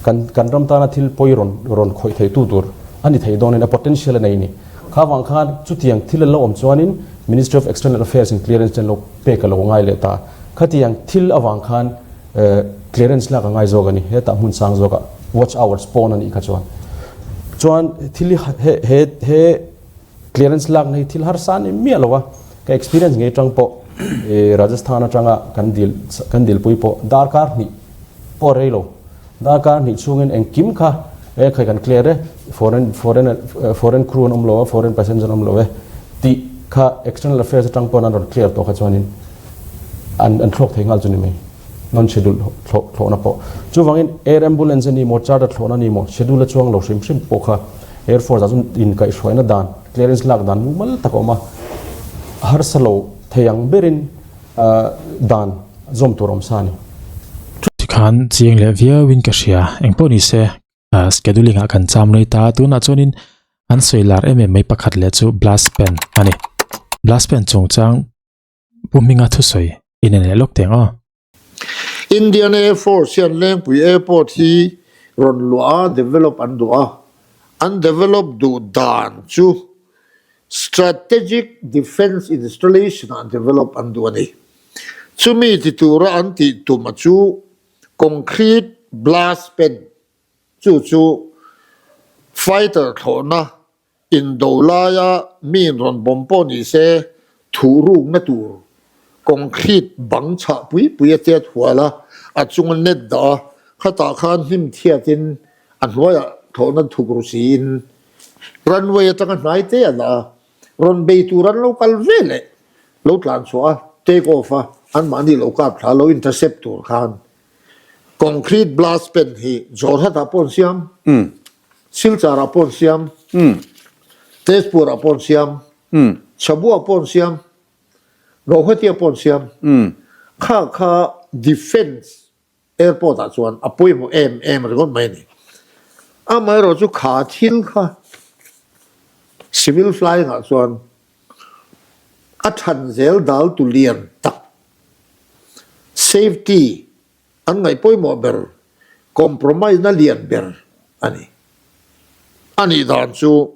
kan kan ram tana thil pawi rawn rawn khawih thei tu tur a ni thei dawnin a potential a nei ni. Kha vang khan chutiang thil an lo awm chuanin Ministry of External Affairs in clearance te an lo pek a lo ngai leh ta. Khatiang thil avang khan clearance lak a ngai zawk a ni. Hetah hmun sang zawkah watch hours pawn a nih kha chuan. Chuan thil hi he he he Clearance lakna hi thil harsa a ni miah lo a, ka experience ngei atang pawh Rajasthan atanga kan dil kan dilpui pawh darkar hnih pawh a rei lo. Darkar hnih chhungin engkim kha e khai kan clear e, foreign foreign foreign crew an awm lo a, foreign passenger an awm lo e tih kha external affairs atang pawn an rawn clear tawh kha chuanin an an thlawk thei nghal chu ni mai. Non schedule thlawh thlawhna pawh. Chuvangin air ambulance a ni maw, charter thlawhna a ni maw, schedule a chuang lo hrim hrim pawh kha Air Force ah chuan inkaihhruaina dan, clearance lak dan mumal tak a awm a, harsa lo thei ang berin dan zawm tur a awm sa a ni. Tikhan chiang leh viauin ka hria, engpawh ni se scheduling ah kan cham rei ta a, tunah chuanin an sawi lar em em mai pakhat leh chu blast pen a ni. Blast pen chungchang Pu Hminga thusawi in en leh lawk teng aw. Indian Air Force hian Lengpui Airport hi rawn luah a, develop an duh a. An develop duh dan chu. Strategic Defence Installation-ah develop an duh a ni. Chumi ti tura an tih tum a chu concrete blast pen chu chu fighter thlawhna Indo laia mi rawn bawm pawh ni se, thuh rukna tur concrete bang chhah pui pui a chet hual a, a chunga net dah a, khatah khan hnim thiatin a hnuaiah thlawhna thuk ru siin runway atanga hnai te a dah a, rawn bei tur an lo kal ve leh lo tlan chhuah a, take off a, anmahni lo kap thla lo intercept tur khan concrete blast pen hi Jorhat-ah pawh an siam. Silchar ah pawh an siam, Tezpur ah pawh an siam, Chabua ah pawh an siam, Guwahati ah pawh an siam. Kha kha Defence Airport ah chuan a pawimawh em em ringawt mai a ni. Amaherawh chu kha thil kha Civil Flying ah chuan a than zel dal tu lian tak Safety An ngaih pawimawh ber, compromise na lian ber a ni. A nih dan chu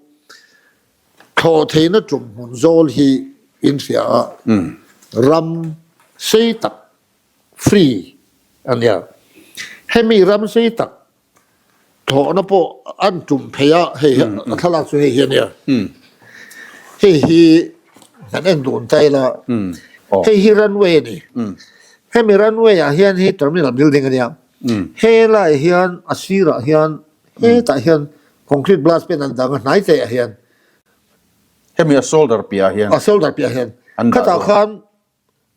thlawh theihna tum hmun zawl hi in hria a, ram sei tak free a nia. Hemi ram sei tak thlawhna pawh an tum phei a, hei hi a thlalak chu hei hi a nia. Hei hi kan en dun ta ila, hei hi runway a ni. Hemi runway ah hian hi terminal building a nia. Helai hian a sirah hian hetah hian concrete blast pen an dang a hnai te ah hian. Hemi a shoulder piah ah hian. A shoulder piah ah hian. Khatah khan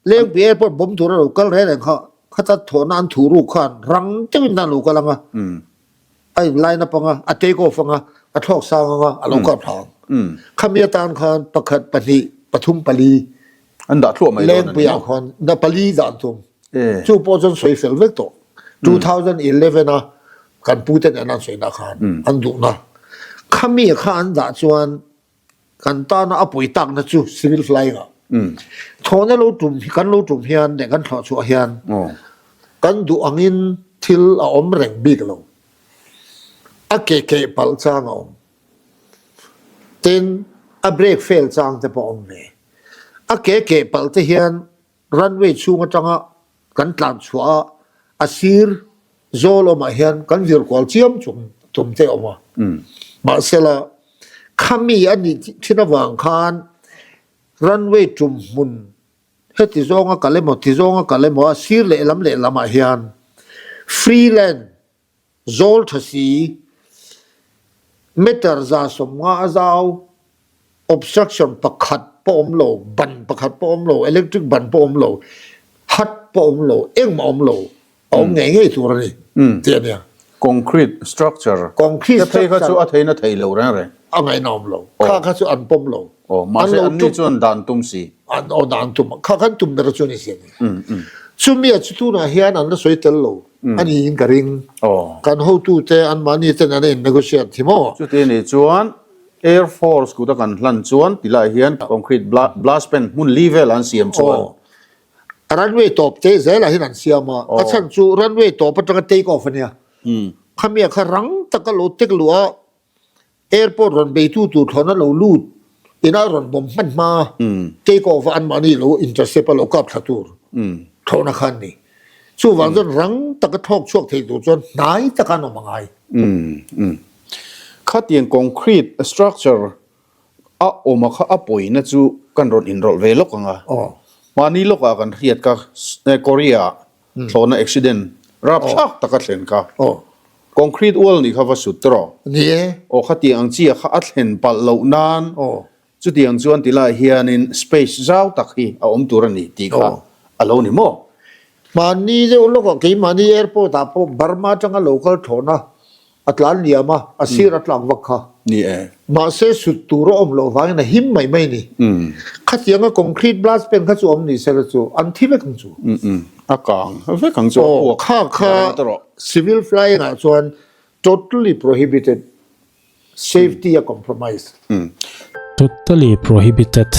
Lengpui airport bawm tur a lo kal reng reng kha, khata thawhna an thuh ruk khan rang deuhin an lo kal ang a, a in line up ang a, a take off ang a, a thlawk sang ang a, a lo kap thla ang. Khami atan khan pakhat, pahnih, pathum, pali An dah thluah mai dawn a ni Lengpui ah khan na pali dah an tum. Chu pawh chuan sawi fel vek tawh. 2011 a kan pu te nen an sawina khan an duhna. Khami kha an dah chuan Kan tana a pawi takna chu civil flying ah thlawhna lo tum kan lo tum hian leh kan thlawh chhuah hian kan duh angin thil a awm reng bik lo. A ke keh palh chang a awm. Tin, a brake fail chang te pawh a awm ve. A ke keh palh te hian Runway chhung atanga kan tlan chhuah a, a sir zawl awmah hian kan vir kual chiam chung tum te a awm a. Mahsela, khami a nih thin avang khan runway tum hmun heti zawnga kal emaw ti zawnga kal emaw a sir lehlam lehlamah hian free land Zawl tha si, meter 150 a zau, obstruction pakhat pawh awm lo, ban pakhat pawh awm lo, electric ban pawh awm lo, hut pawh awm lo, engmah awm lo, a awm ngei ngei tur a ni tih a nia. Concrete structure Concrete te phei kha chu structure a theihna thei lo reng reng. A ngaihna awm lo. Kha kha chu an pawm lo. Aw, mahse An lo an ni tum chuan dan tum si. An aw dan tum. Kha khan tum ber chu a ni si a ni. Chumi a chu tunah hian an la sawi tel lo. A niin ka ring. Kan hotute anmahni ten an in negotiate thi maw? Chuti nih chuan Air Force kuta kan hlan chuan ti lai hian concrete blast pen hmun li vel an siam chuan. Runway tawp te zelah hian an siam a, a chhan chu runway tawp atanga take off a nia. Khamia kha rang taka lo tek luh a, Airport rawn beitu tur thlawhna lo lut ina rawn bawm hman hma take off a anmahni lo intercept a lo kap thla tur thlawhna kha an ni. Chuvang chuan rang taka thlawk chhuak thei tur chuan hnai taka an awm a ngai. Khatiang concrete structure a awm a kha a pawina chu kan rawn inrawlh ve lawk ang a. Mahni lawkah kan hriat kha Korea ah Thlawhna accident rapthlak taka thlen kha. Concrete wall nih kha va sut rawh. Ni e. Aw khatiang ang chi a kha a thlen palh loh nan chutiang chuan ti lai hianin space zau tak hi a awm tur a ni tih kha a lo ni maw? Mahni deuh lawkah keimahni airport ah pawh Burma atanga lo kal thlawhna A tlan liam a, a sir a tlak vak kha. Ni e. Mahse sut tur a awm loh vangin a him mai mai ni. Khatianga concrete blast pen kha chu awm ni sela chu an thi vek ang chu. A kang vek ang chu a puak. Kha kha civil flying ah chuan totally prohibited, safety a compromise. Totally prohibited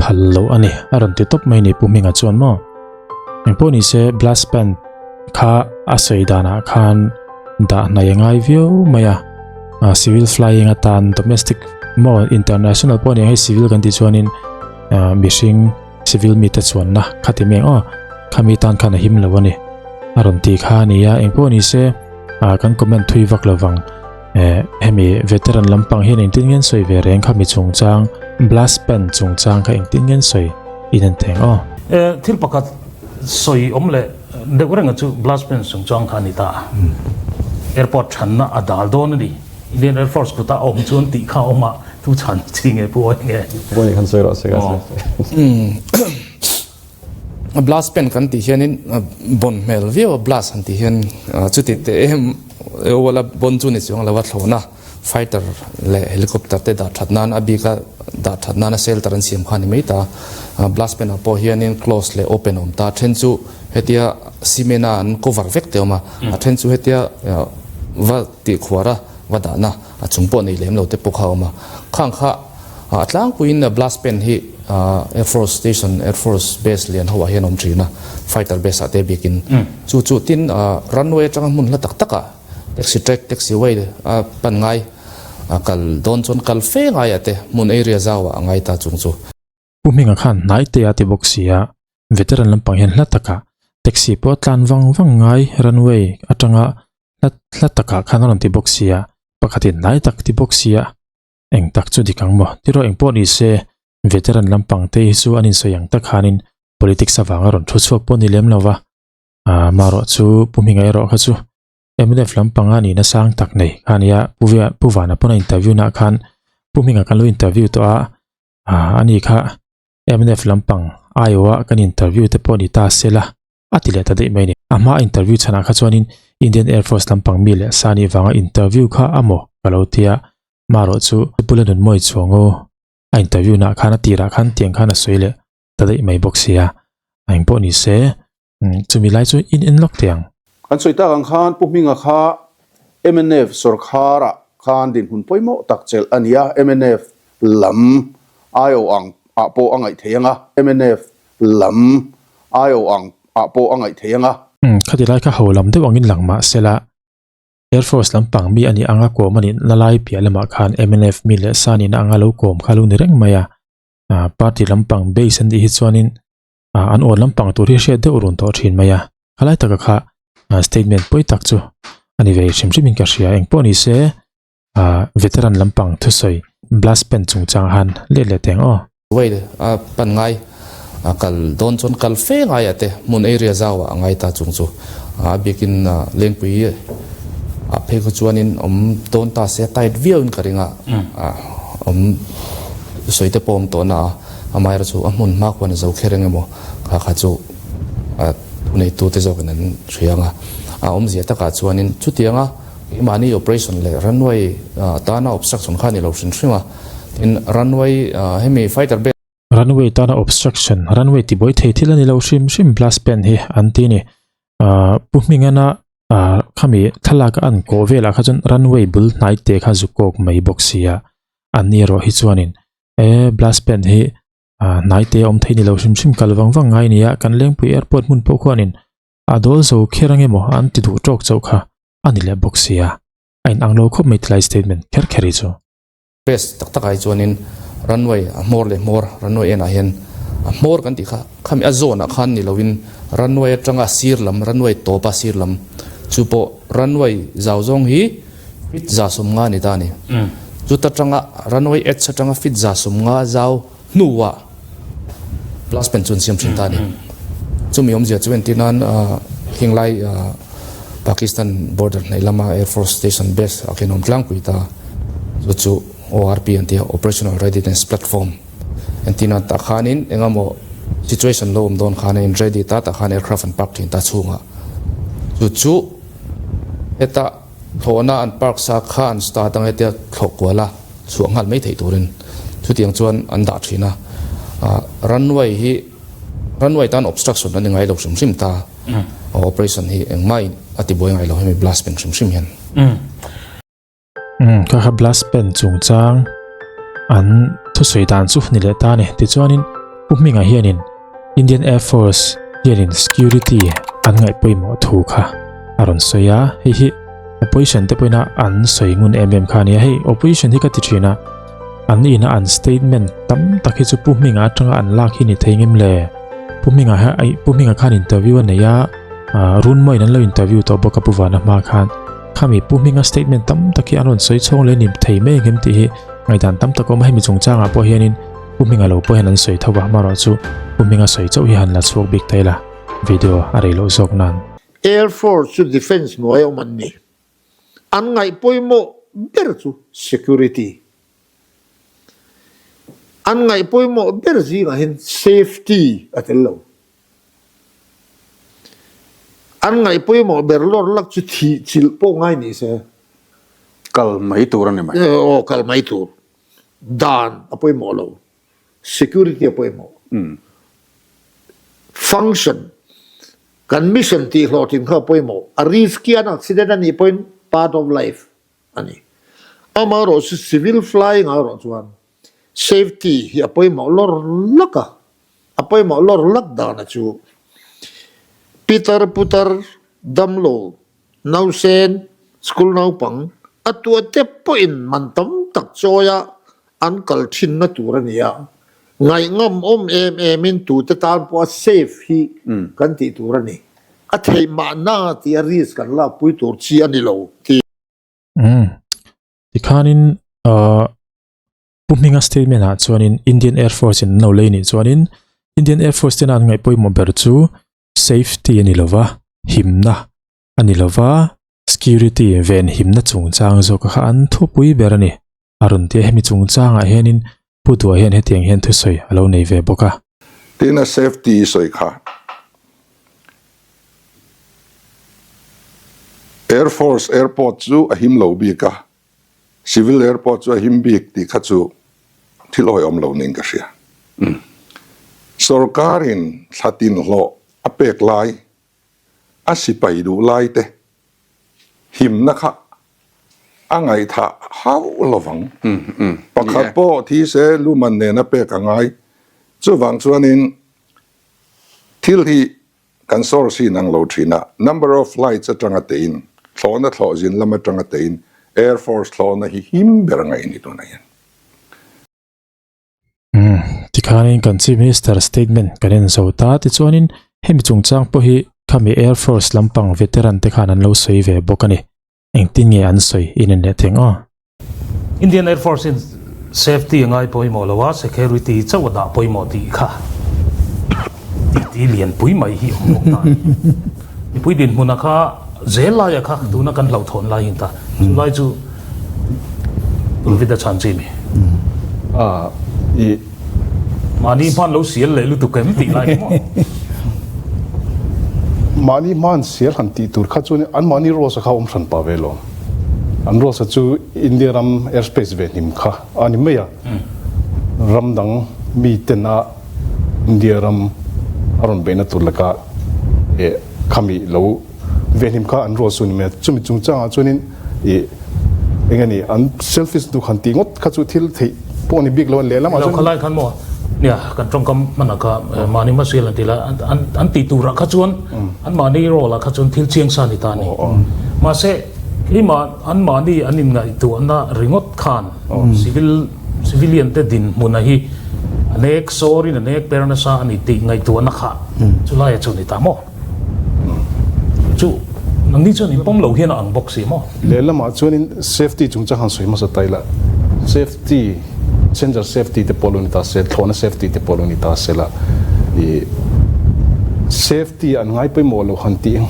phal loh a ni a rawn ti tawp mai ni Pu Hminga chuan maw. Engpawh ni se blast band kha a sawi danah khan dah hnai a ngai viau mai a, civil flying atan domestic. Maw international pawh nia hei civil kan tih chuanin mihring civil mite chuanna kha ti mai ang aw khami tan khan a him lo a ni a rawn ti kha a ni a engpawh ni se kan comment thui vak lo vang hemi veteran lampang hian engtin nge an sawi ve reng khami chungchang blast pen chungchang kha engtin nge an sawi in an theng aw. Thil pakhat sawi awm leh deuh renga chu blast pen chungchang kha a ni ta a airport thanna a dal dawn a ni. Indian Air Force kutah a awm chuan tih kha a awm a, thu chhan chi nge pu awi nge? Pu awi khan sawi rawh se ka sawi. Blast pen kan tih hianin bon hmel viau a blast han tih hian chuti teh em ewala bon chu ni chuang lo a thlawhna fighter leh helicopter te dah that nan a bika dah that nana shelter an siam kha ni mai ta. Blast pen ah pawh hianin close leh open a awm ta then chu hetia cement a an cover vek te awm a, a then chu hetia va Tih khuar a va dahna a chung pawh nei lem lo te pawh kha a awm a. Khang kha a tlangpuiin blast pen hi Air Force Station, Air Force Base lian ho ah hian a awm thin a, fighter base ah te bikin. Chu chu tin runway atanga hmun hla tak tak ah taxi track, taxi way a pan ngai a kal dawn chuan kal fe ngai ah te hmun area zau ah a ngai ta chung chu. Pu Hminga khan hnai te a ti bawk si a, veteran lampang hian hla takah taxi pawh a tlan vang vang ngai runway atanga hla hla takah khan a rawn ti bawk si a, pakhatin hnai tak ti bawk si a, eng tak chu dik ang maw? Tiraw eng pawh ni se veteran lampang te hi chu an insawi ang tak khanin politics avanga rawn thu chhuak pawh ni lem lo va, amaherawh chu Pu Hminga erawh kha chu mnf lampanga nihna sang tak nei kha a nia, Pu Vana pawn a interview naah khan Pu Hminga kan lo interview tawh a, Ah, ani kha mnf lampang aiawha kan interview te pawh ni ta se la, a ti leh ta daih mai a ni. A hma interview chhanah kha chuanin Indian Air Force lampang mi leh sa nih vanga interview kha a maw ka lo ti a, marawh chu Pula Nunmawi Chuango a interview naah khan a tirah khan tiang khan a sawi leh ta daih mai bawk sia. A eng pawh ni se, chumi lai chu in en lawk teh ang. Kan sawi tak ang khan Pu Hminga kha mnf sawrkharah khan dinhmun pawimawh tak chelh a ni a, mnf lam aiawh ang ah pawh a ngaih thei ang a, mnf lam aiawh ang ah pawh a ngaih thei ang a. Khati lai kha ho lam deuh angin lang mah sela, Air Force lampang mi a nih anga kawm a nih na lai piah lamah khan mnf mi leh sa nihna anga lo kawm kha lo ni reng mai a, party lampang base an nih hi chuanin an awn lampang tur hi hriat deuh run tawh thin mai a, khalai taka kha statement pawi tak chu a ni ve hrim hrim in ka hria, engpawh ni se veteran lampang thusawi blast pen chungchang han let leh teng aw. Wei a pan ngai a kal dawn chuan kal fe ngai a te hmun area zau ah a ngai ta chung chu a biakin lengpui ah phei khaw chuanin awm dawn ta se tight viau in ka ring a awm sawi te pawh awm tawh na a amaherawh chu a hmun hma khuan a zo kher eng emaw kha kha chu a thuneitu te zawkin an hria ang a a awmzia takah chuanin chutianga keimahni operation leh runway tana obstruction kha a ni lo hrim hrim a tin runway hemi fighter base Runway tana obstruction, runway tibuai thei thil a ni lo hrim hrim blast pen hi an ti a ni. Pu Hmingana khami thlalak a an kawh velah kha chuan runway bul hnai te kha zu kawk mai bawk sia an ni erawh hi chuanin e blast pen hi hnai te a awm thei ni lo hrim hrim kal vang vang ngai a ni a, kan Lengpui airport hmun pawh khuanin a dawl zo kher ang emaw an ti duh tawk chauh kha a ni leh bawk sia a inang lo khawp mai tilai statement kher kher hi chu. Base tak takah hi chuanin runway a hmawr leh hmawr runway enah hian a hmawr kan tih kha khami a zawnah khan ni loin runway atanga sir lam runway tawpa sir lam chu pawh runway zau zawng hi feet 150 a ni ta a ni. Chuta tanga runway edge atanga feet 150 zau hnuah blast pen chu an siam thin ta a ni. Chumi awmzia chu entir nan Hinglai Pakistan border hnaih lama Air Force Station base ah khian awm tlangpui ta chu chu ORP an ti a, Operational Readiness Platform entir nan tah khanin engemaw situation lo awm dawn khan a in ready ta tah khan aircraft an park thin ta chhungah chu chu heta thlawhna an park sa kha an start ang hetia thlawh kual a chhuah nghal mai theih turin chutiang chuan an dah thin a runway hi runway tan obstruction a ni ngai lo hrim hrim ta operation hi engmah a ti buai ngai lo hemi blast pen hrim hrim hian. Umm kha kha blast pen chungchang an thusawi dan chu ni leh ta a ni tichuanin Pu Hminga hianin Indian Air Force hianin security an ngaih pawimawh thu kha a rawn sawi a, hei hi opposition te pawhin a an sawi ngun em em kha a ni a, hei opposition hi ka ti thin a. An ina an statement tam tak hi chu Pu Hminga atanga an lak hi ni thei ngem le? Pu Hminga hi ai Pu Hminga khan interview a nei a, Runmawiin an lo interview tawh bawk a Pu Vana hma khan. Khami Pu Hminga statement tam tak hi an rawn sawi chhawng leh ni thei mai ngem tih hi ngaihdan tam tak a awm a, hemi chungchangah pawh hianin Pu Hminga lo pawh hian an sawi tho a, amaherawhchu Pu Hminga sawi chauh hi han la chhuak bik ta ila video a rei loh zawk nan. Air Force chu defence hnuai awm an ni. An ngaih pawimawh ber chu security. An ngaih pawimawh ber zingah hian safety a tel lo. An ngaih pawimawh ber lawr lak chu thih chilh pawh ngai ni se. Kal mai tur a ni mai. Aw, kal mai tur. Dan a pawimawh lo. Security a pawimawh. Function, kan mission tih hlawhtling kha a pawimawh. A risky an accident a nih pawhin part of life a ni. Amaherawhchu civil flying ah erawh chuan safety hi a pawimawh lawr lak a, a pawimawh lawr lak dana chu pitar putar damlo Nausen, school naupang, a tuate pawhin man tam tak chawia an kal thinna tur a ni a, ngaihngam awm em emin tute tan pawha safe hi kan tih tur a ni. A theih mahna tia risk kan lakpui tur chi a ni lo ti. Umm. Tikhanin ahh Pu Hminga statement ah chuanin Indian Air Force in an lo lei nih chuanin Indian Air Force tena an ngaih pawimawh ber chu Safety a ni lova, himna a ni lova, security ven himna chungchang zawk kha an thupui ber a ni. A rawn ti a, hemi chungchangah hianin Pu Dua hian hetiang hian thusawi a lo nei ve bawk a. Tina safety sawi kha Air Force airport chu a him lo bik a, Civil airport chu a him bik tih kha chu thil awihawm lo niin ka hria. Sorkarin thla tin hlawh a pek lai, a sipai duh lai te himna kha a ngaihthah hauh lovang. Pakhat pawh thi se luman nena pek a ngai. Chuvang chuanin thil hi Kan source hi inang lo thin a, number of flights atanga tein, thlawhna thlawh zin lam atanga tein Air Force thlawhna hi him ber ngaih a ni tunah hian. Umm, tikhanin kan Chief Minister statement kan en zo ta, tichuanin hemi chungchang pawh hi khami Air Force lampang veteran te khan an lo sawi ve bawk a ni. Engtin nge an sawi in en leh theng aw? Indian Air Force in safety a ngai pawimawh lo a, security chauh a dah pawimawh tih kha tih ti lian pui mai hi awm bawk ta a ni. Mipui dinhmuna kha zel laia kha tuna kan hlauhthawn lai hin ta, chu lai chu Pulvita chhan chi mi. Mahni hman lo sial leh lutuk em tih lai maw? Mahni hman sial han tih tur kha chuan an mahni rules a kha awm hran pah ve lo. An rules a chu India ram airspace ve hnim kha a ni mai a. Ram dang mi ten a India ram a rawn beihna tur laka khami lo Venhim kha an rual su ni mai a, chumi chungchangah chuanin ih eng nge ni an selfish duh han tih ngawt kha chu thil theih pawh a ni bik lo a, lehlamah chuan. Lo khalai khan maw nia kan tawngkam hmanah kha mahni hmasial an ti la, an tih turah kha chuan an mahni role ah kha chuan thil chiang sa a ni ta a ni. Mahse keimah an mahni an inngaihtuahna ringawt khan civil civilian te dinhmuna hi a nek sawrin a nek per nasa a ni tih ngaihtuahna kha chulaiah chu a ni ta maw? Chu nangni chuan in pawm lo hian a ang bawk si maw? Lehlamah chuanin safety chungchang han sawi hmasa ta ila, safety, passenger safety te pawh lo ni ta se, thlawhna safety te pawh lo ni ta se la, ih safety an ngai pawimawh lo han tih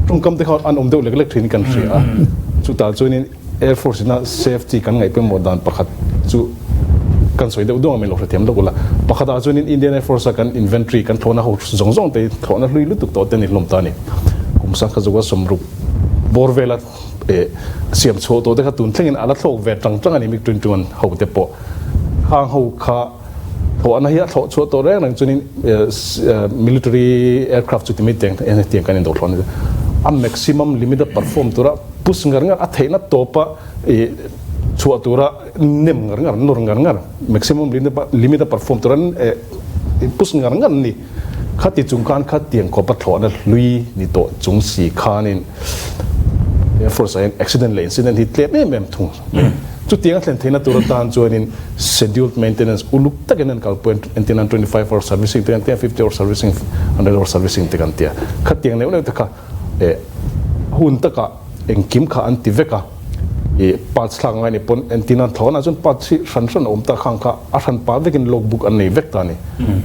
tawngkam te kha an awm deuh lek lek thin kan hria a, chutah chuanin Air Force ina safety kan ngaih pawimawh dan pakhat chu kan sawi deuh duang a min lo hrethiam deuh ula. Pakhatah chuanin Indian Air Force a kan inventory kan thlawhna ho zawng zawng te hi thlawhna hlui lutuk tawh te a ni hlawm ta a ni. Kum sangkhat zawka sawmruk bawr vela eh siam chhuah tawh te kha tun thlengin a la thlawk ve tang tang a ni MiG 21 ho te pawh. Khang ho kha thlawhna hi a thlawh chhuah tawh reng reng chuanin military aircraft chu ti mai teng hetiang kan indo thlawh a ni. A maximum limit a perform tura push ngar ngar a theihna tawpa ih chhuah tura nem ngar ngar nawr ngar ngar maximum limit a perform tura push ngar ngar a ni. Khati chung khan khatiang khawpa thlawhna hlui ni tawh chung si khanin Air Force ah hian accident leh incident hi tlem em em thung. Chutiang a thlen theihna tur atan chuanin scheduled maintenance uluk takin an kalpui a, entirnan 25 hour servicing te kan tia, 50 hour servicing, 100 hour servicing te kan tia. Khatiang neuh neuh te kha eh hun takah engkim kha an ti vek a, ih parts thlak ngai ni pawn entirnan thlawhna chuan parts hi hran hran a awm ta khang kha a hran pah vekin log book an nei vek ta a ni.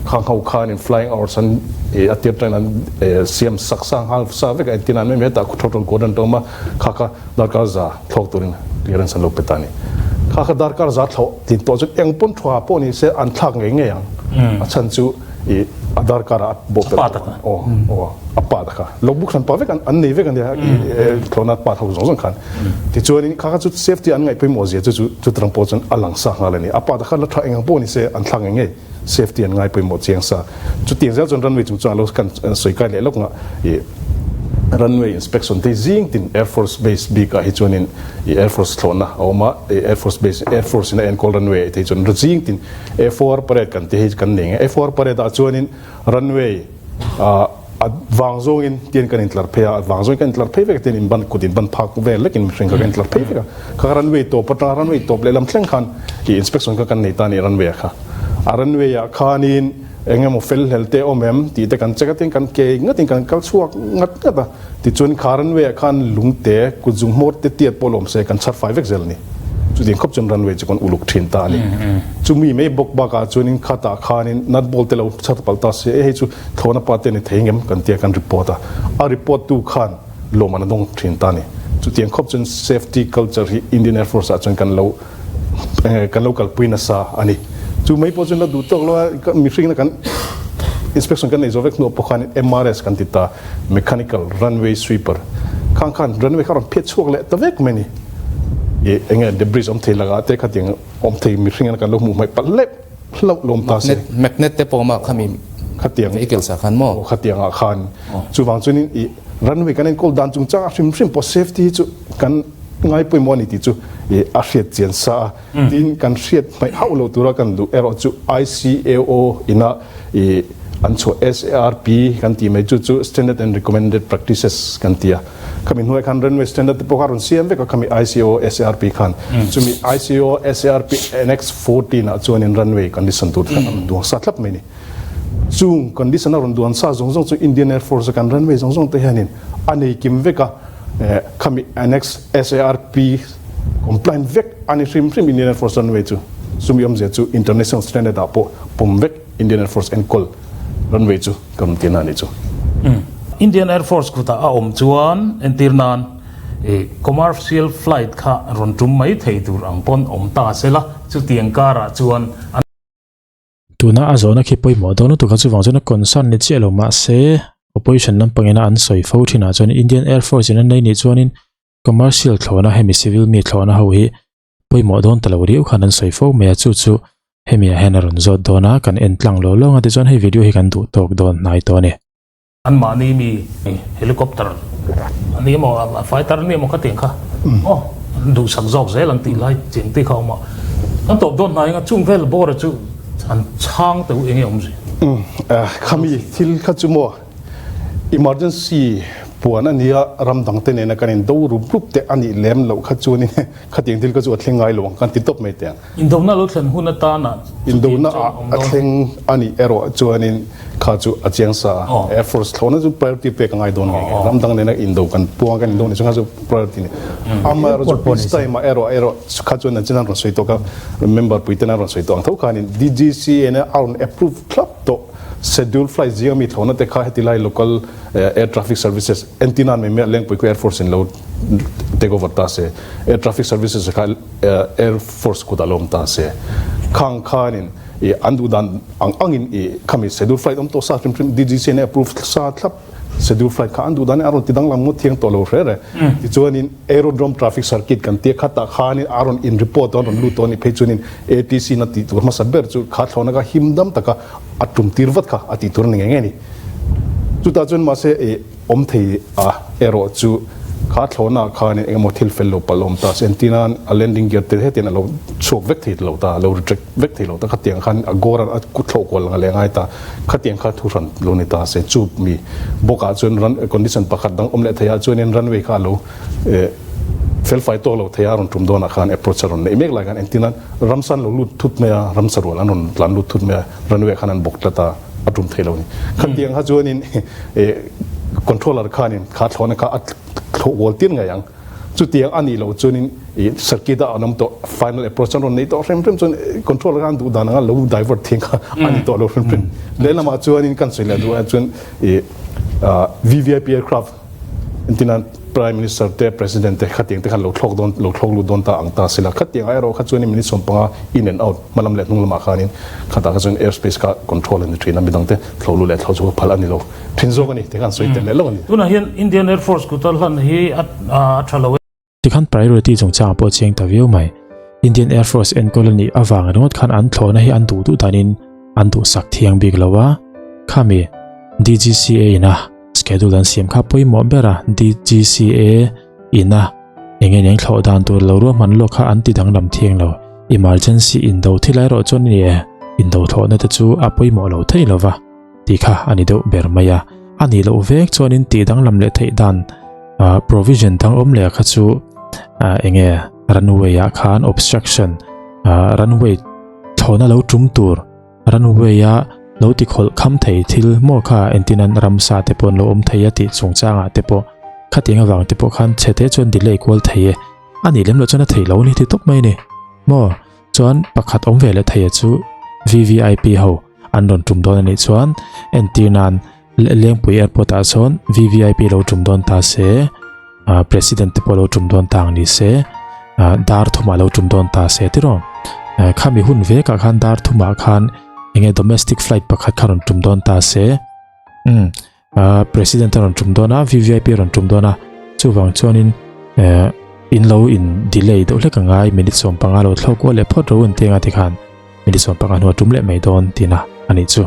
Khang ho khanin flying hours an ih a tir atangin an eh siam sak sa nghal sa vek a, entirnan mai mai hetah total quadrant a awm a, kha kha darkar za thlawk turin clearance an lo pe ta a ni. Kha kha darkar za thlawh tin tawh chuan eng pawn thua pawh ni se an thlak ngei ngei ang. A chhan chu ih a darkar ah a bawh tel tawh ang. Aw aw a pa ta kha. Logbook hran pa vek an nei vek a nia ih thlawhna part ho zawng zawng khan. Tichuanin kha kha chu safety an ngaih pawimawh zia chu chu chutirang pawh chuan a lang sa nghal a ni. A pa ta kha la tha eng ang pawh ni se an thlak ngei ngei. Safety an ngai pawimawh chiang sa. Chutiang zel chuan runway chung chuan a lo kan sawi kai leh lawk nga ih runway inspection te zing tin Air Force base bik ah hi chuanin ih Air Force thlawhna a awm a, ih Air Force base Air Force in a enkawl runway ah te hi chuan zing tin A4 parade kan tih hi kan nei ang a, A4 parade ah chuanin runway ah A vang zawngin tian kan intlar phei a, a vang zawngin kan intlar phei vek a, tian inban kut inban phak vel lekin mihring kha kan intlar phei vek a. Kha runway tawp atanga runway tawp lehlam thleng khan ih inspection kha kan nei ta a ni runway ah kha. A runway ah khanin eng emaw fel hlel te awm em tih te kan check a, tin kan ke ngatin kan kal chhuak ngat ngat a. Tichuan kha runway ah khan lungte kut zung hmawr te tiat pawh lawm se kan chhar fai vek zel a ni. Chutiang khawp chuan runway chu kan uluk thin ta a ni. Chumi mai bawk bakah chuanin khatah khanin nut bolt te lo chhar palh ta se, e hei chu thlawhna pa te a ni thei ngem kan tia kan report a. A report tu khan lawm an a dawng thin ta a ni. Chutiang khawp chuan safety culture hi Indian Air Force ah chuan kan lo kan lo kalpui nasa a ni. Chu mai pawh chuan la duh tawk lo a, mihringna kan inspection kan nei zawh vek hnuah pawh khan MRS kan ti ta. Mechanical runway sweeper khang khan runway kha rawn phiat chhuak leh ta vek mai ni. I enge debris awm thei lakah te khatiang awm thei mihring an kan lo hmuh hmaih palh leh hlauh lawm ta se. Magnet te pawh mah khami khatiang vehicles ah khan maw? Khatiang ah khan chuvang chuanin i runway kan enkawl dan chungchang a hrim hrim pawh safety hi chu kan ngai pawimawh a ni tih chu i a hriat chian sa a. Tin kan hriat hmaih hauh lo tura kan duh erawh chu ICAO ina i an chhuah SARP kan tih mai chu chu Standard and Recommended Practices kan ti a. Khami hnuai khan Runway Standard te pawh kha rawn siam vek a khami ICAO SARP khan. Chumi ICAO SARP Annex 14 ah chuanin runway condition tur te khan a rawn duang sa thlap mai a ni. Chung condition a rawn duan sa zawng zawng chu Indian Air Force a kan runway zawng zawng te hianin a nei kim vek a, khami Annex SARP Compliant vek a ni hrim hrim Indian Air Force runway chu. Chumi awmzia chu international standard ah pawh pawm vek Indian Air Force enkawl runway chu ka rawn tirna a nih chu. Indian Air Force kutah a awm chuan entir nan commercial flight kha rawn tum mai thei tur ang pawn awm ta sela, chutiang karah chuan an. Tuna a zawhna khi pawimawh dawn lutuk a, chuvang chuan a concern ni chiah lo mahse opposition lampangina an sawi fo thinah chuan Indian Air Force in an nei nih chuanin Commercial thlawhna hemi civil mi thlawhna ho hi pawimawh dawn ta lo riau khan an sawi fo mai a, chu chu hemi ah hian a rawn zawt dawn a, kan en tlang lo lawng a tichuan hei video hi kan duh tawk dawn hnai tawh a ni. Anmahni mi helicopter a ni emaw a fighter a ni emaw khatiang kha aw an duhsak zawk zel an tih lai cheng te kha a awm a, kan tawp dawn hnai anga chung vel bawr a chu an chhang teuh eng nge awm zui. Khami thil kha chu maw Emergency puan a nia, ram dang te nena kan indo rup rup te a nih lem loh kha chuanin khatiang thil kha chu a thleng ngai lo ang kan ti tawp mai teh ang. Indona lo thlen hun atana Indona a thleng a nih erawh chuanin kha chu a chiang sa a, Air Force thlawhna chu priority pek a ngai dawn ngei ngei. Ram dang nena indo kan puang kan indo nih chu kha chu priority a ni. Amaherawhchu chu peace time ah erawh erawh kha chuan an chin an rawn sawi tawk a, member pui ten an rawn sawi tawh ang tho khanin DGCA nen a rawn approve thlap tawh. Schedule flight zinga mi thlawhna te kha heti lai local air traffic services entina mai mai Lengpui khu Air Force in lo take over ta se, air traffic services kha Air Force kutah lo awm ta se, khang khanin i an duh dan ang angin i khami schedule flight awm tawh sa hrim hrim DGCA approve sa thlap schedule flight kha an duh danin a rawn ti danglam ngawt thiang tawh lo hre re. Tichuanin aerodrome traffic circuit kan tia khatah khanin a rawn in report a rawn lut tawh a nih phei chuanin ATC na tih tur hmasa ber chu kha thlawhna kha him dam taka a tum tir vat kha a tih tur a ni ngei ngei a ni. Chutah chuan mahse i awm thei a erawh chu kha thlawhna ah khanin engemaw thil fel lo palh awm ta se entirnan a landing gear te hetiang a lo chhuak vek thei lo ta, a lo retract vek thei lo ta khatiang khan a gawr a kut thlawh kual ang a leh ngai ta khatiang kha thu hran lo ni ta se chu mi bawkah chuan run condition pakhat dang awm leh thei ah chuanin runway kha a lo eh. Felfai tawk lo thei a rawn tum dawnah khan approach a rawn neih mek lai khan engtin an ramsa an lo lut thut mai a, ramsa rual an rawn tlan lut thut mai a, runway ah khan an bawk tlat a, a tum thei lo a ni. Khatiang kha chuanin controller khanin kha thlawhna kha a thlawh kual tir ngei ang. Chutiang a nih loh chuanin circuit ah an awm tawh, final approach an rawn neih tawh hrem hrem chuan controller khan duh dan anga lo divert thiang kha a ni tawh lo hrim hrim. Lehlamah chuanin kan sawi leh duh ah chuan VVIP aircraft Entina Prime Minister te, President te khatiang te khan lo thlawk dawn, lo thlawk lut dawn ta ang ta sila. Khatiang ah erawh kha chuanin minute 15 in and out hmalam leh hnung lamah khanin khatah kha chuan airspace kha control a ni thin a, midang te thlawh lut leh thlawh chu phal a ni lo thin zawk a ni tih kha an sawi tel leh lawk a ni. Tunah hian Indian Air Force kuta hlan hi a tha lo e. Tikhan priority chungchangah pawh chiang ta viau mai. Indian Air Force enkawl a nih avang ringawt khan an thlawhna hi an duh duh danin an duhsak thiang bik lo a. Khami DGCA ina schedule an siam kha pawimawh ber a, DGCA ina eng eng eng thlawh dan tur lo ruahman lawk kha an ti danglam thiang lo. Emergency indo thil erawh chuan ni e, indo thlawhna te chu a pawimawh lo thei lo va tih kha a ni deuh ber mai a. A nih loh vek chuanin tih danglam leh theih dan provision dang awm leh kha chu enge runway ah khan obstruction runway thlawhna lo tum tur runway a lo ti khawlh kham thei thil maw kha entin an ramsa te pawh an lo awm thei a tih chungchangah te pawh khatiang avang te pawh khan chhe te chuan delay kual thei e a nih lem loh chuan a thei lo a ni ti tawp mai a ni maw chuan pakhat awm ve leh thei a chu VVIP ho an rawn tum dawn a nih chuan entir nan Lengpui airport ah sawn VVIP lo tum dawn ta se ah president te pawh lo tum dawn ta ang ni se ah dar thumah lo tum dawn ta se tiraw eh khami hun vekah khan dar thumah khan enge domestic flight pakhat kha rawn tum dawn ta se umm ah president a rawn tum dawn a VVIP a rawn tum dawn a chuvang chuanin eh in lo in delay deuh hlek a ngai minute 15 lo thlawk kual leh phawt ro an ti anga tikhan minute 15 hnuah tum leh mai dawn tihna a nih chu.